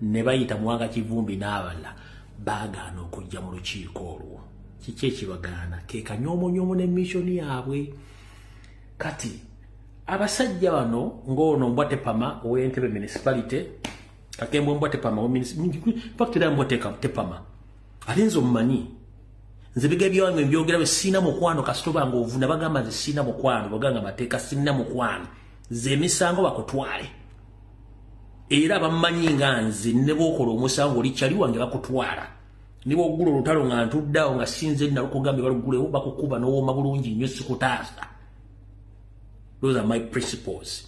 ne bayita Muwanga Kivumbi n'abalala, baagaana okujja mu lukiiko olwo. Kiki ekibagaana? Ke kanyomonyoomo ne mission yaabwe. Kati abasajja bano ng'ono Mbwatepama ow'Entebbe municipality, Kakembo Mbwatepama, fact era Mbwatepama ate nze omumanyi, nze biga byange mbyogera bwe sina mukwano. Kasitoba ng'ovuna bagamba nze sina mukwano, baganga mateeka sina mukwano, ze emisango bakutwale. Era bammanyi nga nze ne bw'okola omusango oli kyali wange bakutwala, ne bw'oggula olutalo nga ntuddeawo nga sinze nalukugambye balugulewo, bakukuba n'owooma bulungi nnyo, sikutaasa. Those are my principles,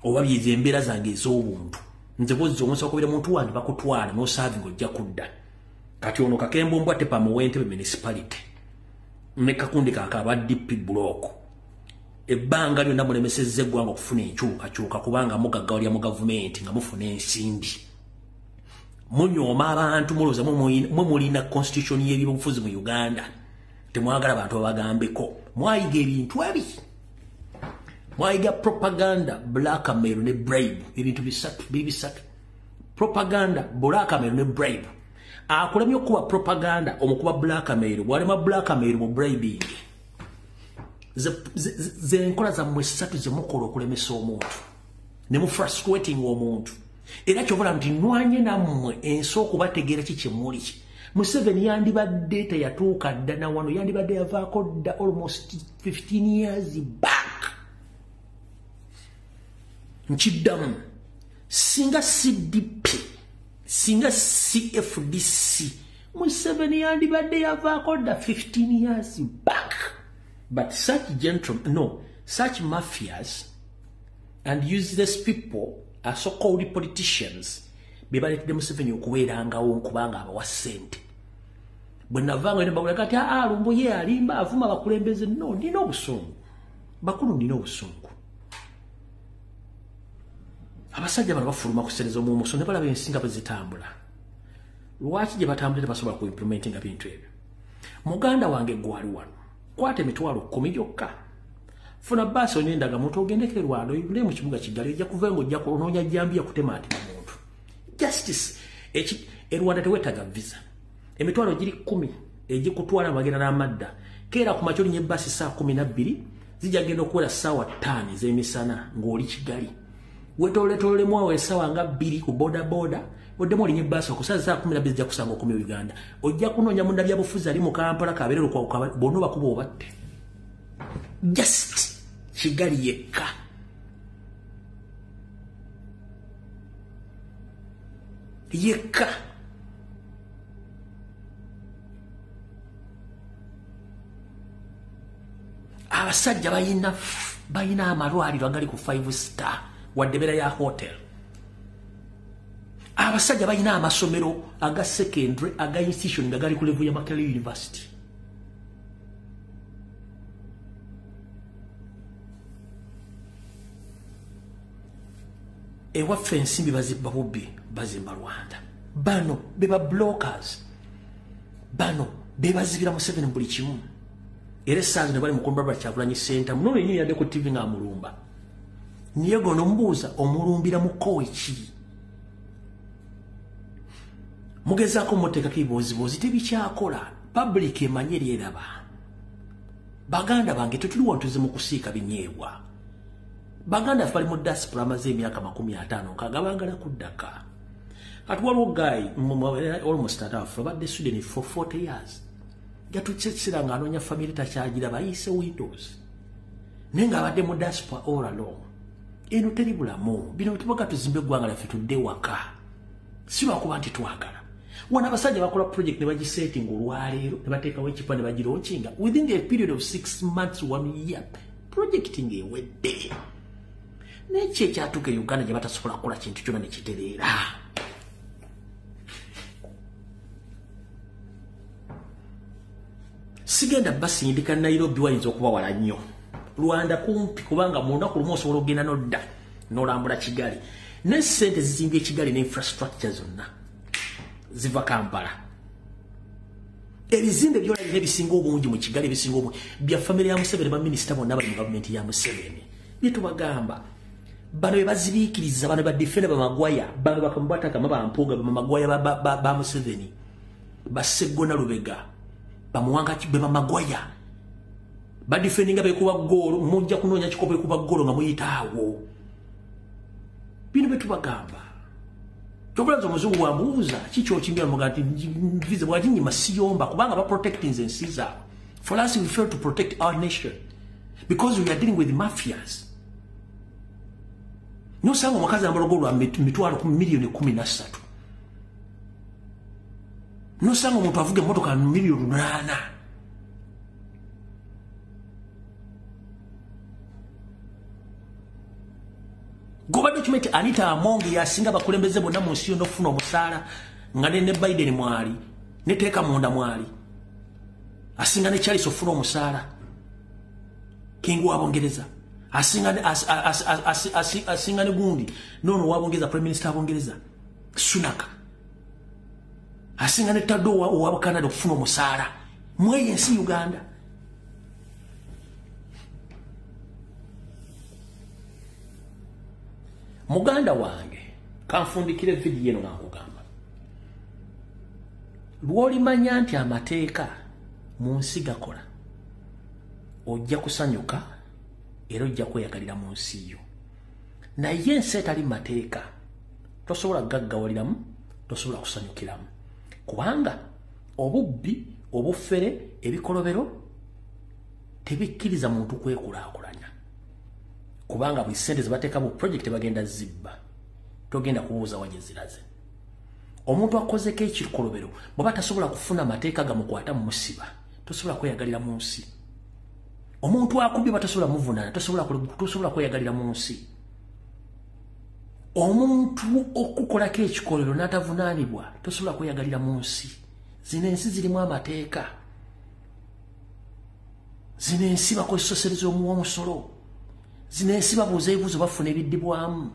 oba byezo embeera zange ez'obuntu. Nze bwozza omusango okubira muntu wange bakutwala n'osaavinga ojja kudda. Kati ono Kakembo Mbwatepama ow'Entebbe municipality ne kakundi kaaka aba DP block, ebbanga lyonna mulemesezza eggwanga okufuna enkyukakyuka kubanga mugaggawalya mu gavumenti nga mufuna ensimbi, munyooma abantu, mulowooza mwe mulina constitution y'ebyobufuzi mu Uganda, temwagala bantu babagambeko. Mwayiga ebintu ebi, mwayiga propaganda, blackmail ne bribe, ebintu bisatu biri bisatu: propaganda, blackmail ne bribe. Akulemye okuba propaganda, omukuba blackmail, bwalema blackmail mu bribing. Ze enkola zammwe ssatu ze mukola okulemesa omuntu ne mu frustrating omuntu. Era kyovola nti nwanye nammwe ensi okubategeera ki kye muli. Museveni yandibadde teyatuuka dda na wano, yandibadde yavaako dda almost 15 years back. Nkiddamu, singa CDP, singa CFDC, Museveni yandibadde yavaako dda 15 years back. But such gentlemen, no, such mafias and useless people are so-called politicians be baleetedde Museveni okubeerangawo nkubanga abawa ssente. Bwe navanga ne mbawulira kati aa Lumbuye alimba avuma abakulembeze, no, nina obusungu bakulu, nina obusungu. Abasajja bano bafuluma kusereza omumuso ne balaba ensi nga bwe zitambula. Lwaki gye batambulira tebasobola ku implementinga bintu ebyo? Muganda wange gwali wano, kwata 10,000 gyokka, funa baasi olina endagamuntu ogendeko e Rwanda, oyingire mu kibuga Kigali, ojja kuva ng'ojja kunoonya jambiya kutema ati muntu. Justice e Rwanda teweetaaga visa, 10,000 egikutwala amagenda n'amadda. Keera ku makya olinnya ebbaasi 12:00, zijja genda okuwera 5:00 ez'emisana ng'oli Kigali. Wetooletoolemu awo essaawa nga 2 ku bodaboda, oddemu olinnya ebbaasi okusaa 12:00 zijja kusanga okomye Uganda. Ojja kunoonya munnabyabufuzi ali mu Kampala kabeere Lukwago, bonna obakuba obatte. Just Kigali yekka. Yekka. Abasajja balina amalwaliro agali ku 5 star wadde beera ya hotel. Abasajja balina amasomero aga secondary, aga institution nga gali ku level ya Makerere University. Ewaffe ensimbi bazibba bubbi, bazimba Rwanda. Bano be ba blockers, bano be bazibira Museveni buli kimu. Era essaawa zino bali mu kulumba Kyagulanyi Ssentamu, nono yennyini yadde ku TV ng'amulumba. Niye gono omubuuza omulumbira mu kkowe ki? Mugezaako muteekako ebibooziboozi tebikyakola, public emanye eryeraba. Baganda bange tetuli wano tuzze mu kusiika binyeebwa. Baganda ffe bali mu diaspora amaze emyaka 50 nkaaga baagala kuddaka. Kati waliwo guy almost atafu abadde Sweden for 40 years. Yatukyekisira ng'anoonya famire takyagira bayise windows. Naye ng'abadde mu diaspora all along. Eno teri bulamu. Bino tubaga tuzimbe eggwanga lyaffe tudde waka. Si lwakuba nti twagala. Wano abasajja bakola project ne bagisettinga olwaleero ne bateekawo ekipa ne bagilaunchinga within a period of 6 months, 1 year. Project ng'ewedde. Naye ki ekyatuuka e Uganda gye batasobola kukola kintu kyonna ne kitereera? Sigenda basindika Nairobi, wayinza okuba wala nnyo. Rwanda kumpi, kubanga mu lunaku lumu osobola okugenda n'odda n'olambula Kigali. Ne ssente zizimbye Kigali ne infrastructure zonna ziva Kampala. Ebizimbe byolabye ebisinga obungi mu Kigali, ebisinga obungi bya famire ya Museveni, baminisita bonna bali mu gavumenti ya Museveni. Bye tubagamba bano be bazibiikiriza, bano badefenda bamagwaya, bano bakamubwatakama bampuuga bamagwaya ba Museveni, baseggona Lubega, Bamuwanga be bamagwaya. Badefendinga bekuba goal, mujja kunoonya kikopo ekuba goal nga muyitaawo. Bino betubagamba. Kyobulaza omuzungu wambuuza kiki okimbira mugati visa bwajinyima siyomba kubanga ba protecting ensi zaabwe. For us we fail to protect our nation because we are dealing with mafias. Nosanga omukazi ambalogo lwa mitwalo ku milioni 13. Nosanga omuntu avuga emmotoka milioni 8. Goba document Anita Among yasinga bakulembeze bonna mu nsi yonna okufuna omusaala nga ne Biden mwali ne Teeka Munda mwali asinga ne Charles ofuna omusaala King wa Bungereza asinga ne asinga ne gundi nono wa Bungereza Prime Minister wa Bungereza Sunak asinga ne Tado wa Canada okufuna omusaala mweye ensi Uganda. Muganda wange kanfundikire video eno ngakugamba lw'olimanya nti amateeka mu nsi gakola ojja kusanyuka era ojja kweyagalira mu nsi yo. Naye ensi etali mateeka tosobola kugaggawaliramu, tosobola kusanyukiramu, kubanga obubbi, obufere, ebikolobero tebikkiriza muntu kwekulaakulanya. Kubanga buli ssente ze bateeka mu project bagenda zibba, togenda kubuuza wa gye ziraze. Omuntu akozeko ekikolobero bw'aba tasobola kufuna mateeka gamukwata mu musiba, tosobola kweyagalira mu nsi. Omuntu akubye batasobola muvunaana, tosobola kweyagalira mu nsi. Omuntu okukolako ekikolero n'atavunaanibwa, tosobola kweyagalira mu nsi. Zino ensi zirimu amateeka. Zino ensi bakozesosereza omuwa omusolo. Zino ensi babuuza ebibuuzo bafuna ebiddibwamu.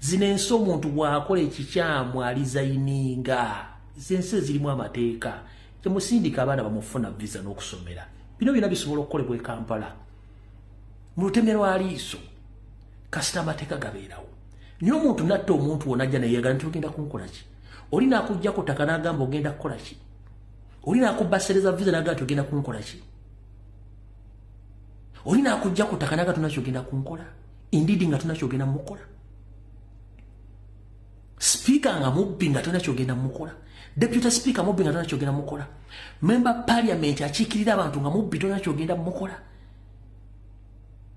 Zino ensi omuntu bw'akola ekikyamu alizayininga. Zino ensi ezirimu amateeka. Temusindika abaana bamufuna visa n'okusomera. Bino byonna bisobola okukolebwa e Kampala. Mu lutemya lwa liiso, kasita amateeka gabeerawo. Naye omuntu natta omuntu wonna ajja neyeeyagala nti ogenda kunkola ki? Oli n'akuggyako ttaka n'agamba ogenda kukola ki? Oli n'akubbasereza visa n'agamba nti ogenda kunkola ki? Oli n'akuggyako ttaka n'agamba tonna ky'ogenda kunkola? Indeed nga tonna ky'ogenda mukola. Speaker nga mubbi nga tonna ky'ogenda mukola. Deputy Speaker mubbi nga tonna ky'ogenda mukola. Member Parliament akiikirira abantu nga mubbi tonna ky'ogenda mukola.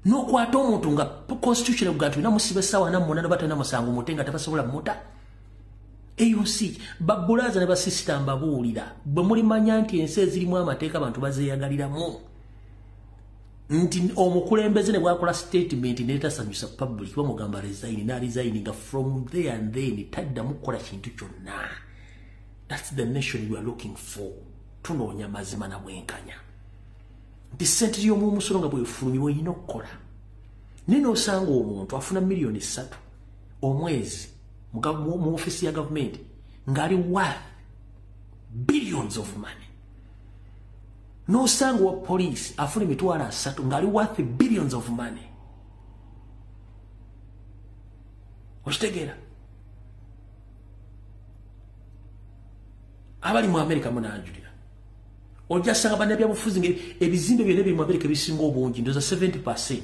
N'okwata omuntu nga constitution egamba nti olina musiba essaawa 48 batalina musango mute nga tebasobola muta. Eyo nsi babbulaaza ne basisita mbabuulira bwe mulimanya nti ensi ezirimu amateeka abantu bazeeyagaliramu. Nti omukulembeze ne bw'akola statement n'etasanyusa public bamugamba resign n'aresign nga from there and then taddamu kukola kintu kyonna. That's the nation we are looking for. Tunoonya mazima na bwenkanya. Nti ssente y'omumusolo nga bwefulumibwa olina okukola. Naye n'osanga omuntu afuna miliyoni 3 omwezi mu ofiisi ya gavumenti ng'ali worth billions of money. N'osanga wa poliisi afuna emitwalo 3 ng'ali worth billions of money. Okitegeera? Abali mu Amerika munanjulira. Ojja sanga bannabyabufuzi ebizimbe byonna ebiri mu Amerika ebisinga obungi ndowooza 70%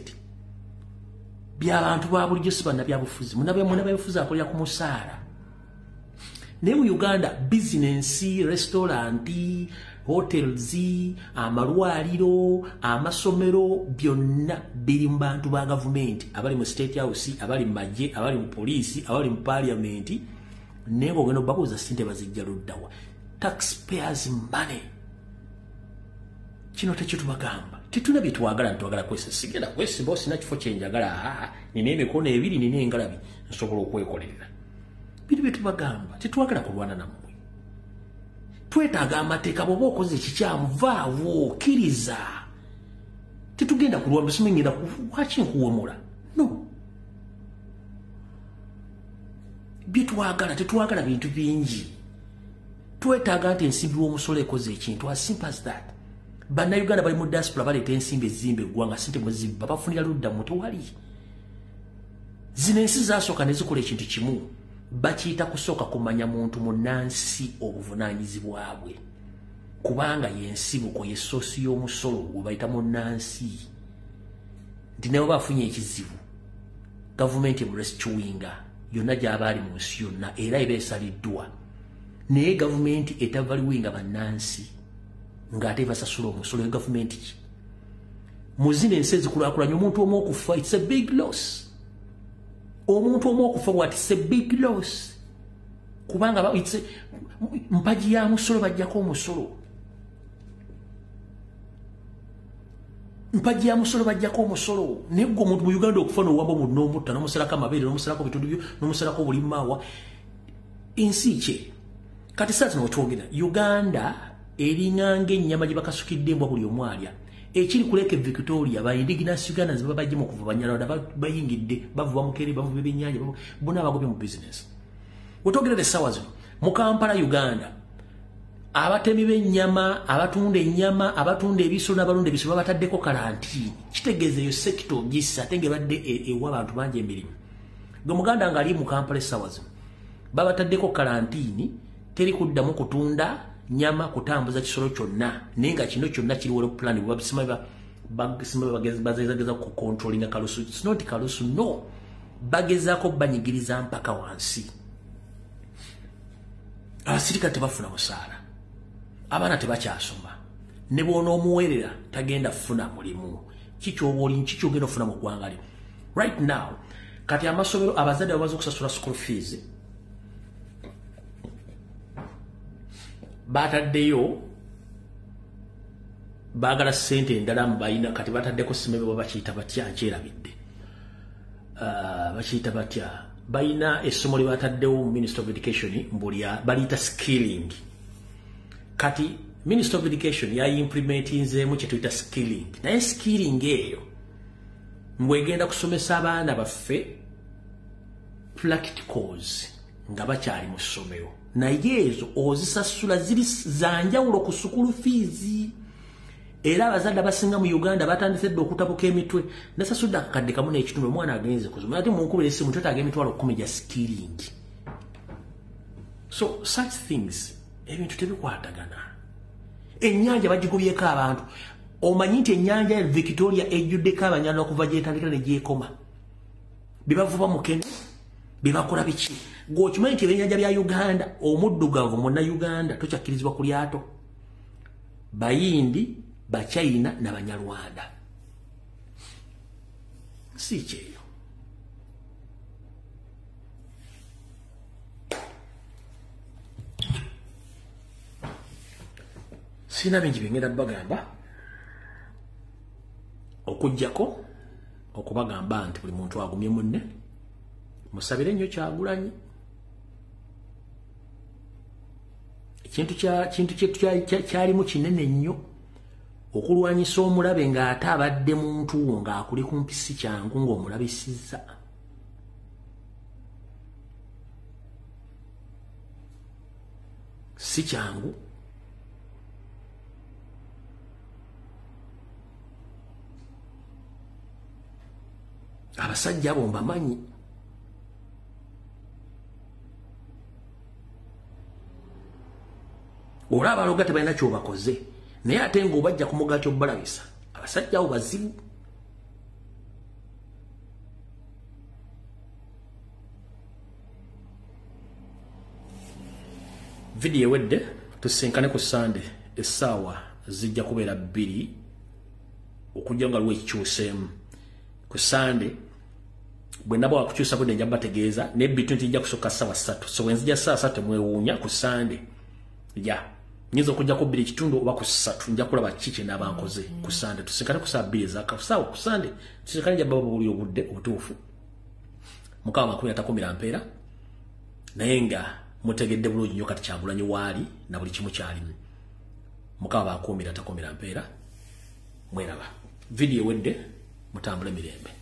by'abantu ba bulijjo si bannabyabufuzi. Munnabyabufuzi akolera ku musaala. Naye mu Uganda bizinensi, restaurant, hotels, amalwaliro, amasomero byonna biri mu bantu ba gavumenti, abali mu State House, abali mu magye, abali mu poliisi, abali mu parliament. Naye ng'ogenda obabuuza ssente bazijja luddawa. Taxpayers money. Kino tekitubagamba. Tetulina bye twagala, ntwagala kwesa. Sigenda kwesimba, sina kifo kye njagala. Nina emikono ebiri, nina engalabi, nsobola okwekolerera. Bino bye tubagamba. Tetwagala kulwana nammwe. Twetaaga amateeka. Bw'oba okoze ekikyamu vaawo, kkiriza. Tetugenda kulwana, simengenda lwaki nkuwemula? No. Bye twagala, tetwagala bintu bingi. Twetaaga nti ensimbi w'omusolo ekoze ekintu, as simple as that. Bannayuganda bali mu diaspora baleeta ensimbi ezimba eggwanga, ssente mwe zibba bafunira ludda mu tewali. Zino ensi zaasooka ne zikola ekintu kimu, bakiyita kusooka kumanya muntu munnansi obuvunaanyizibwa bwe. Kubanga yensibuko yesosi y'omusolo gwe bayita munnansi. Nti naye bafunye ekizibu, gavumenti emurescuinga yonna gy'aba ali mu nsi yonna, era eba esaliddwa. Naye gavumenti etavaluinga bannansi ng'ate basasula omusolo, yo gavumenti ki? Mu zino ensi ezikulaakulanye, omuntu omu okufa, it's a big loss. Omuntu omu okufa bwati, it's a big loss, kubanga mpagi ya musolo, bajjako omusolo, mpagi ya musolo, bajjako omusolo. Naye gwe omuntu mu Uganda okufa nowamba omuntu n'omutta, n'omusalako amabeere, n'omusalako bitundu byo, n'omusalako obulimaawa, ensi kye? Kati saa zino wetwogera, Uganda eringanga ennyama gye bakasukidde embwa, buli omu alya. Ekiri ku Lake Victoria, ba indigenous Ugandans baba bagimu okuva Banyarwanda bayingidde, bavuba mukere, bavuba ebyennyanja, bonna bagobye mu business. Wetwogerera essaawa zino mu Kampala, Uganda, abatemi b'ennyama, abatunda ennyama, abatunda ebisolo n'abalunda ebisolo babataddeko kalantiini. Kitegeeza eyo sector gisa, ate ng'ebadde ewa abantu bangi emirimu. Gwe Muganda ng'ali mu Kampala essaawa zino, babataddeko kalantiini, teri kuddamu kutunda nyama, kutambuza kisolo kyonna. Naye nga kino kyonna kiri well plan. Bazageza ku controllinga kalusu. It's not kalusu, no, bagezaako banyigiriza mpaka wansi. Abasirikale tebafuna musaala, abaana tebakyasoma, ne bw'onoomuweerera tagenda kufuna mulimu. Kikyoba oli kikyogenda okufuna mu ggwanga lyo right now? Kati amasomero, abazadde bamaze okusasula school fees, bataddeyo baagala ssente endala mubalina. Kati bataddeko simebe, bakiyita batya? Nkyerabidde. Bakiyita batya? Balina essomo lye bataddewo mu Minister of Education, mbulya baliyita skilling. Kati Minister of Education yayimplementinzeemu kye tuyita skilling, naye skilling eyo mbwegenda kusomesa abaana baffe practicals nga bakyali mu ssomero, naye ezo ozisasula, ziri zanjawulo ku school fees. Era abazadde abasinga mu Uganda batandise dde okutabuka emitwe. Nasasudde akakadde 1.5, omwana agenze kusoma, ate munkubira essimu twetaaga 100,000 gya skilling. So such things, ebintu tebikwatagana. Ennyanja bagigubyeko abantu. Omanyi nti ennyanja ya Victoria ejjuddeko Abanyarwanda okuva gyetandikira ne gyekoma, bebavuba mukene, bebakola biki. Gweokimanyi nti ebyennyanja bya Uganda, omuddugavu Munnayuganda tokyakkirizibwa ku lyato? Bayindi, Bachina n'Abanyarwanda. Si kyeyo? Sina bingi byengenda bagamba, okuggyako okubagamba nti buli muntu agumye munne, musabire nnyo Kyagulanyi. Ekintu kintu kyalimu kinene nnyo okulwanyisa omulabe ng'ate abadde muntu wo ng'akuli kumpi, si kyangu ng'omulabisizza. Si kyangu. Abasajja abo mbamanyi. Olaba aloga, tebalina kyobakoze, naye ate ng'obajja ku mugaati obubalabisa. Abasajja abo bazibu. Vidiyo ewedde. Tusinkane ku Sande, essaawa zijja kubeera 2, okujja nga lwa ekikyuseemu. Ku Sande bwe naba wakukyusa budde nja bategeeza, naye bitu nti nja kusooka ssaawa 3. So bwe nzija ssaawa 3 temwewuunya. Ku Sande ya nyinza okujja ku 2.5 oba ku 3, nja kulaba ki kye naaba nkoze. Ku Sande tusinkane ku ssaawa 2 ezakasaawa. Ku Sande tusinkane, nja baba buli obudde obutuufu. Mukama makumi atakumira mpeera, naye nga mutegedde bulungi nnyo kati Kyagulanyi waali na buli kimu kyalimu. Mukama bakuumira, takumira mpeera. Mweraba, vidiyo ewedde, mutambule mirembe.